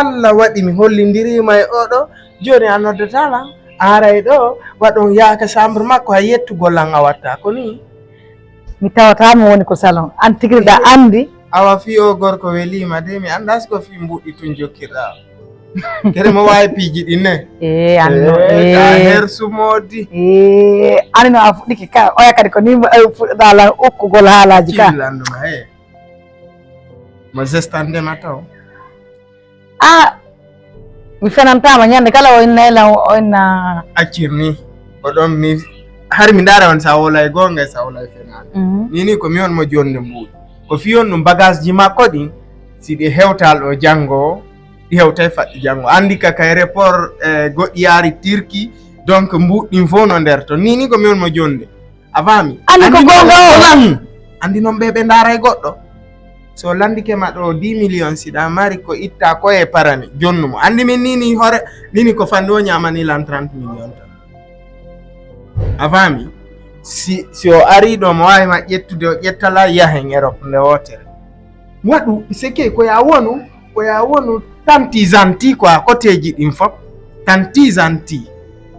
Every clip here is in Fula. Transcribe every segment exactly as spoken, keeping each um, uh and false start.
Allah waɗi mi hollindiriima e oɗo, jooni a noddataa lan, a aray ɗo, waɗon yaaka chambre makko, hay yettugol lan a watta ko nii. Mi tawata mi woni ko salon. An tigiri da andi. Awa fii o gorko weliima de, mi anndaa si ko fii mbuɗɗi tun jokkirɗaa. Kede mo waawi piiji ɗin ne. Ee, anno. Ee, ka her sumoodi. Ee, ani no a fuɗɗike ka, oya kadi ko ni mo, eh, fuɗɗoɗaa lan ukkugol haalaaji ka. Killanduma, ee. Mo zestande ma taw. Ah, mi fenantaama ñande kala o inna ila o inna. Accir ni o ɗon mi hari mi ndaara on sa wolay goonga sa wolay fenaani. Mhm. Ni ni ko mi on mo jonde mbuuɗi. Ko fii on ɗum bagage ji makko ɗin si ɗi hewtal ɗo janngo o, ɗi hewtay faɗɗi janngo. Anndi ka kay report, eh, goɗɗi yaari Turki, donc mbuuɗi ɗin fof no nder ton. Ni ni ko mi on mo jonde. A faami? Anndi ko goonga o. Lan. Anndi noon ɓe ɓe ndaaray goɗɗo. So lanndike ma ɗo dix millions siɗa mari ko itta ko e parani jonnu mo. Anndi min nini hore nini ko fanni o ñamani lan trente millions tan. A faami? Si si o ari ɗo mo waawi ma ƴettude o ƴettala yahen Europe nde wootere. Waɗu seke ko ya wonu. Ko ya wonu tanti zanti quoi, koteeji ɗin fof tanti zanti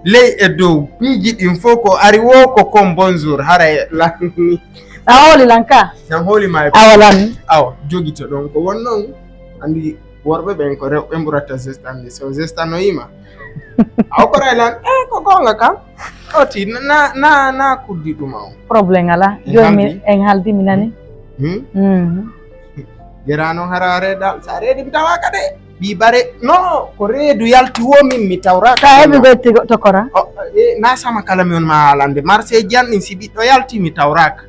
ley e dow piiji ɗin fof ko ari wo ko kon bonjour haray lanni. A hooli lan ka? Nan hooli ma e awa lan. Awa jogito ɗon ko won non. Andi worɓe ɓen ko rewɓe mburata zestande so zestanoyima. A okkoray lan e ko gonga kam. Oti na na na kuddi ɗuma o. Problème ala. Joni mi en haldi mi nani. Hmm? Jera noon hara a reedaal so a reedi mi tawaaka de. Ɓii bare no ko reedu yalti wo min mi tawraaka. Ka heɓi ɓe tokora. Na sama kala mi on ma haalande marché jan ɗin si ɓiɗɗo yalti mi tawraaka.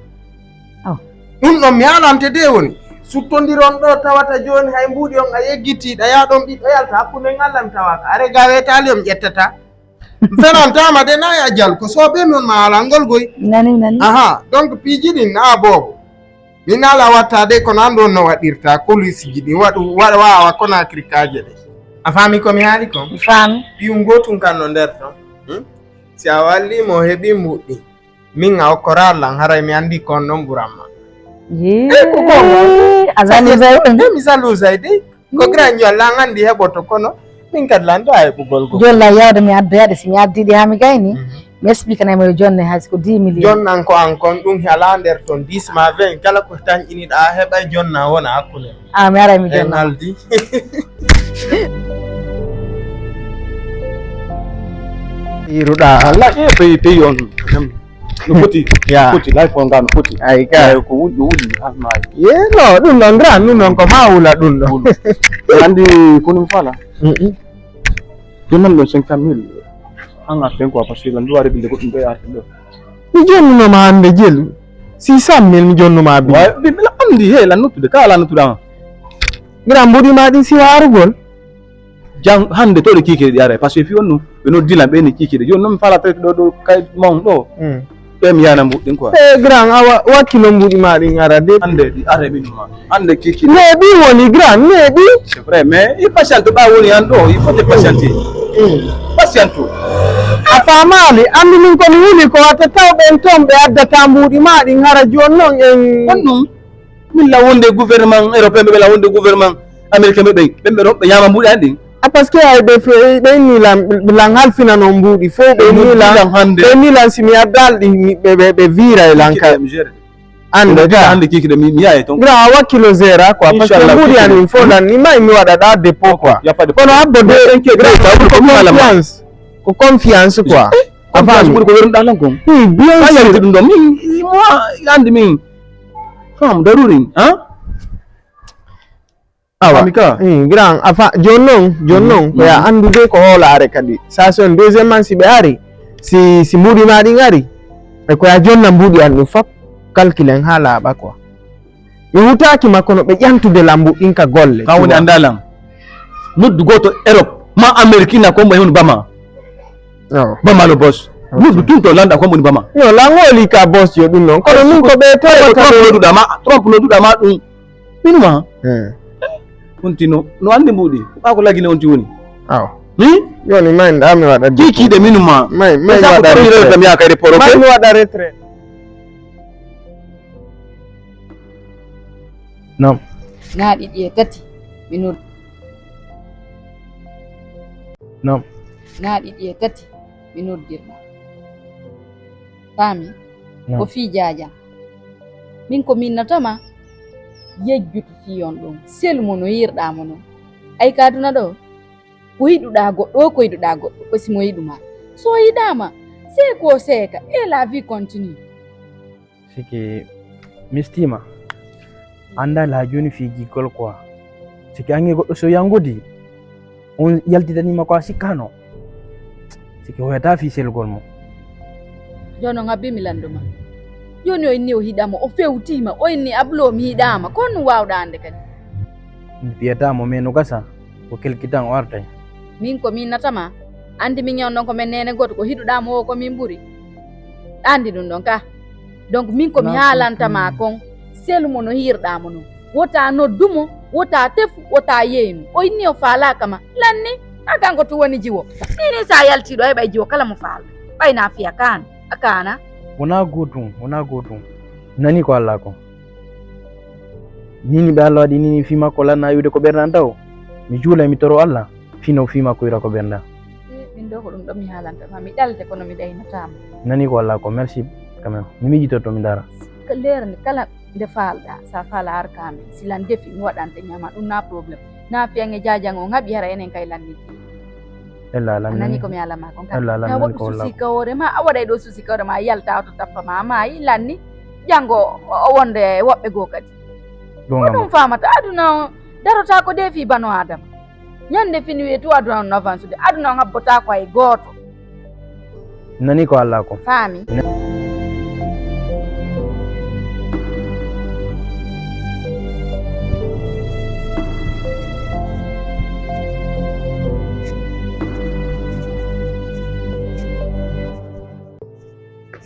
Ɗum ɗon mi haalante de woni suttondiron ɗo tawata jooni hay mbuuɗi on a yeggitiiɗa yaa ɗon ɓiɗɗo yalta hakkunde ngal lan tawaaka are ga weetaali on ƴettata. Fenantama de na ya jal ko sobe non ma ala ngol goy. Nani nani. Aha, donc piiji din na bobo. Min ala watta de ko nan ɗon no waɗirta kolisi ji ɗin waɗu waɗa wawa kono akrikaje de. A faami ko mi haali kon? Mi faami. Ɓiyum gotun kan no nder ton. Hmm? Si a walli mo heɓi mbuɗɗi. Min a okkoraa lan haray mi anndi ko on ɗon ɓuran ma. Yee, a jalusay on. Mi jalusay dey. Ko grand yo lan anndi heɓoto kono min kadi lan ɗo a heɓugol goo. Jolla yawde mi addoyaɗe si mi addi ɗi haa mi gayni. Mi explique nay mo yo jonne hay ko dix millions. Jonnan ko an kon ɗum alaa nder ton dix ma vingt kala ko tañƴiniɗa a heɓay jonna wona hakkunde. A mi aray mi jonna. Aldi. Iruɗa Allah e pay pay on. No foti. Ya. Foti life on ga no foti. Ay ga. Ko wudi wudi ha ma. Ye no ɗum non gran ɗum non ko ma wula ɗum ɗo. Andi ko ɗum fala. Ɗum non ɗo cinquante mille. An arten quoi parce que lan duwa rebinde goɗɗum ɗo e arten ɗo. Mi jonnunoma hannde jelu six cent mille mi jonnuma bi. Mbiɗa anndi he lan nottude ka ala nottude an. Mbiɗa mbuɗi ma ɗin siwa arugol. Jan hannde to ɗe kiikiɗe ɗi aray parce que fi on ɗum ɓe noddi lan ɓe ni kiikiɗe jooni noon mi fala traité ɗo ɗo kay mawɗo ɗo. Ɓe mi yana mbuɗɗin quoi. E grand awa wakkilo mbuɗi ma ɗin ara de. Hannde ɗi aray ɓe numa. Hannde kiki. Neeɓi woni grand neeɓi. C'est vrai mais i patiente ɓa woni an ɗo il faut te patiente. Patiente. A faamaali anndi min komi wuli ko wata taw ɓen toon ɓe addata mbuuɗi ma ɗin hara jooni noon en. On ɗum min la wonde gouvernement européen ɓe la wonde gouvernement américain ɓe ɓen ɓen ɓe ɗon ɓe ñaama mbuuɗi an ɗin. A parce que ay ɓe fe- ɓe inni lan lan halfina noon mbuuɗi fof ɓe inni lan ɓe inni lan si mi addaali ɗi mi- ɓe ɓe- ɓe viira e lan ka. Ande ka hande kiki de mi mi yaye ton. Gra a wakkilo zera quoi parce que mbuuɗi an min fof lan ni may mi waɗa ɗa dépôt quoi. Kono abbo de gra ko confiance ko confiance quoi. A faami ɓuri ko wernuɗa lan kon. Hmm, bien sûr. Ɗum ɗon min mo andi min fam daruri ha. Awa grand afa joni noon joni noon ko ya anndude ko hoolaare kadi sa son deuxiémement si ɓe ari si si mbuuɗi ma ɗin ari e ko ya jonna mbuuɗi an ɗum fop calculen ha laaɓa quoi. Mi hutaaki ma kono ɓe ƴantude lambu ɗin ka golle. Ka woni annda lan noddu gooto Europe ma Amérique ina ko mo hewni bama. Bama lo boss. Noddu tun to landa ko mo ni bama. No la ngoli ka boss yo ɗum noon kono min ko ɓe tawata. Trump nodduɗa ma Trump nodduɗa ma ɗum. Minuma. Onti no no andi mbuɗi ɓa ko lagine onti woni. Aw. Ni yoni may nda mi waɗa kikiɗe minuma. May may waɗa retraite. May mi waɗa retraite. Non. Na ɗiɗi e tati mi noddi. Naam. Naa ɗiɗi e tati mi noddirma. Faami? Ko fii jaajan. Min ko minnatama yejjutu fii on ɗon. Selu mo no yiirɗaa mo non. Ay ka aduna ɗo, ko yiɗuɗaa goɗɗo, ko yiɗuɗaa goɗɗo, ko si mo yiɗumaa. So yiɗaama, seeko seeka, e la vie continue. Siki mistiima. Anndaa la jooni fii giggol quoi. Siki ange goɗɗo so yangudi. On yaltitaniima ko a sikkaano. Siki hoyata fii selgol mo. Jooni on habbi mi lannduma. Jooni o inni o hiɗama, o fewtiima, o inni ablo mi hiɗaama. Ko honɗum waawɗa annde kadi? Mi fiyata mo, mais no gasa, ko kelkitan o artay. Min ko minnatama. Anndi min e on ɗon ko men neene gooto, ko hiɗuɗaa mo o ko min ɓuri. Anndi ɗum ɗon ka. Donc min ko mi haalantama kon, selu mo no hiirɗaa mo non. Wota noddu mo, wota tefu, wota yeynu. O inni o faalaaka ma. Lanni, a kanko tun woni jiwo. Ni ni sa yaltiiɗo heɓay jiwo kala mo faala. Ɓay na fiya kaan, a kaana. Wonaa gootum, wonaa gootum. Nani ko Alla ko. Nini ɓe Alla waɗi nini fii makko lanna wi'ude ko ɓernde an taw. Mi juulay mi toro Alla. Fino fii makko wira ko ɓernde an. Min ɗo ko ɗum ɗon mi haalanta ma. Mi ɗalte kono mi ɗaynataama. Nani ko Alla ko, merci quand même. Mi miijitoto mi ndaara. Leer ni kala nde faalɗa, sa faala har ka amen. Si lan defi mi waɗante ñaama, ɗum na problème. Na fiyange jaajan on haɓi hara enen kay lanniti. Ella lanni. Nani ko mi alama kon kan. Ella lanni Ta nani waɗu ko Alla susi ko. Ka hoore ma, a waɗay ɗo susi ka hoore ma, a yalta to tappa ma, a maayi lanni. Jango o wonde woɓɓe goo kadi. Ɗum Ko ɗum faamata aduna on darota ko defi bano Adama. Ñande fini wiye tu aduna on no avansude. Aduna on habbota ko hay gooto. Nani ko Alla ko. Faami.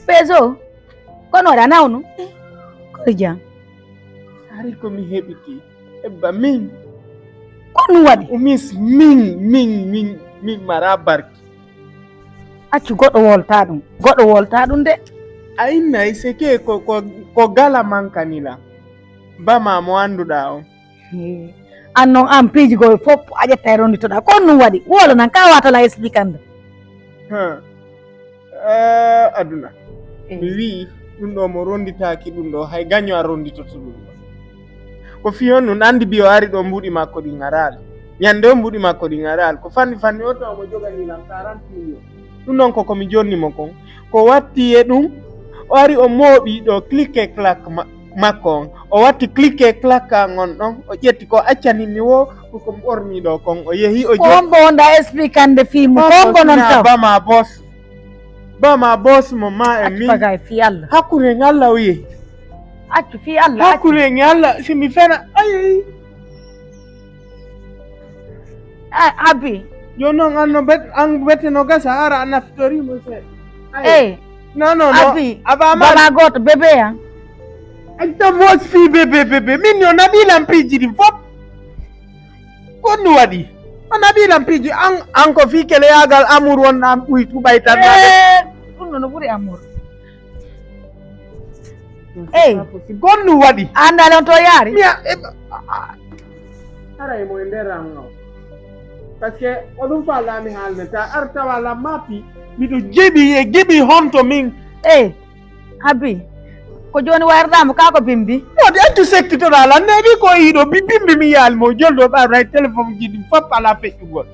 Peso, kono waɗa nawnu. Kono jam. Hari ko mi heɓiti. Ebba min. Ko ɗum waɗi? Umis min, min, min, min mara barki. Accu goɗɗo wolta ɗum. Goɗɗo wolta ɗum de. A innay seke ko, ko, ko gala mankanila. Bama mo annduɗaa on. An noon an piiji goo fof a ƴetta e ronditoɗaa. Ko ɗum waɗi? Wolo nan ka watala expliquer annda. Huh. Eh, aduna. Mi wi'i ɗum ɗo mo ronditaaki ɗum ɗo hay gaño a ronditoto ɗum ɗo. Ko fii honɗum anndi bi o ari ɗo mbuuɗi makko ɗi ngaraali. Ñande o mbuuɗi makko ɗi ngaraali. Ko fanni fanni o taw mo jogani lan quarante million. Ɗum ɗon ko ko mi jonni mo kon. Ko watti e ɗum o ari o mooɓi ɗo clique claque ma- makko on. O watti clique claque an on ɗon o ƴetti ko accani mi wo ko ko mi ɓorni ɗo kon o yehi o Ko on bo wonda expliquer annde fii mum. Ko on bo non taw. Bama boss. Bama boss mo ma e min. Bagay fii Allah. Hakkunde en Allah o yehi. Accu fii Allah. Accu. Hakkunde en Allah si mi fena ayi. A- Abi. Jooni noon an no bet an bette no gasa hara a naftori mo seeɗa. Ayi. Ey. Non non non. Abi. Abama. Baba gooto bébé an. Acca moos fii bébé bébé min yo naɓiilan piiji ɗi fof. Ko ɗum waɗi o naɓiilan piiji an an ko fii keleyagal amour wonɗa an ɓuy tuɓay tan. Eh, ɗum ɗo no ɓuri amour. Ey. Gonɗum waɗi. A anndaali on to yaari? Miya haray mo e nder an o. Parce que o ɗum faalɗa mi haalne ta ar tawa lammapi miɗo jeɓi e jeɓi honto min. Ey. Abi. Ko jooni wayroɗaa mo kaa ko bimbi? Wodi accu sekkitoɗaa lan neeɓi ko iɗo bimbi mi yaali mo jolɗo ɓaaray téléphone ji ɗi fof alaa feƴƴugol.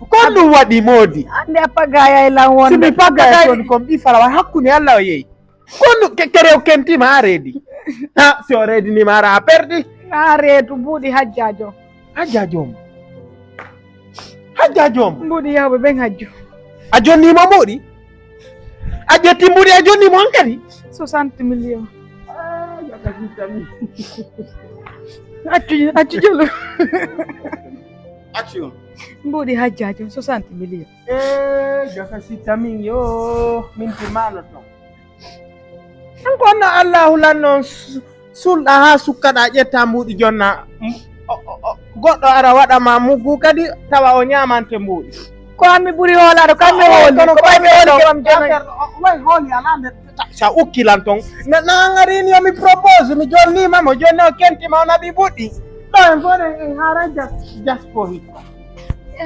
Ko ɗum waɗi moodi? Annde a pagaya e lan wonde. Si mi pagaya toon kon ɓi falawa hakkunde Allah o yeeyi. Ko ɗum kere o kentima a reedi. Ha si o reedinima ara a perdi. A reedu mbuuɗi hajjajo. Hajjajo mo. Hajjajo mo. Mbuuɗi yawɓe ɓen hajju. A jonnimo mbuuɗi? A ƴetti mbuuɗi a jonnimo hankadi? Soixante millions. Accu accu jolo. Accu. Mbuuɗi hajjajo soixante millions. Eh, gasa si tamin yo min ti mano ton. An ko anno Allahu lanno sulɗa ha sukkaɗa ƴetta mbuuɗi jonna. Goɗɗo ara waɗa ma muggu kadi tawa o ñamante mbuuɗi. Ko an mi ɓuri hoolaɗo kam mi hooli kono ko ɓay mi hooli kewam jonna. Way hooli ala nde sa ukkilan ton. Nangari ni mi propose mi jonnima mo jonni o kentima o naɓi buɗɗi. Ɗo en fof en hara jas jas ko hikka.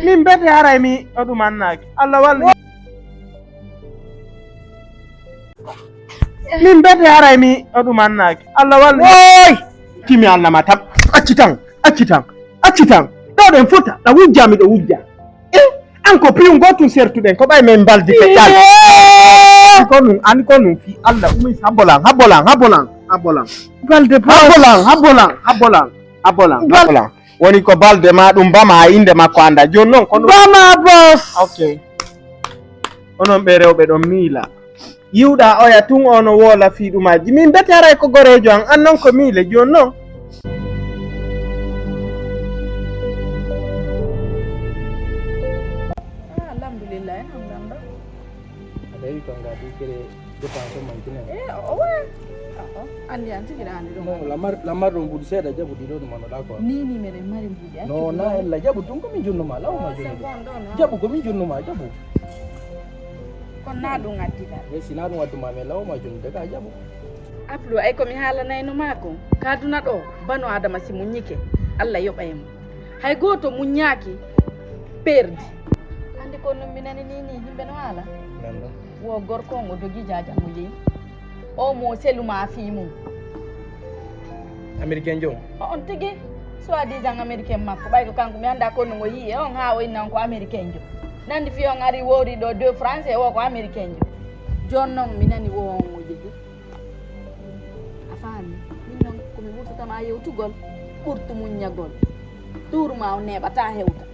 Min mbete haray mi o ɗum annaaki. Allah walli. Min mbete haray mi o ɗum annaaki. Allah walli. Woy! Timi Allah ma tab. Acci tan. Acci tan. Acci tan. Ɗo ɗen fota. Ɗa wujja mi ɗo wujja. Eh, an ko piyun gotun sertuɗen. Ko ɓay men mbaldi feƴƴal. An ko nun, an ko nun fi Allah. Umi habolan, habolan, habolan, habolan. Balde Habbolan, habbolan, habbolan, habbolan, habbolan. Woni ko balde ma ɗum bama a innde makko annda. Jooni noon ko ɗum. Bama boss. Ok. Onon ɓe rewɓe ɗon miila. Yiwɗa oya tun o no woola fii ɗumaaji. Min mbete haray ko goreejo an, an noon ko miile. Jooni noon. Ah, alhamdulillah, alhamdulillah. A tawi ko nga di kere dépense man kine. Eh, o, o, wa. Ah, oh. Andi an tigi ɗa andi ɗum. Non, lamar, lamar ɗum buuɗi seeɗa, jaɓu ɗiɗo ɗum manoɗa quoi. Ni, ni meɗen mari mbuuɗi, accu non, ɗum na non. Ella jaɓu ɗum ko min junnuma, law ma. Ah, c'est junnude. Bon, ɗo non. Jaɓu ko min junnuma, jaɓu. Kono na ɗum addi ka. Eh, si na ɗum adduma, mais law ma junnude ka, jaɓu. Abdou, ay ko mi haalanayno ma ko. Ka aduna ɗo, bano Adama si muññike, Allah yoɓay mo. Hay gooto muññaaki perdi. Andi ko non mi nani ni, ni yimɓe no haala. Nan ɗo. Wo gorko on o dogi jaaja mo jeyi. O mo seluma fii mum. Américain jo? O on tigi. Soi-disant américain makko. Ɓay ko kanko mi annda ko no mo yi'i e on haa o inna on ko américain jo. Nandi fii on ari wowri ɗo deux français o ko américain jo. Jooni non mi nani wo on o jehi. A faami? Min non ko mi ɓurtata ma yewtugol, ɓurtu muññagol. Tuuru ma on neeɓata hewta.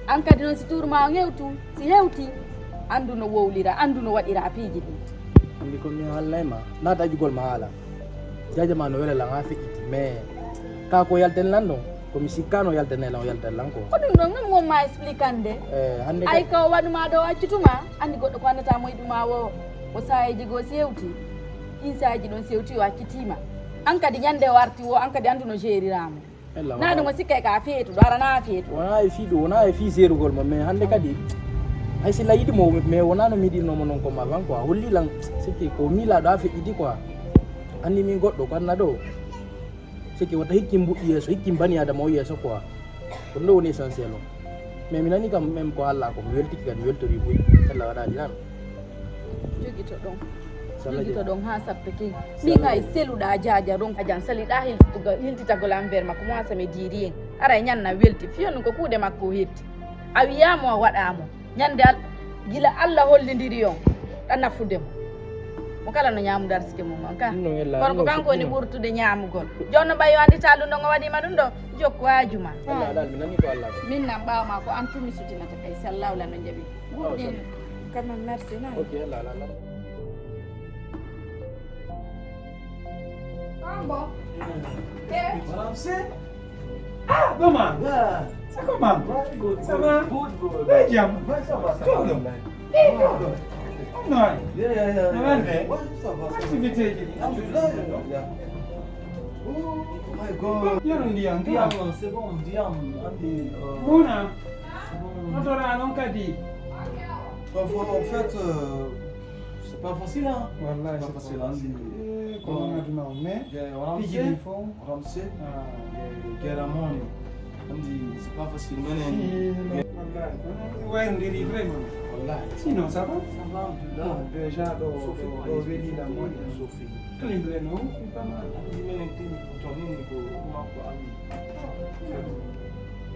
An kadi non si tuuru ma on hewtu, si hewti, anndu no wowlira, anndu no waɗira piiji ɗin. Andi ko mi haalnay ma, na daƴugol ma haala. Jaaja ma no wela lan haa feƴƴiti, mais ka ko yalten lan ɗon, ko mi sikkano yaltene lan o yaltan lan ko. Ko ɗum ɗon non won ma explikande. Eh, hannde ay kadi ko waɗuma ɗo accutuma, andi goɗɗo ko annata mo yiɗuma wo, o saayeji goo si hewti. Ɗin saayeji ɗon si hewti o accitiima. An kadi ñande o arti wo, an kadi anndu no jeeriramo. Ella, na wona ɗum o sikkay ka feetuɗo, ara na feetuɗo. Wona e fii ɗum, wona e fii seerugol mo, mais hannde kadi, hay si la yiɗi mo, mais wona no mi yiɗirno mo non comme avant quoi. Holli lan, sikki ko miilaɗo a feƴƴiti quoi. Anndi min goɗɗo ko anna ɗo. Sikki wata hikki mbuɗɗi yeeso, hikki bani Adama o yeeso quoi. Ko ɗum ɗo woni essentiel o. Mais mi nani kam, même ko Allah ko, mi weltiki kan, mi weltori buy. Allah waɗali nan. Jogito ɗon. Sala jogito je. Ɗon haa sappe kin. Sala min ay je. Seluɗa jaaja ron. Ajan saliɗa hiltitugol, hiltitagol envers makko, mo asame diri en. Ara e ñanna welti. Fiyo ɗum ko kuuɗe makko o hetti. A wiya mo, a waɗa mo. Ñande Al-, gila Allah hollindiri on, ɗa nafude mo. Mo kala no ñaamude arsike mum on ka. Ɗum ɗon ella, kono ko ɗum ɗon kanko woni fuɗɗino. Ɓurtude ñaamugol. Jooni no ɓayo anndi ta ɗum ɗon o waɗima ɗum ɗo. Jokku haaju ma. Allah, Allah, mi nani ko Allah ko. Min nan ɓaawo ma ko an tun mi sutinata kay, si Allah wala no jaɓi. Oh, Ɓurɗin. Quand même, merci, non? Ok, Allah, Allah, Allah. Mambo. Eh? Madame C. Ah, Bama. Yeah. C'est comment? Very good, ça va? Good, good. Very bien. Ouais, ça va, ça va. Tout le monde. Eh, non. Yeah, yeah, yeah, yeah. Ouais, ça va, ça va. Activité. Alhamdulillah, yeah. Oh my God. Yaro ndiyan, ndiyan, c'est bon, ndiyan. Andi, euh, Mona. C'est bon. Motora non kadi. En fait, euh, c'est pas facile, hein? Wallahi, c'est pas facile, hein? Eh, ko non. Aduna o, mais yeah, on ramse, fiji ɗi fof. On ramse. Ah. Eh, guerre à monde. Andi, c'est pas facile, mais si, wallahi, on est vraiment. Wallahi. Sinon, ça va? Ça va, alhamdulillah. Bon, déjà, ɗo, ɗo, ɗo weeli la moƴƴa. Sophie. Clean reno, pas mal. Andi, menen tini ko to, min ko makko ami.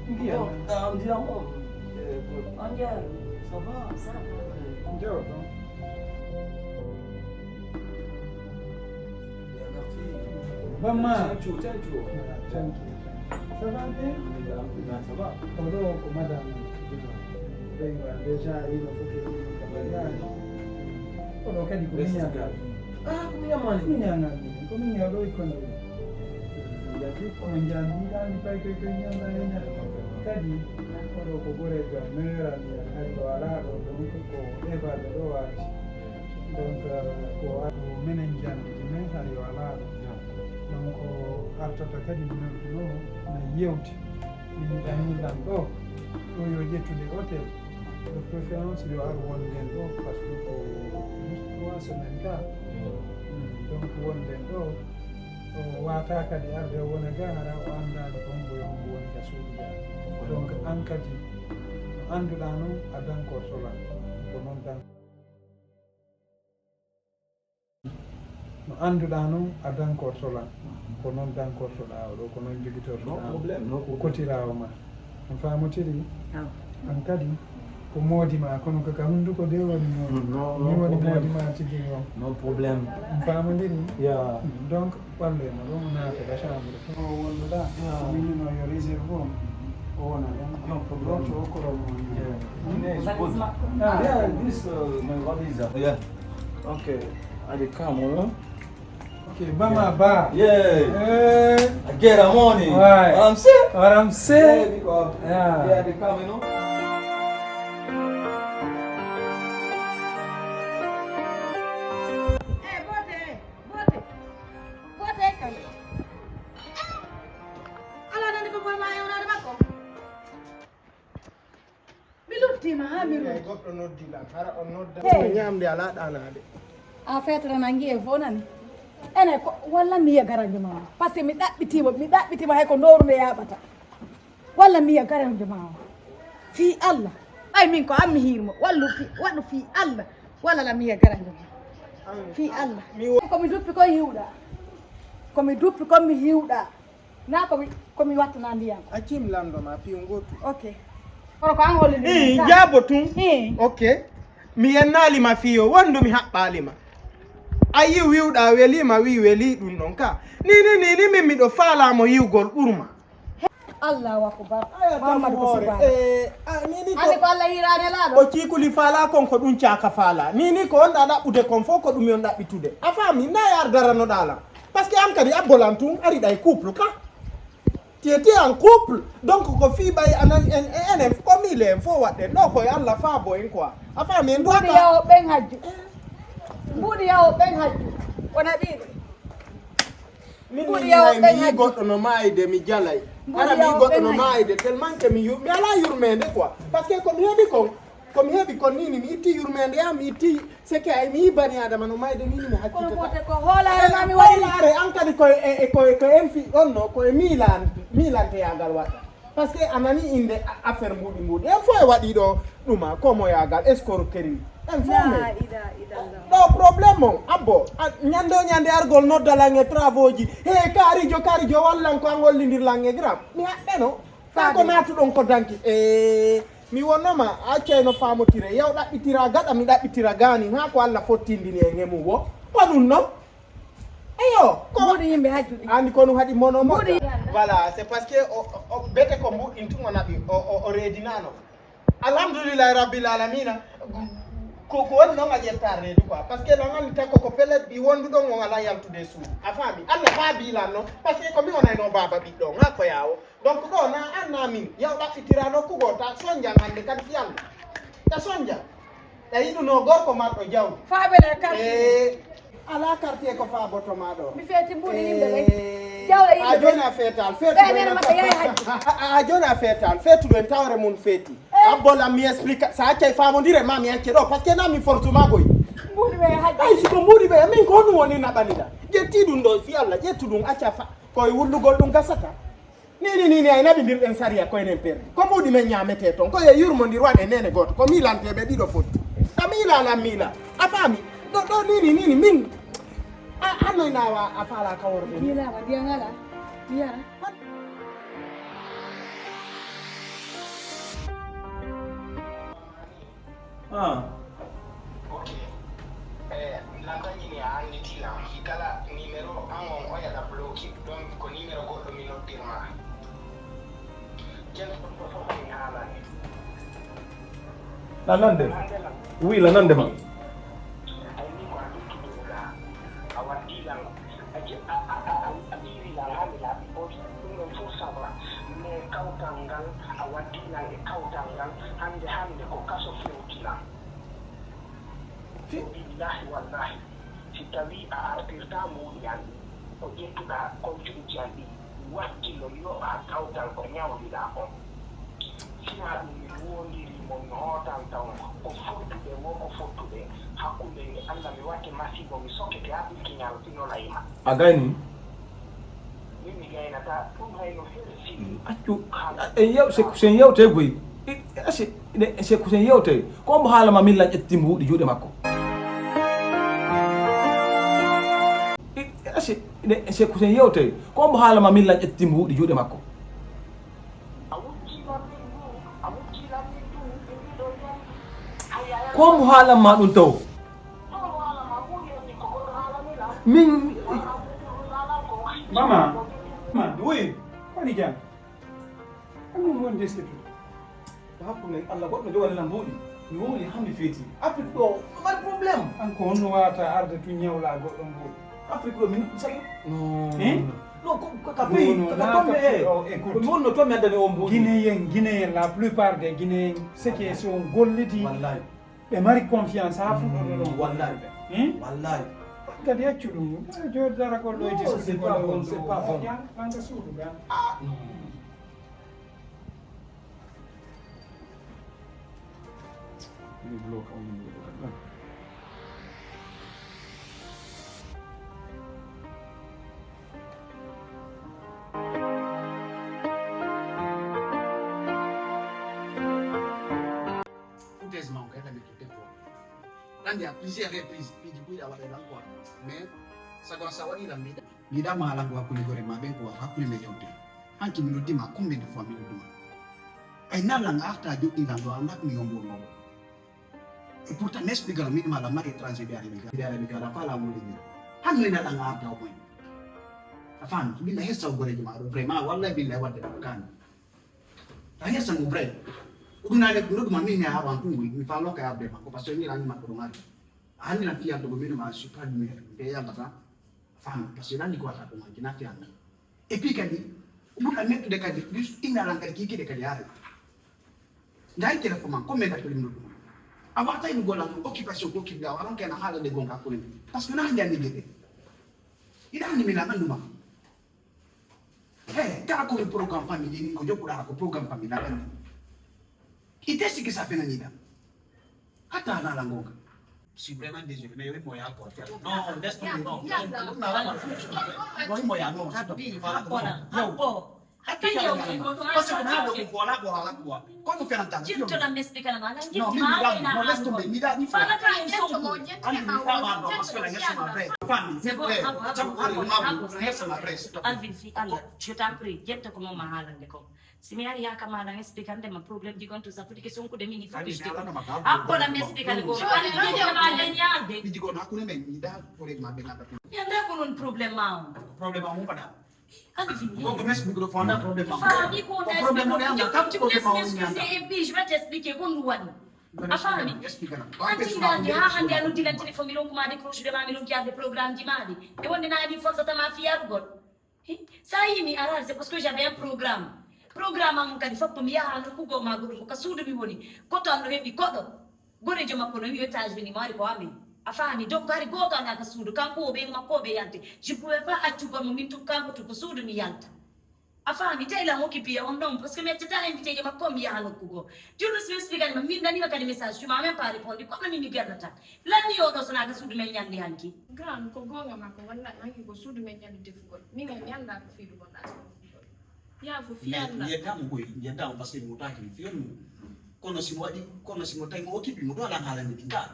Ndiyan. Ah, ndiyan on. Eh, ko. On dirait. Ça va? Ça va. Njaw ɗon. Bamma. Thank you, thank you. Ah, thank you. Ça va bien? Alhamdulillah, ça va. Oɗo ko madame. Déjà, il faut que il travaille. Oɗo kadi ko miñagal. Ah, ko miñamani. Miñagal. Ko miñagal ɗo e kono. Yaki. On jam mbiɗani pay koy koy ñanda e ña. Kadi, oɗo ko gorejo am, meilleur ami am, hari o alaa ɗo, donc ko heɓaade ɗo waati. Donc, euh, ko a-, ko menen janngude men, hari o alaa ɗo. Donc, o artata kadi mi nodduno, mi yewti. Mi yiɗani lan ɗo, ɗo yo ƴettude hôtel. De préférence, yo ar wonden ɗo, parce que ko juste trois semaines ka. Mm. Donc, wonden ɗo, o wata kadi arde o wona ga, hara o anndaani hombo e hombo woni ka suudu ga. Donc, an kadi, Annduɗaa noon a dankorto lan, ko noon dan-, no annduɗaa noon a dankorto lan, ko noon dankortoɗaa o ɗoo, ko noon jogitortoɗaa. No problem, no problem. Kotiraawo ma. On faamotiri? Aw. An kadi, ko moodi ma, kono ko ka hunnduko de woni moodi. No, no problem. Ni woni moodi ma tigi o. No problem. On faamondiri? Yeah. Donc, ɓallo e mo ɗo, mo naata ka chambre. To wonduɗaa, yeah, ko min no yo réserve on. O wona ɗon. No problem. Ɗo to okoro mo. Yeah. Today is good. Ah. Yeah, this, uh, my body is, uh, yeah. Okay. I dey come, huh? Okay, Bama Ba. Yeah. Eh. I get her money. Why? What I'm saying? What I'm saying? Yeah, because, yeah, they come, you know. Eh, bote, bote, bote, kan. Ala nani ko boy ma yona de bako. Mi luttiima haa mi rutti. Goɗɗo noddi lan, hara on nodda. Hey. Ñaamde alaa ɗaanaade. A feetata nangi e fof nani. Ene ko, walla mi yiya garajo ma o. Parce que mi ɗaɓɓitiima, mi ɗaɓɓitiima hay ko ndooru nde yaaɓata. Walla mi yiya garajo ma o. Fii Allah. Ɓay min ko an mi hiirmo. Wallu fi, waɗu fii Allah. Walla la mi yiya garajo ma o. Fii Allah. Mi wo- Ko mi duppi ko hiwɗa. Ko mi duppi ko mi hiwɗa. Na ko mi, ko mi wattana ndiyam. Accim lanndo ma piyo ngootu. Ok. Kono ko an holli mi. Ii, jaabo tun. Ii. Ok. Mi yennaali ma fiyo, wondu mi haɓɓaali ma. A yi wiwɗa weli ma, wi weli ɗum ɗon ka. Ni, ni, ni, ni, min miɗo faala mo yiwgol ɓurma. Allahu akbar. Aya, Muhammadu ko hoore. Subhaana. Eh, a, ni, ni ko. Andi ko Allah hiiraani laaɗo. O ciikuli faala kon ko ɗum caaka faala. Ni, ni ko on ɗa ɗaɓɓude kon fof ko ɗum yon ɗaɓɓitude. A faami, na yaar darano ɗaala. Parce que an kadi abbolan tun, ari ɗa e couple ka. Tu étais en couple. Donc, ko fii ɓay anan en, en, enen, ko mile en fof waɗɗen. Ɗo koye Allah faabo en quoi. A faami en. Mbuuɗi yawo ɓen hajju. Mbuuɗi yawo ɓen hajju. Wona ɗiɗi. Min mbuuɗi yawo ɓen hajju. Mi yii goɗɗo no maayde, mi jalay. Hara mi yii goɗɗo no maayde, tellement que mi yu-, mi alaa yurmeende quoi. Parce que ko mi heɓi kon, ko mi heɓi kon ni, ni mi itti yurmeende am, mi itti seke ay, mi yii bani Adama no maayde ni, ni mi hakkitata. Kono ko hoolaare ma mi waɗi. Hoolaare an kadi ko e, e, ko e, ko en fi-, on no, ko e miilan-, miilanteyaagal waɗɗa. Parce que a nani innde a-, affaire mbuuɗi mbuuɗi. En fof e waɗi ɗo ɗuma, komoyaagal, escroquerie. En fof. La ilaha illallah. Ɗo problème on, abbo, a, ñande o ñande argol noddalan e travaux ji. He, kaarijo, kaarijo, wallan ko an hollindirlan e gram. Mi haɓɓeno. Kaa ko naatuɗon ko danki. E, mi wonnoma, accay no faamotire. Yaw ɗaɓɓitira gaɗa, mi ɗaɓɓitira gaani. Haa ko Allah fottindini e ngemu wo. Ko ɗum non? Eyo, ko mbuuɗi yimɓe hajjuɗi. Andi ko ɗum haɗi mono mo. Mbuuɗi. Voilà, c'est parce que o, o, o, bete ko mbuuɗin tun o naɓi, o, o, o reedinaano. Alhamdulillahi rabbil alamina. Ko, ko woni noon a ƴetta reedu quoi. Parce que noon anndi tan koko pellet ɗi wonduɗon on alaa yaltude e suudu. A faami? Allah faabi lan noon. Parce que ko mi wonayno baaba ɓiɗɗo on, haa ko yaawo. Donc ɗo na an na min. Yaw ɗaɓɓitira nokku goo ta sonjan hannde kadi fiyalno. Ta sonjan. Ɗa yiɗuno gorko marɗo jawdi. Faaɓe ɗe carte. Eh, alaa carte ko faaboto ma ɗo. Mi feeti mbuuɗi yimɓe ɓe. Eh, jawle yimɓe ɓe. A jooni a feetal, feetuɗo en a, a, a jooni a feetal, feetuɗo en tawre mun feeti. Eh. Abbola mi explique, sa accay faamondire ma mi acce ɗo, parce que na mi force ma koy. Mbuuɗi ɓe hajji. Ay, si ko mbuuɗi ɓe, min ko honɗum woni naɓanira? Ƴetti ɗum ɗo, si Allah ƴettu ɗum, acca fa-, koye wullugol ɗum gasata. Ni, ni, ni, ni, ay naɓindirɗen sariya ko enen perdi. Ko mbuuɗi men ñaametee toon. Ko e yurmondir waɗe nene gooto. Ko miilanteeɓe ɗiɗo fotti. A miila, ala miila. A faami? Ɗo, ɗo, ni, ni, ni, ni, min. A, a noy naawa, a faala ka worɓe ni. Miilaama, ndiyan alaa. Mi yara. Ah. Ok. Eh, lan tan ini a annditi lan. Kala numéro an on oya ɗa bloqué. Donc, ko numéro goɗɗo mi noddirma. Ken ko fof mi haalani. La nande. Nande lan. Oui, la nande ma. Ay ni ko a ɗum tuɗuɗa. A waddi lan. A je-, a, a, a, a, a ɓiiri lan haa mi laaɓi boy. Ɗum ɗon fof sabra. Mais kawtal ngal, a waddi lan e kawtal ngal, hannde, hannde ko kaso fewti lan. Fi- Billahi wallahi, si tawi a artirta mbuuɗi an, o ƴettuɗa koncuuji an ɗi, wakkilo yoɓa kawtal ko ñawliɗa on. Sina ɗum mi woondiri mo mi hootan taw ko fottuɓe wo ko fottuɓe. Hakkunde e Allah mi watte masibo mi sokkete haa ɓirki ñaalo tinola e ma. A gayni? Min mi gaynata ɗum hayno hersi. Accu. En yew-, se, sen yewte goy. I, Ese, ine, ese ko sen yewtay. Ko mbo haala ma min lan ƴetti mbuuɗi juuɗe makko. I, ese, ine, ese ko sen yewtay. Ko mbo haala ma min lan ƴetti mbuuɗi juuɗe makko. Ko mbo haalan ma ɗum taw. Min. Mama, mama, oui, ko woni jam? Ko min woni diskutude. Ko hakkunde Allah goɗɗo jogani lan mbuuɗi. Mi wowli haa mi feeti. Afrique ɗo, ɗo mari problème. An ko honno wawata arde tun ñawla goɗɗo mbuuɗi? Afrique ɗo min sali. Non. Hein? Non, ko, ko ka pays, non, ko ka non, tombe ka e. Oh, écoute. Ko mi wonno to mi addani on mbuuɗi. Guinéen, Guinéen, la plupart des Guinéens, c'est que si on golliti, wallahi. Ɓe mari confiance haa fuɗɗoto ɗon. Wallahi. Hmm? Wallahi. Kadi accu ɗum. Jooɗi dara ko loyti. Non, c'est pas bon, c'est pas bon. Ɓanga suudu ga. Ah, non. Mi bloque on. Foutaise ma on kadi mi tutte ko. Ɗan ya plusieurs reprises, piiji buy a waɗa lan quoi. Mais sago sa waɗi lan mi. Mi da ma lan ko hakkunde gore ma ɓen ko hakkunde me yawde. Hanki mi noddi ma combien de fois mi noddi ma. Ay na lan arta joɗɗi lan ɗo anda ko mi yombo mo. Et pourtant mi explique lan mi ma la mari étranger bi ari mi ga. Bi ari mi ga la fa la mo ni. Han ni na lan arta o moy. Afan, bi na hesa o gore ma vraiment wallahi billahi wadde kan. Rien, c'est mon vrai. Ɗum naane ɗum ɗum min ne hawa ɗum mi fa loka ya be ko parce que ni ran ma ko ngari. Ani na fiya to min ma super numéro. Be ya ba fa. Fam parce que ni ko ta ko ma kina fiya. Et puis kadi ɗum na mettude kadi plus ina lan kadi kiki de kadi yare. Nday téléphone man ko me da ko ɗum ɗum. Awa tay mi gola occupation ko kibla waron kana hala de gonga ko ni. Parce que na hande ni gede. Ida ni mi la anduma. Hey, kala ko mi programme famille ni ko jokuɗa ko programme famille na ɗan. Ite siki sa fena ni da. Hata na la ngonga. Je suis vraiment désolé, mais oui, moi, il y a quoi faire. Non, laisse tomber, non. Non, oui, moi, il y a non. Abbi, voilà, voilà. Yo. Abbo. Abbi, yo, parce que na ko ko la ko la ko. Ko mo fena tan. Jim to la mesti kana mala. Non, mi da, non, laisse tomber, mi da, mi fa. Fala ka en so. An mi da ma, parce que la ngesa ma frère. Famille, c'est bon, eh, abbo, abbo, abbo, abbo. Ngesa ma frère. Alvin fi Allah, je t'en prie, jetta ko mo ma halande ko. Si mi ari yaa kama lan expliquer nde ma problème di gonto sa foti ke sonkude min il faut que je te. Appola mi expliquer le go. Ari di ma le nyaade. Mi digo na kune men mi da problème ma be na da. Mi anda ko non problème ma. Problème ma mo pada. Ani fini. Ko ko mes microphone da problème ma. Fa di ko na problème mo ya ka ko problème ma. Excuser et puis je vais t'expliquer ko ndu wadi. A faami? Expliquer na. Ati nda ha hande anu dila téléphone mi ronku ma décrocher de ma mi ronki arde programme di ma di. E wonde na di force ta ma fiar gol. Hi, sa yii mi araade, c'est parce que j'avais un programme. Programme am kadi foppo mi yaha nokku goo ma goɗɗum ko ka suudu mi woni. Koto am no heɓi koɗo. Gorejo makko no wi'i États-Unis maari ko amen. A faami? Donc hari gooto ana ka suudu kanko o ɓe makko o ɓe yante. Je pouvais pas accugol mo min tun kanko tun ko suudu mi yalta. A faami? Tawi lan occupé on ɗon parce que mi accata invité je makko mi yaha nokku goo. Journaliste mi expliquer ma min nanima kadi message tu m'as même pas répondu kono min mi gerdata. Lanni oɗo sona ka suudu men ñande hanki. Grand ko goonga makko wallahi hanki ko suudu men ñande defugol min en ñanda ko fiidu gonɗa so defugol. Yaa ko fiyalla. Yeddamo koy yeddamo parce que mi wotaki mi fiyonno. Kono simo waɗi kono simo tawi mo okipi mo ɗo ala haalani ɗi ka.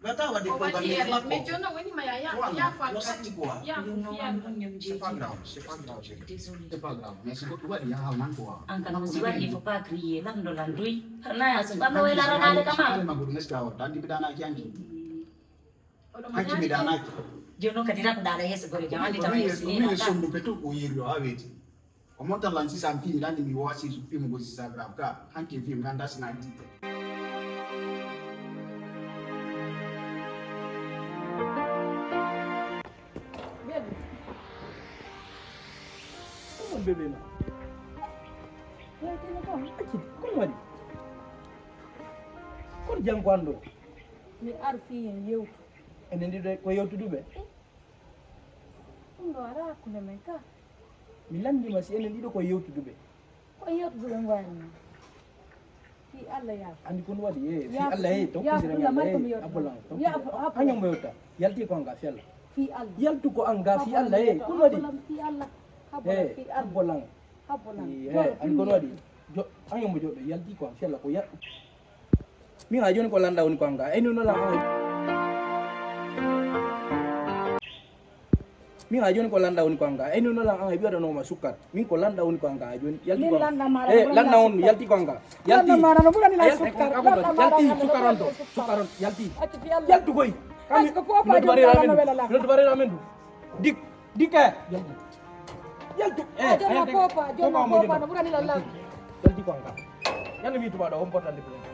Wata waɗi ko waɗi mais jonno woni ma ya ya ya fa no satti quoi. Ya ko fiyalla. C'est pas grave, c'est pas grave, chérie. C'est pas grave. Mais si goɗɗo waɗi ya haalnan quoi. An kana si waɗi il faut pas crier lan do lan doy. Kana ya so bamma wela ranade kama. Alma goɗɗo neska o dandi bidana jangi. Hanki mi danaki. Jono kadi ran dala yeso gore jam andi tama yeso ni. Min sondu petu ko yirlo aweti. O monta lan sisa film dandi mi wasi film go sisa grave ka. Hanki film danda sina dite. Bébé. Comment bébé ma? Yaltino kam acci kono waɗi? Kono janngo anndo? Mi ar fii en yewtu. Enen ɗiɗo ko yewtuduɓe? Ɗum ɗo alaa hakkunde men ka. Mi lanndima si enen ɗiɗo ko yewtuduɓe. Ko yewtuduɓe ngoyani. Fii Allah yaafo. Anndi kon waɗi e fii Allah e tokkondira mi Allah e abbolan. Yaafo abbolan. Hañum mo yewta. Yalti ko anga fii Allah. Fii Allah. Yaltu ko anga fii Allah e kon waɗi. Fii Allah. Habbolan. Habbolan. Anndi kon waɗi. Jo, an yombo joɗɗo, yalti quoi, fiyalla ko yal. Min ha joni ko landa woni ko anga. Eni no la an. Min ha joni ko landa woni ko anga. Eni no la an, e ɓiyaɗo no ma sukkar. Min ko landa woni ko anga ha joni. Yalti Min ko anga. Landa mara Eh, no landa ɓurani on, sukkar. Yalti ko anga. Yalti. Landa mara no ɓurani la Yalti, sukkar. Yalti, Landa mara sukkar no on ɗo. Sukkar. Sukkar on. Yalti. Accu fiyalla. Yaltu koy. Parce que poopa Kami, jom no tubareeɗo lala amen no ɗum. Wela la. No tubareeɗo amen ɗum. Dik, dik, eh. Yaltu. Yaltu. Eh, Ah, jom ayante. Poopa, jom Poopa mo poopa, jom. No ɓurani la la. Yalti ko anga. Yalti mi tubaɗo, on portande plainte.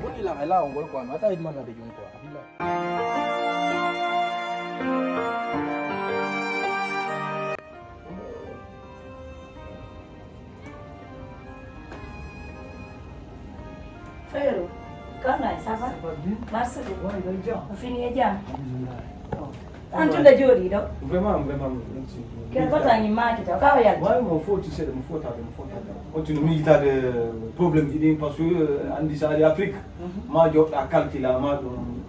Bonni la, ay la, on gol quoi. Mata id man na de jom quoi. Billahi. Frère, comment ça va? Ça va bien? Merci. Ouais, il est bien. On finit déjà. Alhamdulillah. An tunda jooɗi ɗo. Vraiment, vraiment, merci. Ken bata ni maki taw kawa yal. Ouais, mon faut, tu sais, mon faut, t'as, mon faut, t'as. Continue, mi t'as de problème, il est parce que, euh, Andy, ça, l'Afrique. Ma joɗɗa calcula, ma ɗum.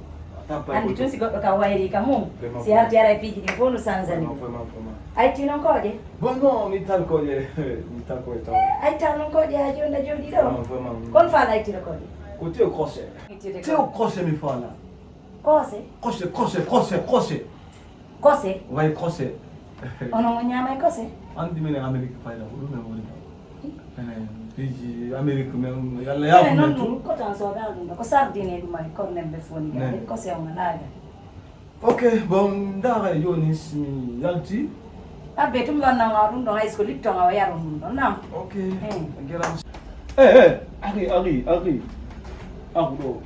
Andi tun si goɗɗo kam wayri ka mum. Si arti ara e piiji ɗi fof no sanzani. Vraiment, vraiment, vraiment. Ay ti non kooƴe. Bon, non, mi tal kooƴe, mi tal kooƴe taw. Ay tan non kooƴe ha joni na jooɗi ɗo. Vraiment, vraiment. Kon fa laytira kooƴe. Ko tew kose. Tew kose mi fala. Koose. Kose, kose, kose, kose. Kose. Way kose. Ono mo ñaamay kose. Andi minen Amérique fayda ko ɗum e woni. Enen piiji Amérique men yalla Eh, yaafo non men ɗum tout. Kotan soda ɗum ɗo ko sardine ɗum ay cornen ɓe foni Ne. Kose on alaaga. Ok, bon, ndaara e jooni si mi yalti. Abbe tum wannama ɗum ɗon haysko lipton awa yaron ɗum ɗon nam. Ok, Eh. geram. Eh, eh, ari, ari, ari. Aru ɗo.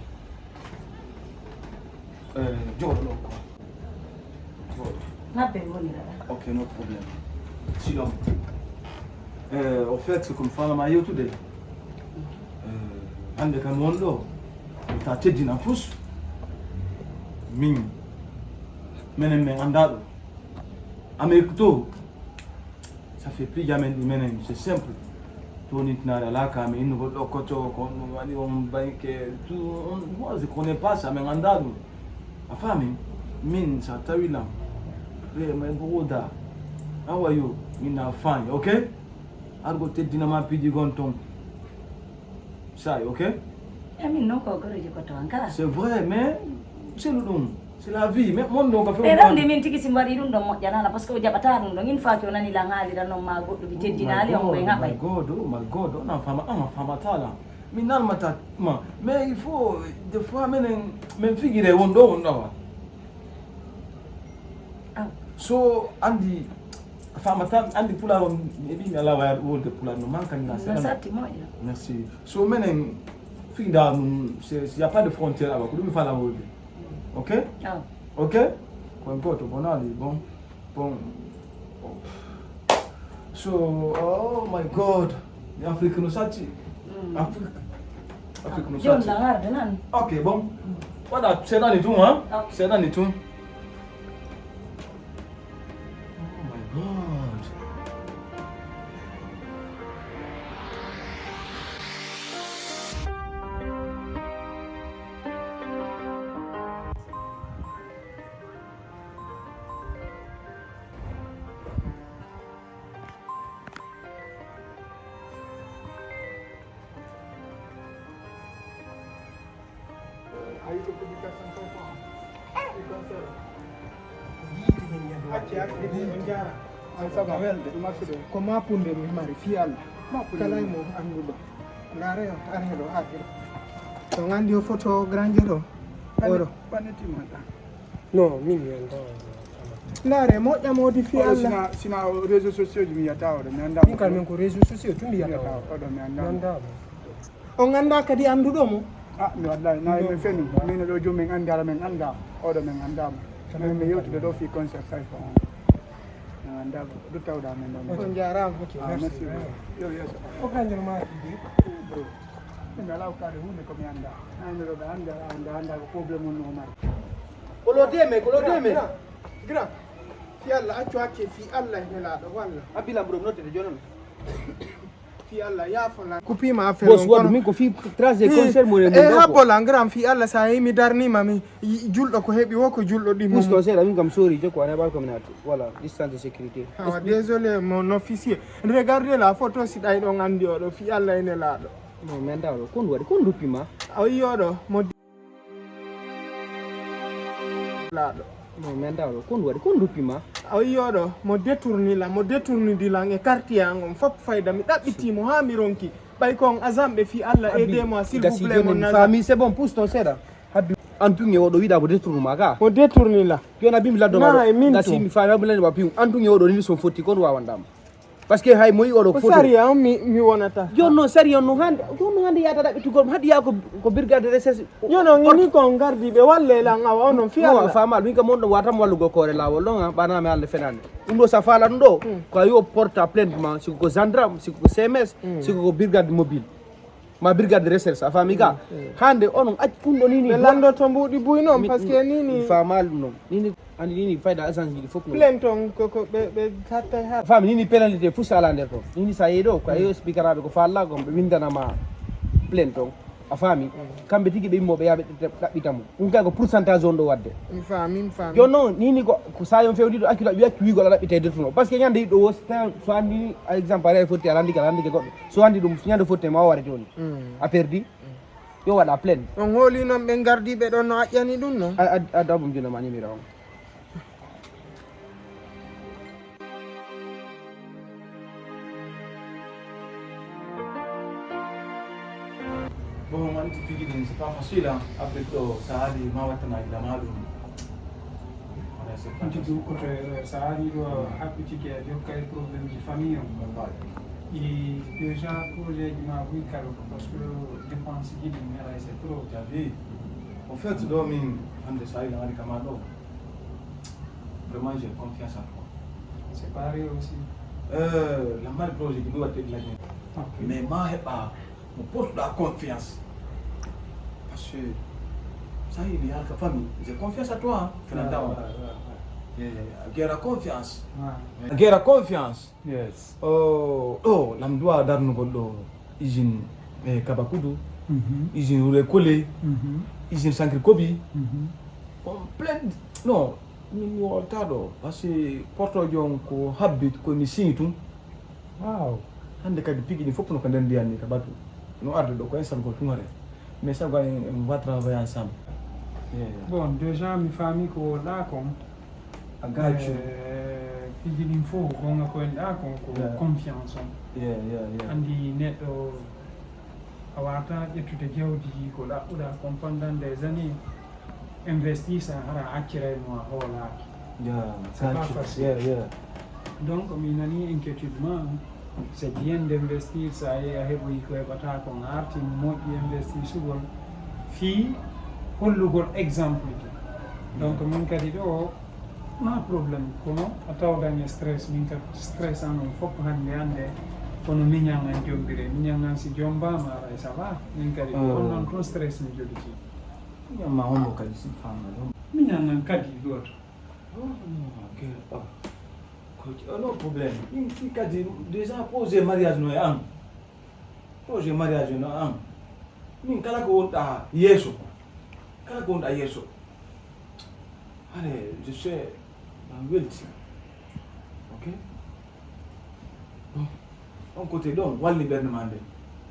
Eh, jooɗo ɗo quoi. Jooɗo. Mabbe woniraɗa. Ok, no problem. Siɗon. Eh, au fait, ko mi falama yewtude. Eh, hannde kam won ɗo. Ta teddina fus. Min. Menen men annda ɗo. Amérique to. Ça fait plus jamais ɗi menen. C'est simple. To nitnaare alaa ka mi innugol ɗo koto ko on ɗum waɗi on banque. Tout, on, moi, je connais pas ça, mais annda ɗum. A faami? Min, sa tawi lan. Re, my brother. How are you? Min na fine, ok? Argo teddina ma piiji gon ton. Say, ok? Amin non ko goroji ko toon ka. C'est vrai, mais c'est le ɗum. C'est la vie. Mais mon ɗo ka E few. ɗamde min tigi si mbaɗi ɗum ɗon moƴƴanala parce que o jaɓata ɗum ɗon une fois que o nani lan haalira noon ma goɗɗo mi teddinali on koye My haɓay. God, oh my God, on a fama, on a fama tala. Mi nalmata ma. Mais il faut des fois menen men figire won ɗo won ɗawa. Ah. So andi famata andi pulaar on e ɓi mi ala waya wolde pulaar no manka mina No seɗa. Satti moƴƴa. Merci. So menen figda ɗum c'est il y a pas de frontière awa ko ɗum mi fala wolde. Ok? Ah. Ok? Kon goto bonali bon. Bon. So, oh my God. Afrique no satti. Afrique. Afrique no Joni satti. Lan arde nan. Ok, bon. Waɗa seeɗani tun, ha? Ok. Seeɗani tun. Oh my God. Acci, acci, on jaara. An saba, welde. Ko mapunde mi mari fi Allah. Kala mo anduɗo. Ndare on, are ɗo, are ɗo. To gandi o photo grande ɗo. Oɗo. Ɓanne timman ɗan. Non, min mi annda. Ndare moƴƴa modi fi Allah. Sina, sina réseaux sociaux ji mi yata oɗo mi annda. Min kam min ko réseaux sociaux tun mi yata. Oɗo mi annda. Mi annda. On annda kadi annduɗo mo? Ah, mi wallahi na mi fenu. Min ɗo jom min anndara min annda. Oɗo min annda mo. Min mi yewtude ɗo fi concert Cypher on. Min annda ko ɗum tawɗa min ɗo. On jarama. Ah, merci. Yo yeso. O kanjum ma. Bro. Min ala ko kare hunde ko mi annda. Na mi ɗo ɓe annda annda annda ko problème on no mari. Kolo deme, kolo deme. Gra. Fi Allah accu hakke fi Allah nelaɗo walla. Abila bro notte de jonon. Fi Allah, yaafo lan. Kuppiima affaire. Boss on, wadu kono min ko fi trajet. Eh, concert mo e eh, habbo lan, grand, fi Allah, sa yehi mi darnima mi, yi-, julɗo ko heɓi wo ko julɗo ɗimmo. Pusto seeɗa, min kam sorry, je ko ane ɓal ko min arti. Voilà, distance de sécurité. Awa, désolé, mon officier. Regardez la photo, si ɗay ɗon andi oɗo, fi Allah ene laaɗo. Non, mais ndaw ɗo, kon waɗi, kon duppima? A yi oɗo, mo laaɗo. Non, mais ndaw ɗo, kon waɗi, kon duppima? A yi oɗo, mo détourni lan, mo détournidi lan e quartier an on, fop fayda, mi ɗaɓɓiti mo haa mi ronki. Ɓay kon azamɓe fi Allah, aidez-moi, s'il vous plaît, mon ami. Faami, c'est bon, pousse ton seeɗa. Habbi, an tun e oɗo wiɗa mo détournement ka. Mo détourni lan. Joni abimi laddo ma ɗo. E min gasi tun. Mi faami, abimi laddo ma piw. An tun e oɗo ni son fotti kon wawandama. Parce que hay mo yi oɗo ko foto. Sariya on mi, mi wonata. Joni noon sariya on no hande, joni no hande yata ɗaɓɓitugol mo, haɗi yaa ko, ko brigade de recherche. Joni on ini ko on gardi ɓe walle lan awa onon fi Allah. Non, a faamaali, min kam on ɗo wata mo wallugo koore laawol ɗon, ha, ɓana mi haalde fenaande. Ɗum ɗo sa faala ɗum ɗo, ko a yo porta plainte ma, si ko gendarme, si ko C M S, si ko brigade mobile. Ma brigade de recherche, a faami ka? Hande onon acci ɗum ɗo nini. Ɓe landoto mbuuɗi buy noon, parce que nini. Mi faamaali ɗum noon. Nini, andi nini fayda agence ji ɗi fof noon. Plainte on ko, ko ɓe, ɓe hattay ha. A faami nini pénalité fof sala nder toon. Nini sa yehi ɗo, ko a yehi expliqueraɓe ko faalla kon, ɓe windanama plainte on. A faami? Kamɓe tigi ɓe immo ɓe yaɓe ɗaɓɓita mo. Ɗum kay ko pourcentage on ɗo wadde. Mi faami, mi faami. Jooni noon, nini ko, ko sa yon fewdiɗo accu ɗaɓɓi accu wiigol a ɗaɓɓitay de toon. Parce que ñande yiɗɗo wo, so andi, a exemple, a fotti a landike, a landike goɗɗo. So andi ɗum, ñande fotte ma o wara jooni. A perdi. Yo waɗa plainte. On hooli noon ɓe ngardi ɓe ɗon no aƴƴani ɗum noon? A, a, a dabum juna ma numéro on. Bon, on anti tigi ɗin, c'est pas facile, hein. Afrique ɗo, sa haali ma wattana illa ma ɗum. Voilà, c'est pas facile. Tigi ukkoto e ɗo, sa haali ɗo, haɓɓi tigi a jokka e problème ji famille on. Wallahi. I déjà projet ji ma buy kala ko, parce que dépense ji ɗin haray c'est trop. T'as vu? Au fait, ɗo min hande sa ila ari kama ɗo. Vraiment, j'ai confiance en toi. C'est pareil aussi. Euh, la mal projet qui doit être la. Ok. Mais ma heɓa mo portuɗa confiance. Parce que sa yiɗi halka famille, j'ai confiance à toi, hein, finalement. Ouais, ouais, ouais, ouais. Eh, a gera confiance. Ouais. A gera confiance. Yes. Oh, ɗo lam duwa darnugol ɗo usine e Kabakudu, usine Wure Kole, usine Sankri Kobi. On plein, non, min mi wolta ɗo, parce que portojo on ko habbi ko mi signi tun. Wow. Hande kadi pigi ɗin fof no ko nder ndiyan ni ka batu. No arde ɗo ko un seul gol tun hare. Mais ça va, on va travailler ensemble. Yeah, yeah. Bon, déjà mi faami ko wowla kon. A gaacu. Eh, piji ɗin fof gonga ko en ɗa kon ko confiance on. Yeah, yeah, yeah. Andi neɗɗo a wata ƴettude jawdi ko ɗaɓɓuɗa kon pendant des années. Investir sa hara a acciray mo a hoolaaki. Yeah, c'est pas facile. Yeah, yeah. Donc mi nani inquiétude ma. C'est bien d'investir, sa yehi a heɓoyi ko heɓata kon, a arti mo moƴƴi investir sugol fii hollugol exemple ji. Donc min kadi ɗo ma problème, kono a tawdan e stress, min kadi stress an on fof hande hande kono miñan an jombire, miñan an si jombama aray ça va, min kadi ko on non tun stress mi jogiti. Miñan ma hombo kadi si fama ɗum. Miñan an kadi goto. Oh, ok. Oh. Ko, oh, no problème. Min, min kadi déjà projet mariage no e an. Projet mariage no e an. Min kala ko wonɗa yeeso. Kala ko wonɗa yeeso. Allez, je sais, en welti. Ok? Bon. On côté ɗon walli ɓernde ma nde.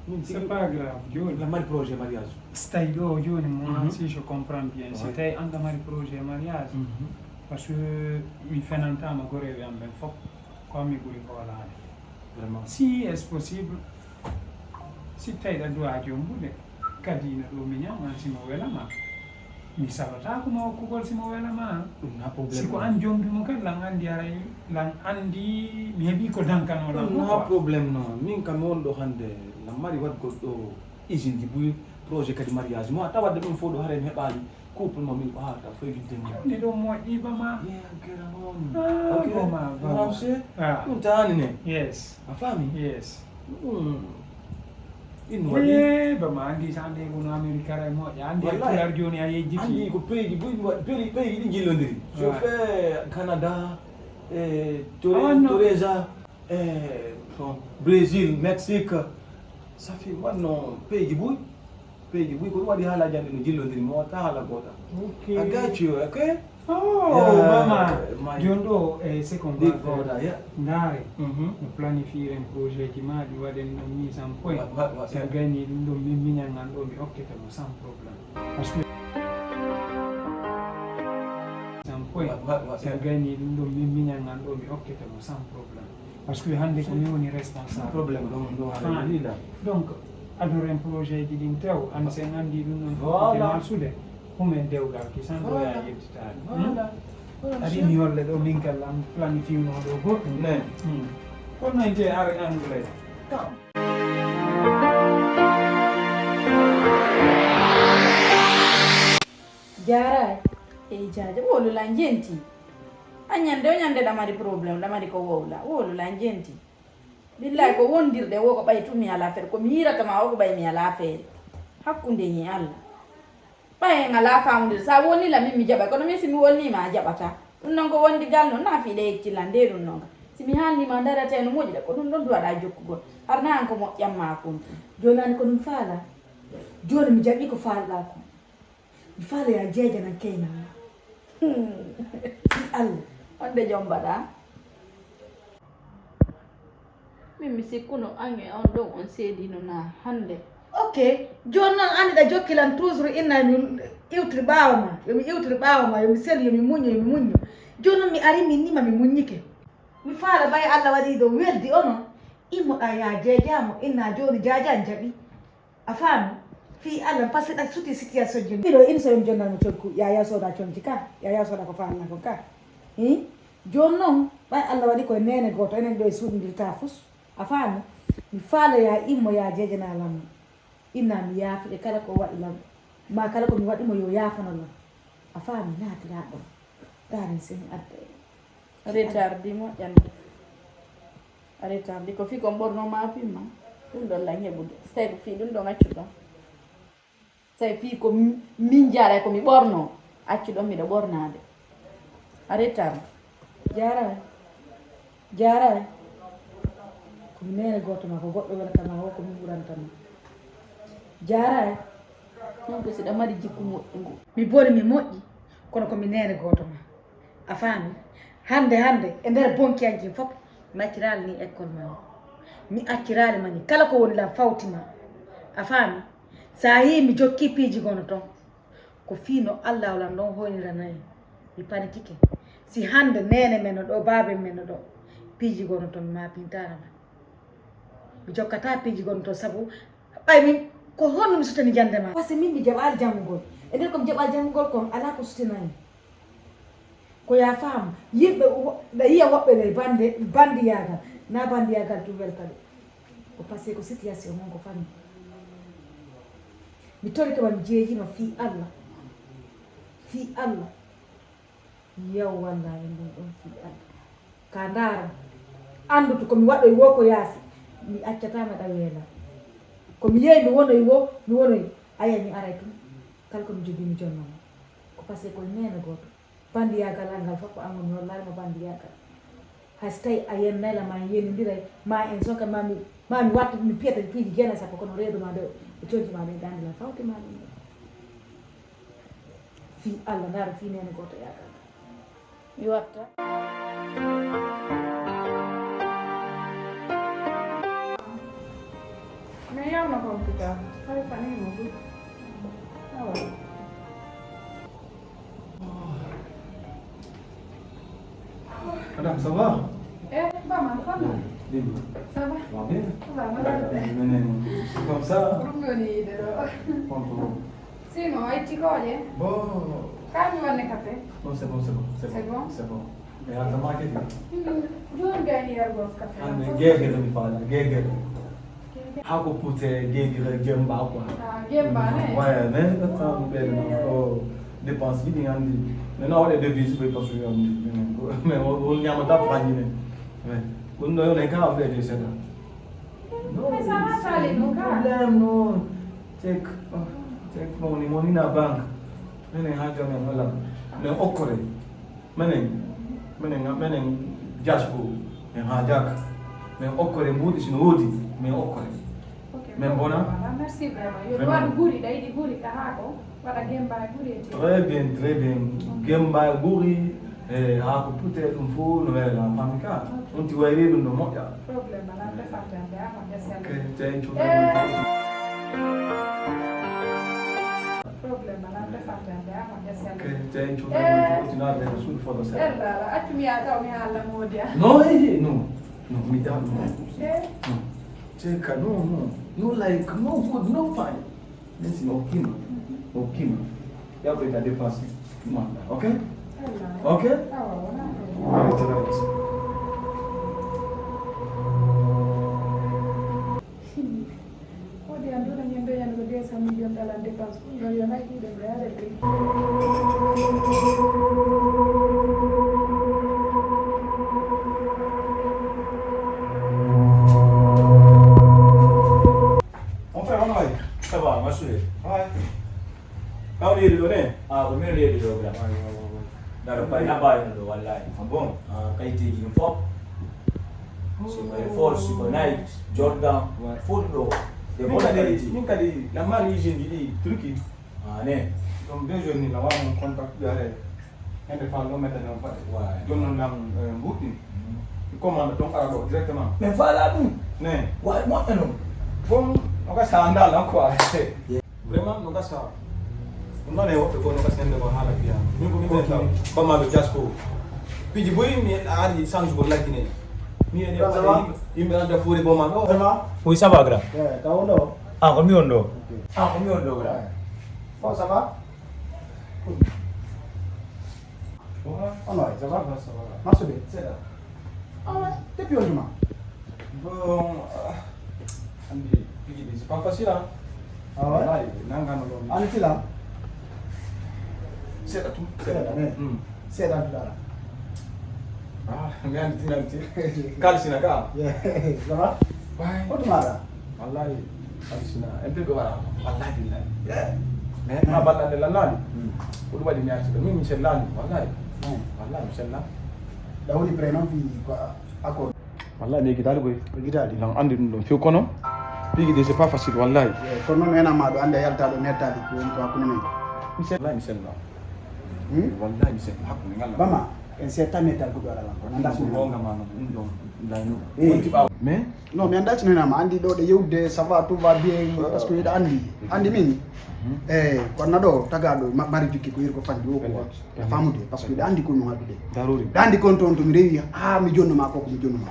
Min c'est pas grave, joni. La mari projet mariage. Si tawi ɗo joni, moi, si je comprends bien, si tawi an ɗa mari projet mariage, parce que mi fenantama goreɓe am ɓen fof, ko an mi ɓuri hoolaade. Vraiment. Si est possible, si tawi ɗa duwa jombude, kadi ina ɗo miñan an si mo welama. Mi salata ko ma hokkugol si mo welama. Ɗum na problème. Si ko an jombi mo kadi lan andi haray, lan andi mi heɓi ko dankano lan. Ɗum na problème no. Min kam mi won ɗo hande lan mari waɗgol ɗo usine ji buy projet kadi mariage mo a tawadde ɗum fof ɗo haray mi heɓali couple mo min ko haalta foy lidde mo. Nde ɗo moƴƴi ba ma. Ye gera noon. Ah, ok. Ba ma, ba ma. Ramse. Ah. Ɗum tani ne. Yes. A faami? Yes. Ɗum. Ɗin waɗi. Eh, ba ma andi sa nde kono Amérique ara e moƴƴa. Andi e wallahi. Pular joni a yejjiti. Andi ko pays ji buy mi waɗi pays pays ɗi jillondiri. Chauffeur Canada, e Toreza, e Brésil, Mexique, ça fait wanno peeji buy. Peeji buy ko ɗum waɗi haala jande no jillondiri mo watta haala goota. Okay. I got you, okay? Oh, Yeah, mama. my Joni ɗo e second big goto. Brother, yeah. Ndaare. Mhm. No planifiren projet ji ma ɗi waɗen ɗo mise en point. Wa- wa- wa- Sen gayni ɗum ɗo min miñal ngal ɗo mi okkete mo sans problème. Parce que sans point. Wa- wa- wa- Sen gayni ɗum ɗo min miñal ngal ɗo mi okkete mo sans problème. Parce que hannde ko min woni responsable. Problème ɗon ɗo Fine. Alhamdulillah. Donc adoren projet ji ɗin tew an sen anndi ɗum ɗon Voilà. marsude. Humen dewgal ki san ɗo ya Voilà. Yettitaade. Voilà. Voilà, Aɗa monsieur. Imi holle ɗo min kala am planifiewno ɗo goɗɗum. Ne. Hmm. Kono en te are anglais. Come. Jaaraay. Ey jaaja wolula njenti. A ñande o ñande ɗamari problème ɗamari ko wowla wolula njenti. Billahi ko wondirde wo ko ɓay tumi ala feere ko mi yirata ma o ko ɓay mi ala feere. Hakkunde ñi Allah. Ɓay en ala famudir sa wonila min mi jaɓa kono min si mi wonnima a jaɓata. Ɗum noon ko wondigal noon na fiɗe yeccilla nde ɗum noon si mi haalnima darate no moƴƴude ko ɗum ɗon duwaɗa jokkugol. Harna an ko moƴƴan ma kon. Jonani ko ɗum faala. Joni mi jaɓi ko faalɗa ko. Mi faala ya jeejanan keynal ma. Fi Allah. Wonde jom mbaɗa. Min mi sikkuno an e on ɗon on seedino na hannde. Ok. Jooni noon anndi ɗa jokki lan toujours inna mi iwtiri ɓaawo ma yomi iwtiri ɓaawo ma yomi selu yomi muñño yomi muñño. Jooni noon mi ari min nima mi muññike. Mi faala ɓay Allah waɗi ɗo weldi onon. Immoɗa ya jeejaamo inna jooni jaajan jaɓi. A faami? Fii Allah par ce que ɗa suti situation ji. Miɗo in soyon jonnal mo coggu yaya soda conci ka yaya soda ko faalna kon ka. Hi. Jooni noon ɓay Allah waɗi koye nene gooto enen ɗo e suuɗindirta fus. A faami? Mi faala ya immo ya jeejana lamma. Inna mi yaafike kala ko waɗi lam ma kala ko mi waɗi mo yo yaafano lam. A faami? Naatira ɗon. Darin seni adda en. Retardi moƴƴani. A retardi ko fii kon ɓorno ma pimma. Ɗum ɗon lan heɓude so tawi ko fii ɗum ɗon accu ɗon. So tawi fii ko min jaara ko mi ɓorno accu ɗon miɗo ɓornaade. A retardi. Jaaraay. Jaaraay. Ko mi neene gooto ma ko goɗɗo welata ma wo ko min ɓuranta ma. Jaaraay. Ɗum ko siɗa mari jikku moƴƴu ngu. Mi boni mi moƴƴi kono ko mi neene gooto ma. A faami? Hannde hannde e nder bonkiyanke fof mi acciraali ni école ma o. Mi acciraali ma ni kala ko woni lan fawti ma. A faami? So a yii mi jokki piiji gono toon ko fii no allahu lan ɗon hoynirana en. Mi panitike si hannde neene men no ɗo baaben men no ɗo piiji gono toon mi ma pintana ma. Mi jokkata piiji gonto sabu ɓay min ko honno mi sutani jannde ma. Parce que min mi jaɓaali janngugol e nder ko mi jaɓaali janngugol kon alaa ko sutinani. Ko ya faamu yimɓe ɗa yiya woɓɓe ley bande bandiyagal na bandiyagal tum welta ɓe. Ko parce que ko situation mon ko famille. Mi torike ma mi jeejima fii allah. Fii allah. Yaw walla en ɗum ɗon fii allah. Ka ndaara anndutu ko mi waɗoy wo ko yaasi. Mi accatama ɗa weela ko mi yehi mi wonoy wo mi wonoy. Aya mi aray tun kala ko mi jogii mi jonnoma. Ko parce que koye neene gooto bandiyagal angal fof ko angon mi hollaali mo bandiyagal. Hay so tawi a yennayla ma en yenodiray ma en soka mami mami watta mi piyata piiji jeena sappo kono reedo ma nde e conci ma ɗen ɗandila fawti ma ɗum ɗon. Fii allah ndaara fii neene gooto yagal. Mi watta. Mi yawna computer hay fanimo du. Awa. Madame, ça va? Eh, bama kono. Libre. Ça va? Va bien? Bama. C'est comme ça. Ɗum woni yiide ɗo. Pronto. Sino a itti kooƴe? Bon. Kaami wanne café. Non, c'est bon, c'est bon. C'est bon? C'est bon. E alta market. Jooni gayni yargol café. Anne geger mi faala geger. Hako pute geger jemba quoi. Ah, jemba ne? Ouais, mais attends, belle non. Oh, dépense bi ni andi. Mais non, on est devise mais parce que mais on on y a ma tap rani ne. Ouais. Kun no ne ka be de seda. Non, Mais ça va, ça allait, non, car. Problème non. Check. Oh, check mon ni mon ina banque. Mene haja men wala. Mais okore. Menen menen menen jasbo en hajaka. Min okkore mbuuɗi, si no woodi, min okkore. Ok, min bona. Voilà, merci vraiment. Yo duwaɗu guri, ɗa yiɗi guri ka haako, waɗa gemba guri e teewu. Très bien, très bien. Ok. Gemba guri, e haako pute ɗum fof no wela, a faami ka? Ok. Ɗum ti wayri ɗum no moƴƴa. Problème alaa, defante ande ama, merci. Ok, thank you very much. Problème alaa, defante ande ama, merci. Ok, thank you very much. What you know, very soon for the same. Ella, accu mi yaha taw mi haala Modiya. No, eh, eh, no. No, mi da, no. Eh? No. Cheka, no, no. No like, no good, no fine. Listen, okima. Okima. Ya kwenda dépense. Manda, okay? Ella. Okay? Awa, wona. Right, right. Kodi an dona ñande ñande ko deux cent millions dalan dépense ɗum ɗon yo hay ɗiɗo ɓe are ɓe. Mon frère, on va. Ça va, ma chérie. Ouais. Ka woni yeeɗi ɗo ne? Ah, ko min yeeɗi ɗo, grand. Dara pay na bayo ɗo, wallahi. Ah bon? Ah, kayiteeji ɗum fof. Siko e Ford, siko Nike, Jordan, fof ɗo. Min kadi, min kadi, la marque usine ɗi Turquie. Ah, ne? Donc, deux jours ni, la wa mon contact, yare. Hende fa lo meta non fa. Ouais. Jooni noon lam, eh, mbuuɗi. Mhm. I commande donc ara ɗo directement. Mais voilà ɗum. Ne? Wa moƴƴa noon. Bon, o ka sa anda lan quoi. Vraiment, no gasa. Ɗum noon e woɓɓe fof no gasa hannde ko haala fiya. Min ko min ɓe taw. Bamma ɗo jas ko. Piiji boyi mi a ari change ko laggine. Mi e ɗe yimɓe adda fuure boma ɗo. Vraiment? Oui, ça va, grand. Eh, ka won ɗo? Ah, ko mi won ɗo. Ok. Ah, ko mi won ɗo, grand. Eh. Bon, ça va? Ono, ça va? Ça va, ça va. Marche bien? C'est là. Ah ouais, depuis on duma. Bon, ah, andi, piiji ɗi, c'est pas facile, hein? Ah ouais? Wallahi, nangano ɗo. An tila? Seeɗa tum, seeɗa. Seeɗa, mais hmm. Seeɗa an tila. Ah, mi andi, mi andi. Kalsina ka. Yeah. Ça va? Ouais. Ko tuma ɗa? Wallahi, kalsina. En peu ko wara. Wallahi billahi. Yeah. Mais ma ballande lannani. Hmm. Ko ɗum waɗi mi arti ɗo. Min mi sellani. Wallahi. Hmm. Wallahi mi sella. Ɗa woni prénom fi ko accord. Wallahi mi yejjitaali koy. Yejjitaali? Nan anndi ɗum ɗon few kono piiji ɗi c'est pas facile wallahi. Eh, kono noon ena ma ɗo anndi a yalta ɗo nettaali ko woni ko hakkunde men. Mi sella, mi sella. Hmm? Wallahi mi sella hakkunde ngal. Bama, en setta mettal ko ɗo ala lan kono annda so gonga ma no ɗum ɗon layno. Eh. Wonti ɓaawo. Mais non, mi annda sino ena ma anndi ɗo ɗe yewde ça va, tout va bien, parce que yiɗa anndi. Anndi min. Mhm. Eh, kono ɗo tagaɗo ma-, mari jukki ko yirko fandi o ko. A famude, parce que ɓe anndi ko no waɗude. Daruri. Ɓe anndi kon toon to mi rewi, haa mi jonnoma ko, ko mi jonnoma.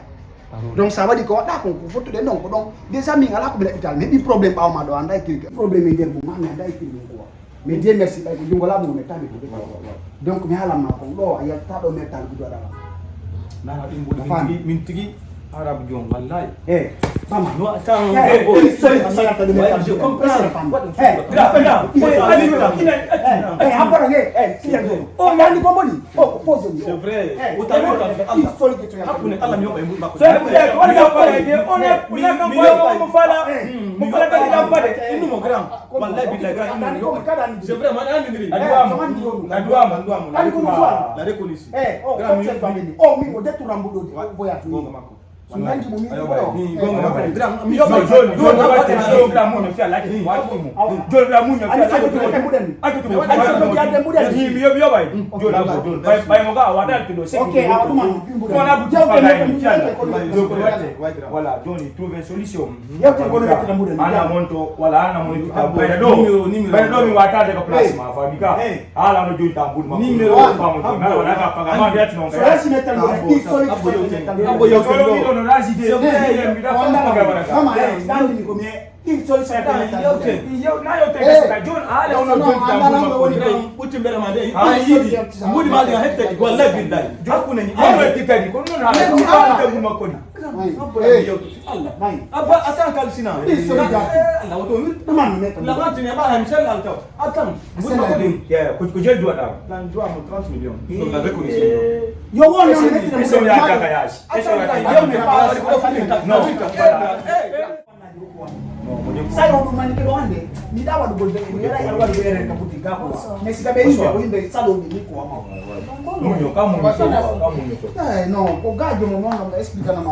Daruri. Donc, sa waɗi ko waɗɗa kon, ko fottude ɗon, ko ɗon. Déjà, min alaa ko mi ɗaɓɓital, mi heɓi problème ɓaawo ma ɗo, annda e kirke. Problème e nder mum, ma mi annda e kirke mum quoi. Mais Dieu merci, ɓay ko junngo laaɓungo mi tawi ko. Ouais, ouais, ouais. Donc, mi haalan ma kon ɗo, a yalta ɗo mettal gudo aɗa. Nana ɗum woni min tigi, min tigi. Arabe John, wallahi. Eh, Bama. No, attends, eh, eh, eh, sorry, sorry, sorry, ouais, je comprends. What the fuck? Gra, gra, eh, eh, eh, eh, habara, eh, eh, si, eh, oh, mani ko moni. Oh, pose. C'est vrai. Eh, autant que Allah. Sorry, que tu as. Hakkunde Allah mi yoɓa e mbuɗi makko. C'est vrai, on est, on est, on est comme on fala. On fala kadi lampade. Innumo grand. Wallahi billahi grand innumo yoɓa. C'est vrai, man andidiri. A duwama. A duwama. A duwama. La reconnaissance. Eh, oh, grand mi yoɓi. Oh, mi o dettu rambuɗo voyage. Gonga makko. So nanji mo mi ko. Ni gonga makko. Grand mi yoɓa. Joni, joni, joni, joni, grand mo no fiya laki. Wa ko mo. Joni grand mo no fiya laki. Ake to mo. Ake to mo. Ni mi yoɓi yoɓay. Joni, joni. Bay, bay mo ga wada to do. Ok, a duma. Ko na bu jawte mo mi fiya. Joni ko watte. Voilà, joni trouver solution. Yewte ko no yewte mbuɗen. Ana monto, wala ana monto. Abo, bayda ɗo. Numéro, numéro. Bayda ɗo mi wata daga place ma, faami ka. Eh. Ala no joni tan buɗi ma. Numéro. Faamo to. Na wala ka paga ma biati non. So yasi metal mo. Abo, abo yewte. Abo yewte. Solo mi ɗo no raji de. Mi da faama ka wala ka. Mama, eh, dandi ko mi. Ɗin solution tan yewte. Yow na yewte. Joni ala ono joni tan buɗi ma. Ɓutti mbere ma de. A yiɗi. Mbuɗi ma de hette. Wallahi billahi. Jokku ne ni. Awa ti kadi ko non ha. Ko tan buɗi ma ko ni. Abba, attends, kalsina. Eh, Allah, wato, la vente n'est pas la michelle, attends. Attends, vous m'avez dit, eh, ko, ko jël droit là. Dans droit, mon trente millions. Donc, la reconnaissance. Yo, won, non, mais c'est ya kaka yash. Attends, non. Salo ɗum mani keɗo hannde mi ɗa waɗugol ɓe mi yeɗa yar waɗugo erreur ka boutique ga quoi. Mais si ka ɓe yimɓe ko yimɓe salo ɓe ni quoi. Muño ka muño ko ka muño ko. Eh, non, ko gajo mo mo ngam explique na ma.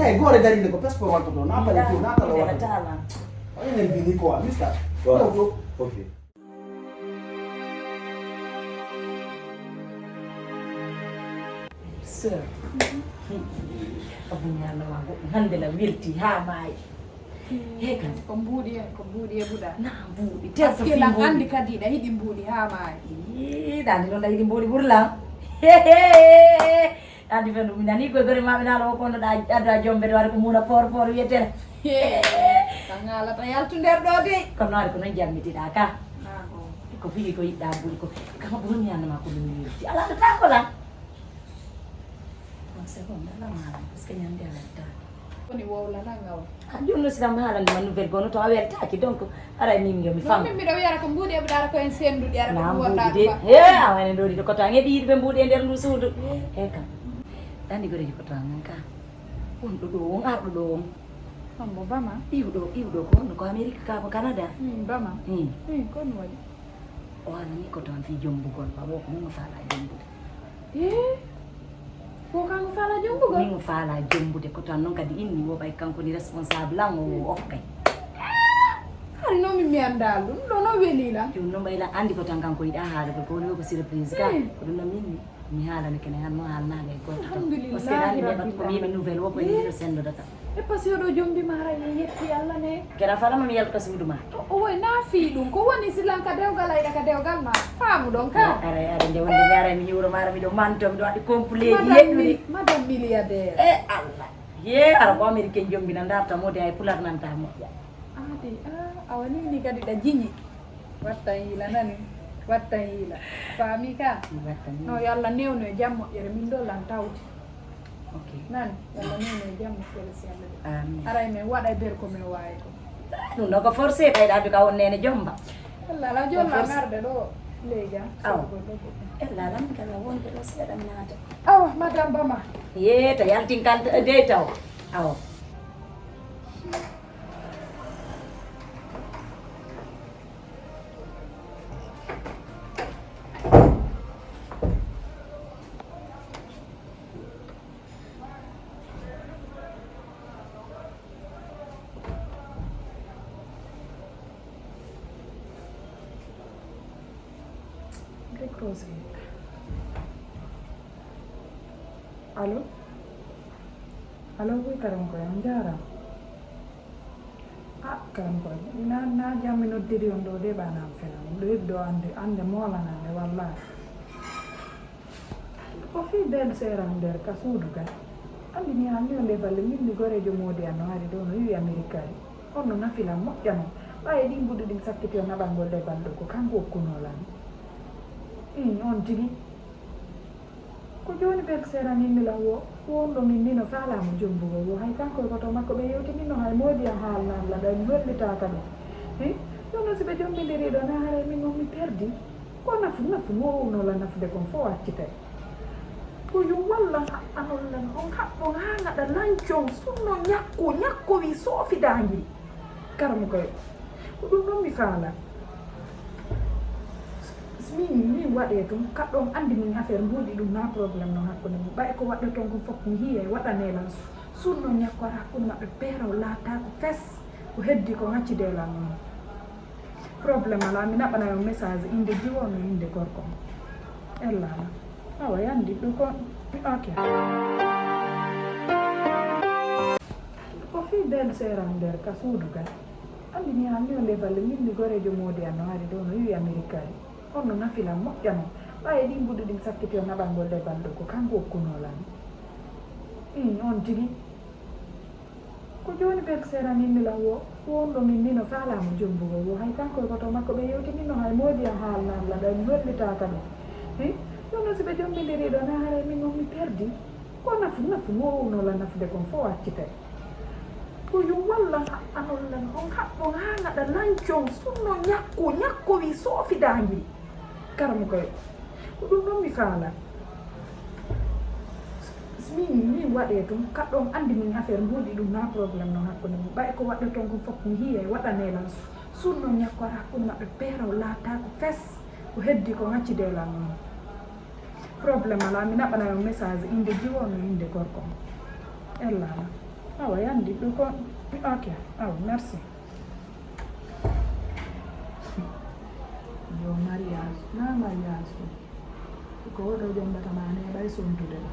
Hey, gore dari ne ko passeport wanto do. Na pale ko na tala wanto. Tala. Ay ne bini ko amista. Wa. Ok. Sir. Abu ñaala ma ko hande la welti ha maayi. He kan. Ko mbuuɗi en, ko mbuuɗi e buɗa. Na mbuuɗi. Parce que lan andi kadi ɗa yiɗi mbuuɗi ha maayi. Ii, ɗa andi noon ɗa yiɗi mbuuɗi ɓuri lan. He, he. Andi fen ɗum mi nani koye gore ma ɓe naala o kono ɗa adda jombe ɗo ari ko muna por por wiyetere. He. Ka ngaalata yaltu nder ɗo de. Kono ari ko noon jammitiɗa ka. Ko fii ko yiɗɗa mbuuɗi ko. Kama ɓuri mi annama ko min yirti. Ala ɗo tan ko lan. Bon, c'est bon, ala maala, parce que ñande a weltaaki. Woni wowlana ngaw. Ah, jooni no silam haalande ma nouvelle gono to a weltaaki, donc aray min yo mi fam. Min miɗo wiyata ko mbuuɗi e ɓuɗaara ko en sennduɗi ara ko wonɗa ɗum. He, a wayne ndori ɗo koto an heɓi yiɗɓe mbuuɗi e nder ndu suudu. He kam. Dandi goreji koto an an ka. Won ɗo ɗo won arɗo ɗo won. Hombo bama? Iwɗo, iwɗo ko honno ko Amerique ka ko Canada? Hmm, bama. Hmm. Hmm, kon waɗi. O haalani ko toon fii jommbugol ma, wo ko min o faalaa jommbude. Ee? Wo kanko faalaa jommbude? Min o faalaa jommbude, ko toon noon kadi inni wo ɓay kanko ni responsable an o wo okkay. Hari noon min mi anndaali ɗum, ɗum ɗo noon welii lan. Jooni noon ɓay lan anndi ko tan kanko yiɗaa haalugol, ko woni wo ko surprise ka, ko ɗum noon min mi, mi haalani kene han noon haalnaali e gooto tan. Alhamdulillah. Parce que ɗaani ɓe ɓat ko mi heɓi nouvelle wo ko e ɗiɗo senndoda tan. E parce que oɗo jombi ma ara mi yetti Allah ne. Kera fala ma mi yalta suudu ma. O woy na fii ɗum ko woni silan ka dewgal ayɗa ka dewgal ma faamu ɗon ka. Ara ara nde wonde mi ara mi ñuuro ma ara miɗo manto miɗo waɗi complet ji yeɗɗuɗi. Madame milliardaire. E Allah. Ye ara ko américain jombi na darta mode ay pular nanta moƴƴa. Adi a awa ni ni kadi ɗa jiñi. Wattan yiila nani. Wattan yiila. Faami ka. Wattan yiila. No yo Allah newnu e jam moƴƴere min ɗo lan tawti. Ok. Nani yo Allah newnu e jam moƴƴere si Allah de. Amin. Aray min waɗa e nder ko min waawi ko. Ɗum ɗo ko forcé ɓayɗa duka on nene jomba. Allah ala jolla ngarde ɗo ley jam. Aw. Ella lan kala wonde ɗo seeɗa mi naata. Awa madame bama. Yeeta yaltin kan dey taw. Awa. Décroché. Allo? Allo, oui, Karam Koy, on njaaraama. Ah, Karam Koy, na, na jammi noddiri on ɗo de ɓana am fena. Ɗum ɗo heɓi ɗo annde, annde moolanaande, wallaahi. Ko fii belle-sœur am nder ka suudu ga. Anndi mi haalni on ɗe balle min mi goreejo moodi am no hari ɗo no wi'i Amerique ari. On no nafi lan moƴƴa non. Ɓaawo e ɗin buɗɗi ɗin sakkiti on naɓangol ɗe balɗo ko kanko okkunoo lan. Hum, on tigi. Ko jooni belle-sœur am inni lan wo, wo on ɗon inni no faalaa mo jombugol wo. Hay kanko e koto makko ɓe yewtini no hay moodi am haalnaani lan ɗay mi hollitaaka ɗum. Hi? Jooni si ɓe jombindirii ɗo na haray min on mi perdi. Ko nafu, nafu, mo wownola nafude kon fof accitay. Ko yo wallan haɓɓanol lan, on haɓɓon haa ngaɗa lancon, sunno ñakko, ñakko wi soofidaangel. Karamokoyo, ko ɗum ɗon mi faala. Min, min waɗee tun, kaɗɗon anndi min affaire mbuuɗi ɗum na problème non hakkunde mum. Ɓay ko waɗɗoton kon fof mi hiyay waɗanee lan su-, sunno ñakkoor hakkunde maɓɓe peero laataako fes, ko heddi ko ŋaccide lan non. Problème alaa, mi naɓanay on message innde jiwo no innde gorko on. Ella alaa. Awa yandi ɗum ko, ok. Ko fii belle-sœur am nder ka suudu ga. Anndi mi haalni on le balle min mi goreejo moodi an no hari ɗo no wi'i Amerique ari. On no nafi lan moƴƴa non. Ɓay ɗin mbuuɗi ɗin sakkiti o naɓangol le balɗo ko kanko okkunoo lan. Mm, on tigi. Ko jooni belle-sœur an inni lan wo, wo on ɗo min ni no faalaa mo jombugol wo. Hay kanko e koto makko ɓe yewtini no hay moodi an haalnan lan ɗay mi hollitaaka ɗum. Hi? Ɗum non si ɓe jombindiri ɗo na haray min on mi perdi. Ko nafu, nafu mo o no la nafude kon fof accitay. Ko yo wallan haɓɓanon lan, on haɓɓon haa ngaɗa lancon, sunno ñakko, ñakko wi soofidaangi. Karamu koy, ko ɗum ɗon mi faala. Min, min waɗee tun, kaɗɗon anndi min affaire mbuuɗi ɗum na problème non hakkunde mum. Ɓay ko waɗɗoton kon fof mi hiyay waɗanee lan su-, sunno ñakkoor hakkunde maɓɓe peero laataako fes, ko heddi ko ŋaccide lan non. Problème alaa, mi naɓanay on message innde jiwo no innde gorko on. Ella alaa. Awa yandi ɗum ko, ok, awa merci. Yo mariage, na mariage ɗum. Ko oɗo jombata ma ne ɓay sontude ɗo.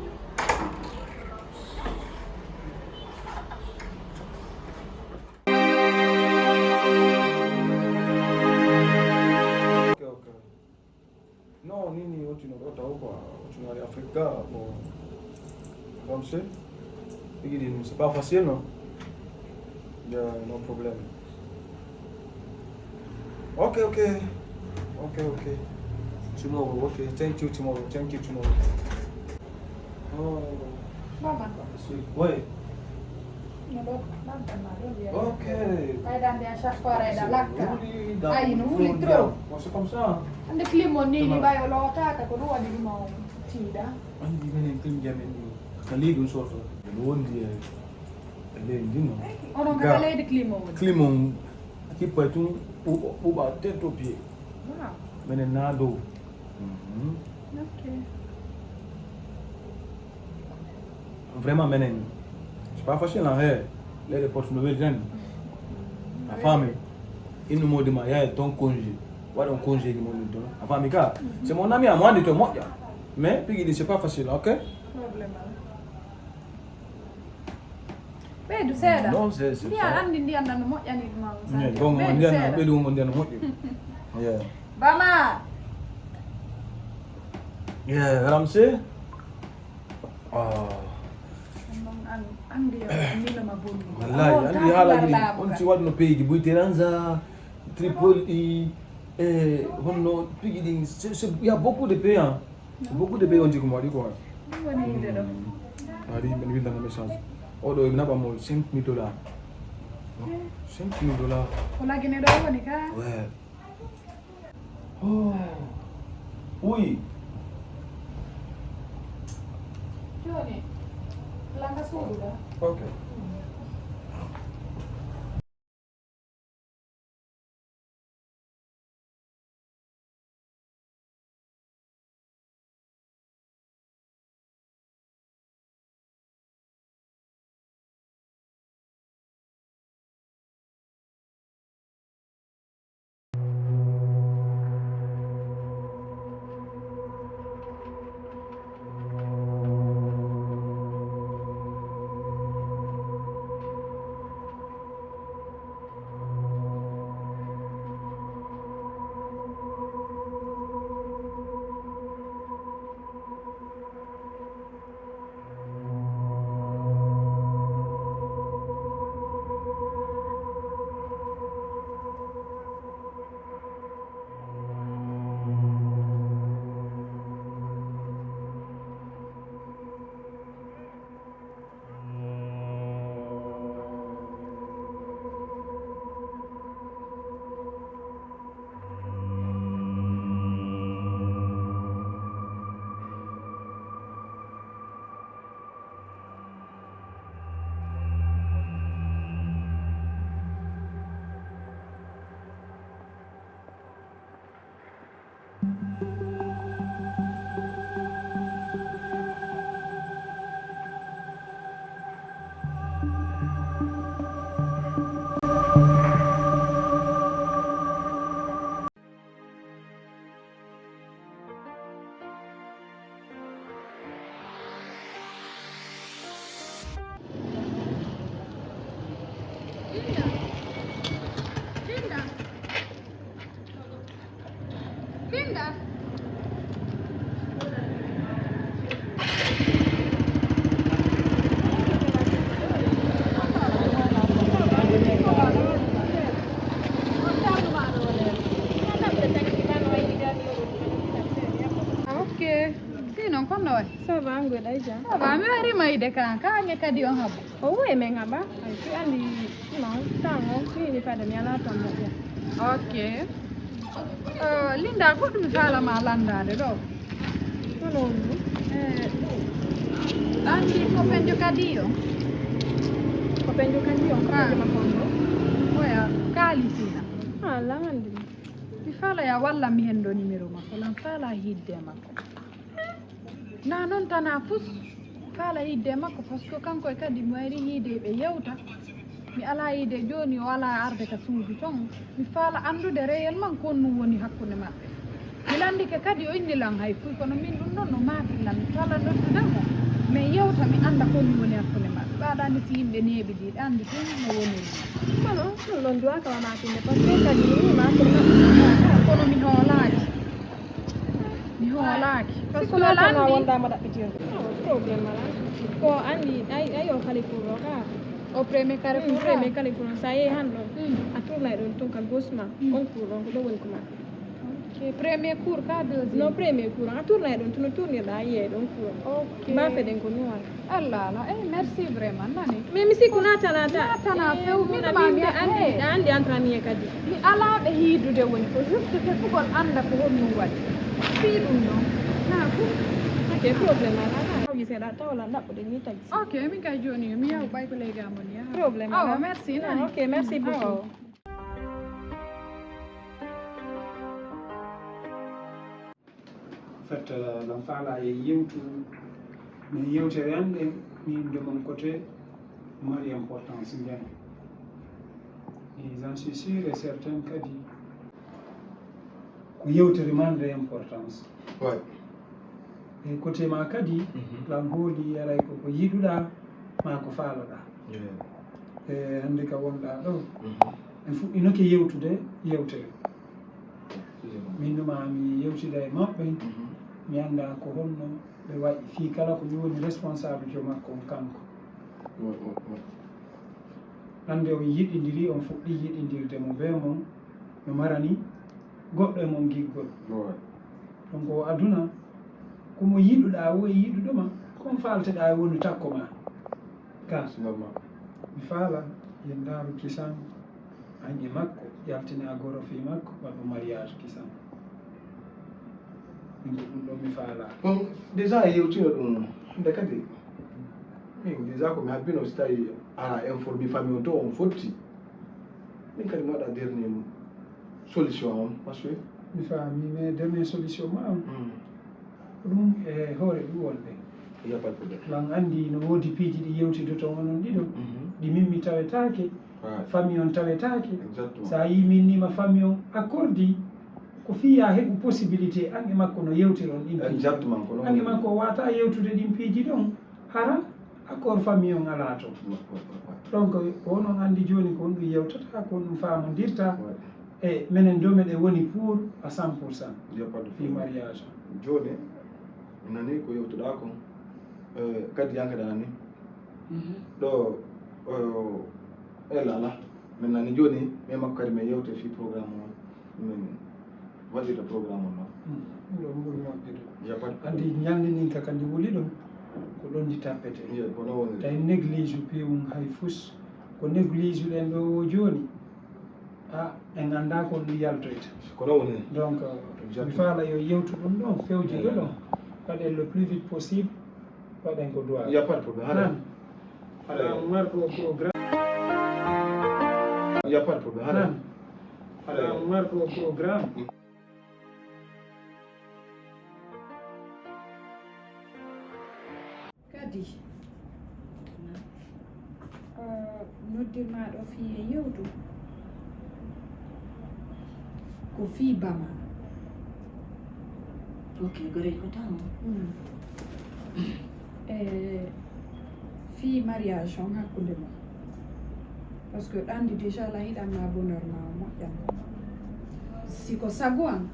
Ok, ok. Non, ni, ni, otino ɗo taw quoi, otino ari Afrique ga, bon, comme c'est, tigi ɗin, c'est pas facile, non? Yeah, no problème. Ok, ok, ok, ok. Tomorrow, ok, thank you tomorrow, thank you tomorrow. Oh. Baba. Sweet boy. No, baba, baba, baba, yeah. Ok. Ɓay dande à chaque fois rayda lakka. Ay, no wuli trop. Bon, c'est comme ça. Ande clim on ni, ni ɓay o lootaaka, ko ɗum waɗi ɗum o tiiɗa. Andi menen clim jamin ɗum. Ka leydi ɗum soto. No wondi e, e leydi ndi, no. Onon kaka leydi clim on woni? Clim on kippay tun ɓuuɓa, ɓuuɓa tête aux pieds. Wow. Menen na dow. Mhm. Ok. Vraiment, menen, c'est pas facile, hein, hey. Les reports no weli tan. A faami? Innu moodi ma, yaha ton congé. Waɗon congé ji mon ton. A faami ka? C'est mon ami, a mo andi to moƴƴa. Mais, pigi ɗi, c'est pas facile, ok? Problème. Ɓeydu seeɗa. Non, c'est, c'est ça. Ndiyan anndi ndiyan nan no moƴƴani ma. Ndiyan, donc, ɓeydu ndiyan, seeɗa. Ɓeydu mo ndiyan no moƴƴi. Yeah. Bama. Yeah, Ramsey. Ah. Wallahi, anndi haala ɗin. On si waɗno pays ji Buiteranza, Tripoli, e honno pigi ɗin. C'est, c'est, il y a beaucoup de pays, hein. Beaucoup de pays on dit ko mi waɗi quoi. Ɗum woni yiide ɗo. Ari men windana message. Oɗo mi naɓa mo cinq mille dollars. Cinq mille dollars. Ko lagine ɗo woni ka? Ouais. Oh. Oui. Jooni. Langa suudu ɗo. Ok. Ok. Sinon, kono waɗi? Ça va, an mbaɗɗa jam? Ça va, mi wari mayde ka, ka ange kadi on haɓu. O wi men haɓa. Ay, si andi, non, tango, si ni fada mi ala tan moƴƴa. Ok. Eh, Linda, goɗɗum mi faala ma landaade ɗo. Kono on ɗum? Eh, andi ko penjo kadi o? Ko penjo kadi o? Ko penjo makko on ɗo? Oya, kaalisina. Ah, lan andi mi. Mi faala ya walla mi hendo numéro makko, lan faala hidde makko. Na noon tana fus faala yiide makko, par ce que kanko e kadi mi wayri yiide ɓe yewta. Mi alaa yiide jooni o alaa arde ka suudu ton. Mi faala anndude réellement ko honɗum woni hakkunde maɓɓe. Mi lanndike kadi o inni lan hay fuy, kono min ɗum ɗon no maafin lan. Mi faala noddude mo, min yewta, mi annda ko honɗum woni hakkunde maɓɓe. Ɓaaɗaani si yimɓe neeɓidiiɗe anndi tun no woniri. Kono ɗum ɗon duwaa ka wa maafinde, par ce que kadi mi yii maafinde. Kono mi hoolaaki. Mi hoolaaki. Par ce que ko nattanaa wonɗaa mo ɗaɓɓitirde. Problème alaa. Ko anndi, ay, ay, o Carrefour o ka. O premier Carrefour. Hmm, premier Carrefour o. Sa yehi han ɗon. Hmm. A tournay ɗon tun ka gauche ma. Hmm. On cours ɗon, ko ɗon woni ko ma. Ok, premier cours ka deuxième? Non, premier cours. A tournay ɗon tun, no tournirɗaa, a yiyay ɗon cours. Ok. Baafe ɗen ko noir. Allah, Allah. Eh, merci vraiment, nani? Mais mi sikku naata, naata. Naata, naata, few, min ma mi andi, andi entrain kadi. Mi alaa ɓe hiidude woni ko juste tefugol annda ko honɗum waɗi. Fii ɗum noon, naa fof. Ok, problème alaa, naa. Hawi seeɗa, taw lan ɗaɓɓude ni tagi. Ok, min kay jooni, mi yaw ɓay ko leyga mon yaha. Problème alaa. Awa, merci, nani? Ok, merci beaucoup. Awa. En fait, euh, lan faala e yewtu, mais yewtere an ɗe, min de mon côté, mari importance bien. Et j'en suis sûr et certain kadi, ko yewtere man de importance. Ouais. E côté ma kadi, mhm, lan hooli aray ko ko yiɗuɗaa, ma ko faaloɗaa. Yeah. E hannde ka wonɗaa ɗo, mhm, en fuɗɗinoke yewtude yewtere. Min numa mi yewtida e maɓɓe, mhm, mi annda ko honno ɓe waɗi fii kala ko mi woni responsable jo makko on kanko. Mm, mm, mm. Hannde on yiɗindiri, on fuɗɗi yiɗindirde mo bee mon, no marani goɗɗo e mon giggol. Ouais. Donc o aduna, ko mo yiɗuɗaa wo e yiɗuɗo ma, ko mo faalteɗaa e wonu takko ma. Ka, c'est normal, mi faala, yen ndaaru kisan. An e makko, yaltina goro fii makko, waɗu mariage kisan. Min ko ɗum ɗon mi faalaa. Bon, déjà e yewtino ɗum, hannde kadi, min déjà ko mi habbino, si tawi ala informi famille on to on fotti. Min kadi mi waɗa dernier solution on, parce que mi faami, mais dernier solution ma on. Hmm. Ko ɗum e hoore ɗum wonde. Il y a pas de problème. Lan anndi no woodi piiji ɗi yewtidoton onon ɗiɗo, mhm, ɗi min mi tawetaake, ouais, famille on tawetaake. Exactement. So a yii min nima famille on accordé, ko fii ya heɓu possibilité an e makko no yewtiron ɗin piiji. Exactement, ko ɗon an e woni. Makko o wata yewtude ɗin piiji ɗon, hara accord famille on alaa ton. Ouais, ouais, ouais, ouais. Donc, ko onon anndi jooni ko honɗum yewtata, ko honɗum faamondirta. Ouais. E menen do meɗen woni pour à cent pour cent. Il y a pas de problème. Fii mariage. Jooni, mi nani ko yewtuɗaa kon. Eh, kadi yanke ɗa nani. Mhm. Ɗo, eh, ella ala. Min nani jooni, min makko kadi min yewte fii programme on. Min waɗirta programme on non. Hmm, ɗum ɗo ɓuri moƴƴude. Il y a pas de problème. Anndi ñalnde ndin ka kandi wuli ɗum, ko ɗon ndi tappete. Iyo, ko non woni. Tawi néglige pewum hay fus. Ko néglige ɗen ɗo o jooni. Ah, en anndaa ko ɗum yaltoyta. Ko non woni. Donc, exactement, mi faala yo yewtu ɗum ɗon, fewjiɗo ɗon. Waɗen le plus vite possible, waɗen ko duwaa. Il y a pas de problème. Hara. Nan. Hara. Marco programme. Il y a pas de problème. Hara. Nan. Hara. Marco programme. Kadi, eh, noddirmaa ɗo fii e yewtu, ko fii bama. Ok, goreejo ko tan. Mm. E fii mariage on hakkunde mon. Parce que ɗandi déjà la hiɗan ma bonheur ma o moƴƴan. Si ko sago an,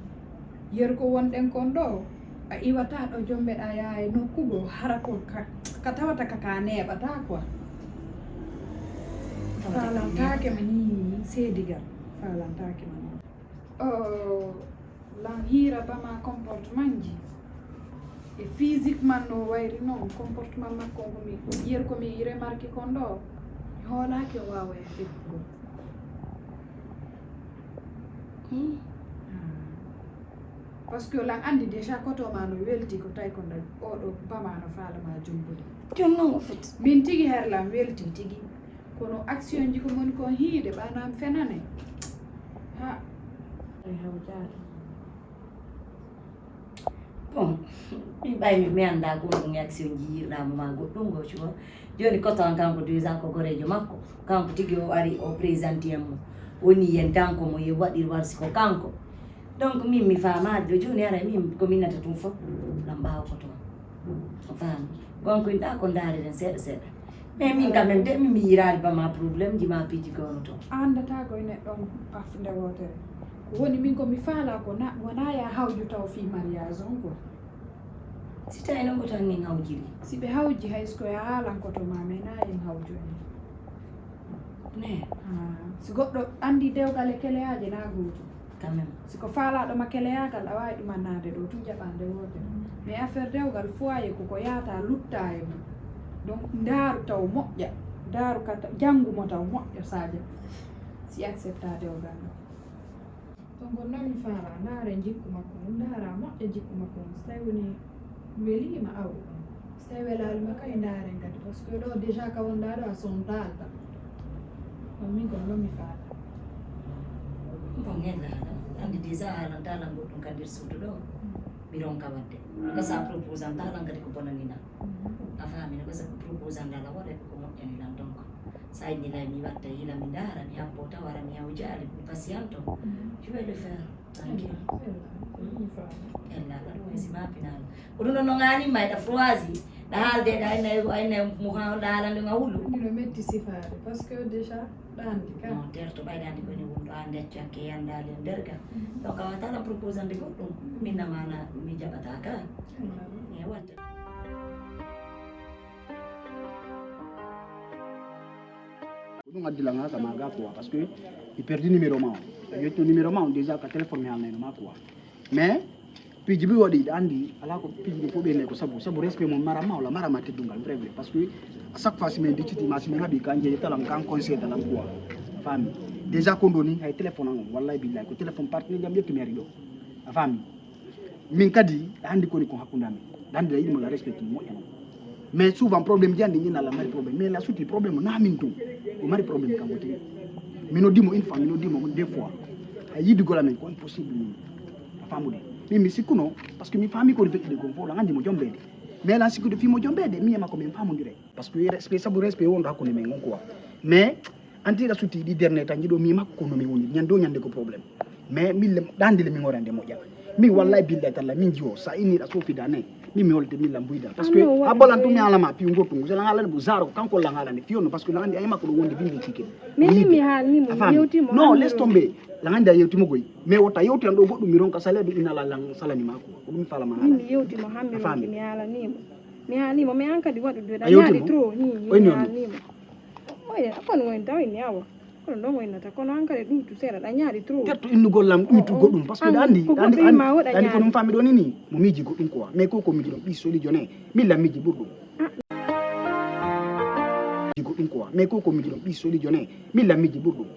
yer ko wonɗen kon ɗo, a iwata ɗo jombeɗa yaa e nokku goo, hara ko ka, ka tawata ka, ka neeɓata quoi. Faalantaake ma nii seedigal, faalantaake ma nii. Oh, lan hiira bama comportement ji. E physiquement no wayri non, comportement makko ko mi, yer ko mi remarque kon ɗo, mi hoolaaki o waawa e feggol. Hmm. Ah. Parce que lan andi déjà koto ma no welti ko tawi ko nda oɗo bama no faala ma jumbude. Ɗum noon o foti. Min tigi her lan welti tigi. Kono action ji ko moni kon hiide ɓanam fenane. Ha. Ay hawjaade. Bon, min ɓay mi, mi annda ko ɗum action ji yirɗamo ma goɗɗum go cuwa. Joni koto an kanko déjà ko gorejo makko. Kanko tigi o ari o présente en mo. Woni yen danko mo ye waɗir warsi ko kanko. Donc min mi faamaade ɗo jooni ara min ko minnata ɗum fof lan ɓaawa ko toon. O faami. Gonko inɗa ko ndaari ɗen seeɗa seeɗa. Mais min quand même de min mi yiraali ba ma problème ji ma piiji gawno toon. A anndataa ko e neɗɗo on pafnde wootere. Ko woni min ko mi faalaa ko na wonaa ya hawju taw fii mariage on quoi. Si tawi noon ko tan min hawjiri. Si ɓe hawji hay so ko e haalankoto ma mais na en hawju en. Ne. Si goɗɗo anndi dewgal e keleyaaje na gootum. Quand même. Si ko faalaaɗo ma keleyaagal a waawi ɗum annaade ɗo tun jaɓaande wootere. Mais affaire dewgal foyer ko ko yaata lutta e mum. Donc ndaaru taw moƴƴa. Ndaaru ka janngu mo taw moƴƴa Sadio. Si accepta dewgal ɗo. Donc noon mi faala ndaare jikku makko mum ndaara moƴƴa jikku makko mum so tawi woni weliima aw so tawi welaali ma kay ndaaren kadi par ce que ɗo déjà ka wonɗaa ɗo a sontaali tan on min kono noon mi faala. Bon ella haala anndi déjà haalanta lan goɗɗum ka nder suudu ɗo mi ronka waɗde ko sa propose anta lan kadi ko bonanina a faami no ko sa propose anta lan waɗa ko moƴƴani lan donc. Sa inni lay mi watta yila mi ndaara mi habbo taw ara mi hawjaali mi patiente. Je vais le faire. Tranquille. Ella ka ɗum e si ma pinal. Ko ɗum ɗon no ngani ma ita froisi. Ɗa haalde ɗa inna inna mo ha ɗa haalande nga hulu. Mino metti sifaade parce que déjà ɗandi ka. Non terto ɓay ɗandi ko ni wonɗo an deccu hakke yandali en derga. Donc a watala proposande goɗɗum. Minna mana mi jaɓata ka. E watta. Ko ɗum addi lan haka maga quoi parce que mi perdi numéro ma on a yetto numéro ma on déjà ka téléphone mi haalnayno ma quoi mais piiji bi waɗi ɗa andi ala ko piiji ɗi fof ɓeyne ko sabu sabu respect mon marama walla marama teddungal vrai vrai parce que à chaque fois si min dicciti ma si min haɓi kan jeeyi talam kan conseil talam quoi a faami déjà ko ɗo ni hay téléphone an on wallay billahi ko téléphone partenaire jam ƴetti mi ari ɗo a faami min kadi ɗa andi koni ko hakkude amen ɗa andi ɗa yiɗi mo la respect mo moƴƴa non mais souvent problème ji andi ñin allah mari problème mais la suti problème na min tum o mari problème kanko tigi mi noddimo une fois mi noddimo deux fois a yiɗugol amen ko impossible min a famude min mi sikkuno par ce que mi faami koni feƴƴude kon fof la andi mo jombede mais lan sikkude fimo jombede mi e makko min famodire par ce que respect sabu respect wonɗo hakkude men on quoi mais anti ka sutti ɗi dernier tan jiɗo mi makko kono mi woni ñande o ñande ko problème mais min le ɗandi le min orande moƴƴa min wallay billahi talla min jiwo sa ini ɗa sofida ne min mi holte min lam buyda parce que a bolan to mi alama piw gotum so lan alani bu zaro kanko lan alani fiyono parce que lan andi ay makko ɗo wonde bimbe cike min min mi haalnimo mi yewtimo non laisse tomber lan andi a yewtimo goy mais wota yewti an ɗo goɗɗum mi ronka salaire ɗum ina ala lan salani ma quoi ko ɗum falama min mi yewtimo hammi ronki mi alanimo mi haalnimo mais an kadi waɗude ɗa ñaali trop hi mi haalnimo Oye, a kon woni tawi ni awa. Kono ɗon woni nata kono hankali ɗuytu seeɗa ɗa ñaari trop. Terto innugol lam ɗuytu goɗɗum parce que ɗa andi ɗa andi ko ɗum fammi ɗo ni ni mo miji goɗɗum quoi mais ko ko miji ɗon ɓi soli jone min lam miji ɓurɗum. Miji goɗɗum quoi mais ko ko miji ɗon ɓi soli jone min lam miji ɓurɗum.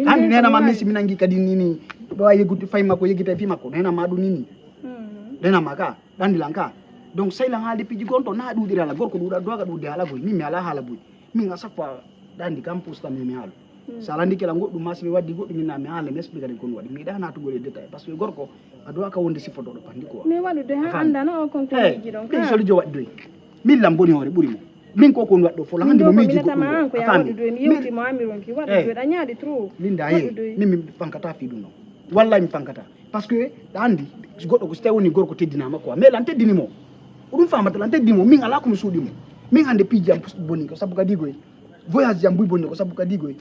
Andi nena ma mesi mi nangi kadi ni ni ɗo a yeguti fay makko yegita fi makko nena ma ɗum ni ni. Nena ma ka ɗandi lan ka donc sey lan haalde piiji gonto na ɗuuɗiri ala gorko ɗuuɗa doga ɗuuɗde haala boy min mi ala haala boy. Min a chaque fois ɗa andi kam posta mi mi haala sa landi kela goɗɗum ma si mi waddi goɗɗum min na mi haala mi explique ɗen kon waɗi mi yiɗa natugol e détail parce que gorko a dowa ka wonde siffotoɗo pandi quoi mi waɗude ha andana o kon ko miji ɗon ka solujo waɗi doy Min lan boni hoore ɓuri mo. Min ko ko mi waɗɗo fola hande mo miiji goɗɗum. An ko ya faami. Waɗu doy mi yewti mo amiron ki waɗu doy ɗa ñaali trop. Linda ye min mi fankata fi ɗum ɗon. Wallahi mi fankata. Parce que ɗa andi goɗɗo ko si tawi woni gorko teddinama quoi mais lan teddini mo. Ko ɗum famata lan teddini mo min ala ko mi suuɗi mo. Min hande piiji am boni ko sabu kadi goy. Voyage am buy boni ko sabu kadi goy.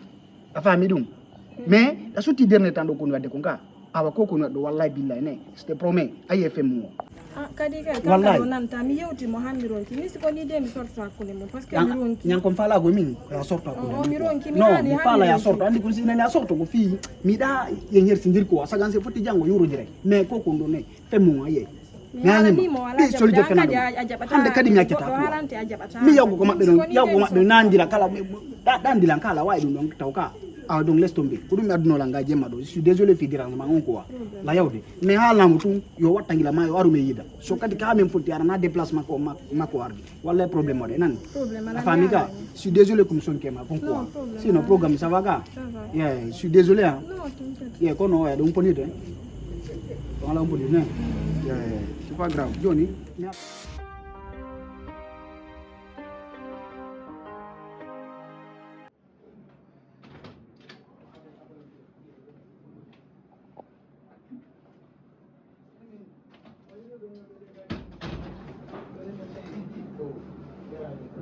A faami ɗum. Mais ɗa sutti dernier temps ɗo koni wadde kon ka. Awa ko koni waɗɗo wallahi billahi ne. C'était promet ayi e fem mo. Ah, kadi kay kanka ɗo nanta mi yewti mo hammi ronki mi siko ni de mi sorto hakkunde mon parce que mi ronki ñan kon falago min ya sorto hakkunde o mi ronki mi non mi fala ya sorto andi kon sinani ya sorto ko fi mi da ye hersindir ko sagan se fotti jango yuro dire mais ko kon do ne fem mo ayi. Ñaani mo ɓe soli jokkana ɗum hande kadi mi accata mi yawgo ko maɓɓe ɗon yawgo maɓɓe nandira kala ɗandilan kala wawi ɗum ɗon taw ka awa donc les tombe ko ɗum mi addunolan ga jemma ɗo je suis désolé fi dérangement on quoi la yawde mais ha laamu tun yo watta gila ma yo aru men yida so kadi ka men fotti arana déplacement ko makko arde walla e problème waɗe nani a faami ka je suis désolé comme sonke ma kon quoi sinon programme ça va ka yeah je suis désolé hein yeah kono oya ɗum ponide wala on ponide ne yeah c'est pas grave joni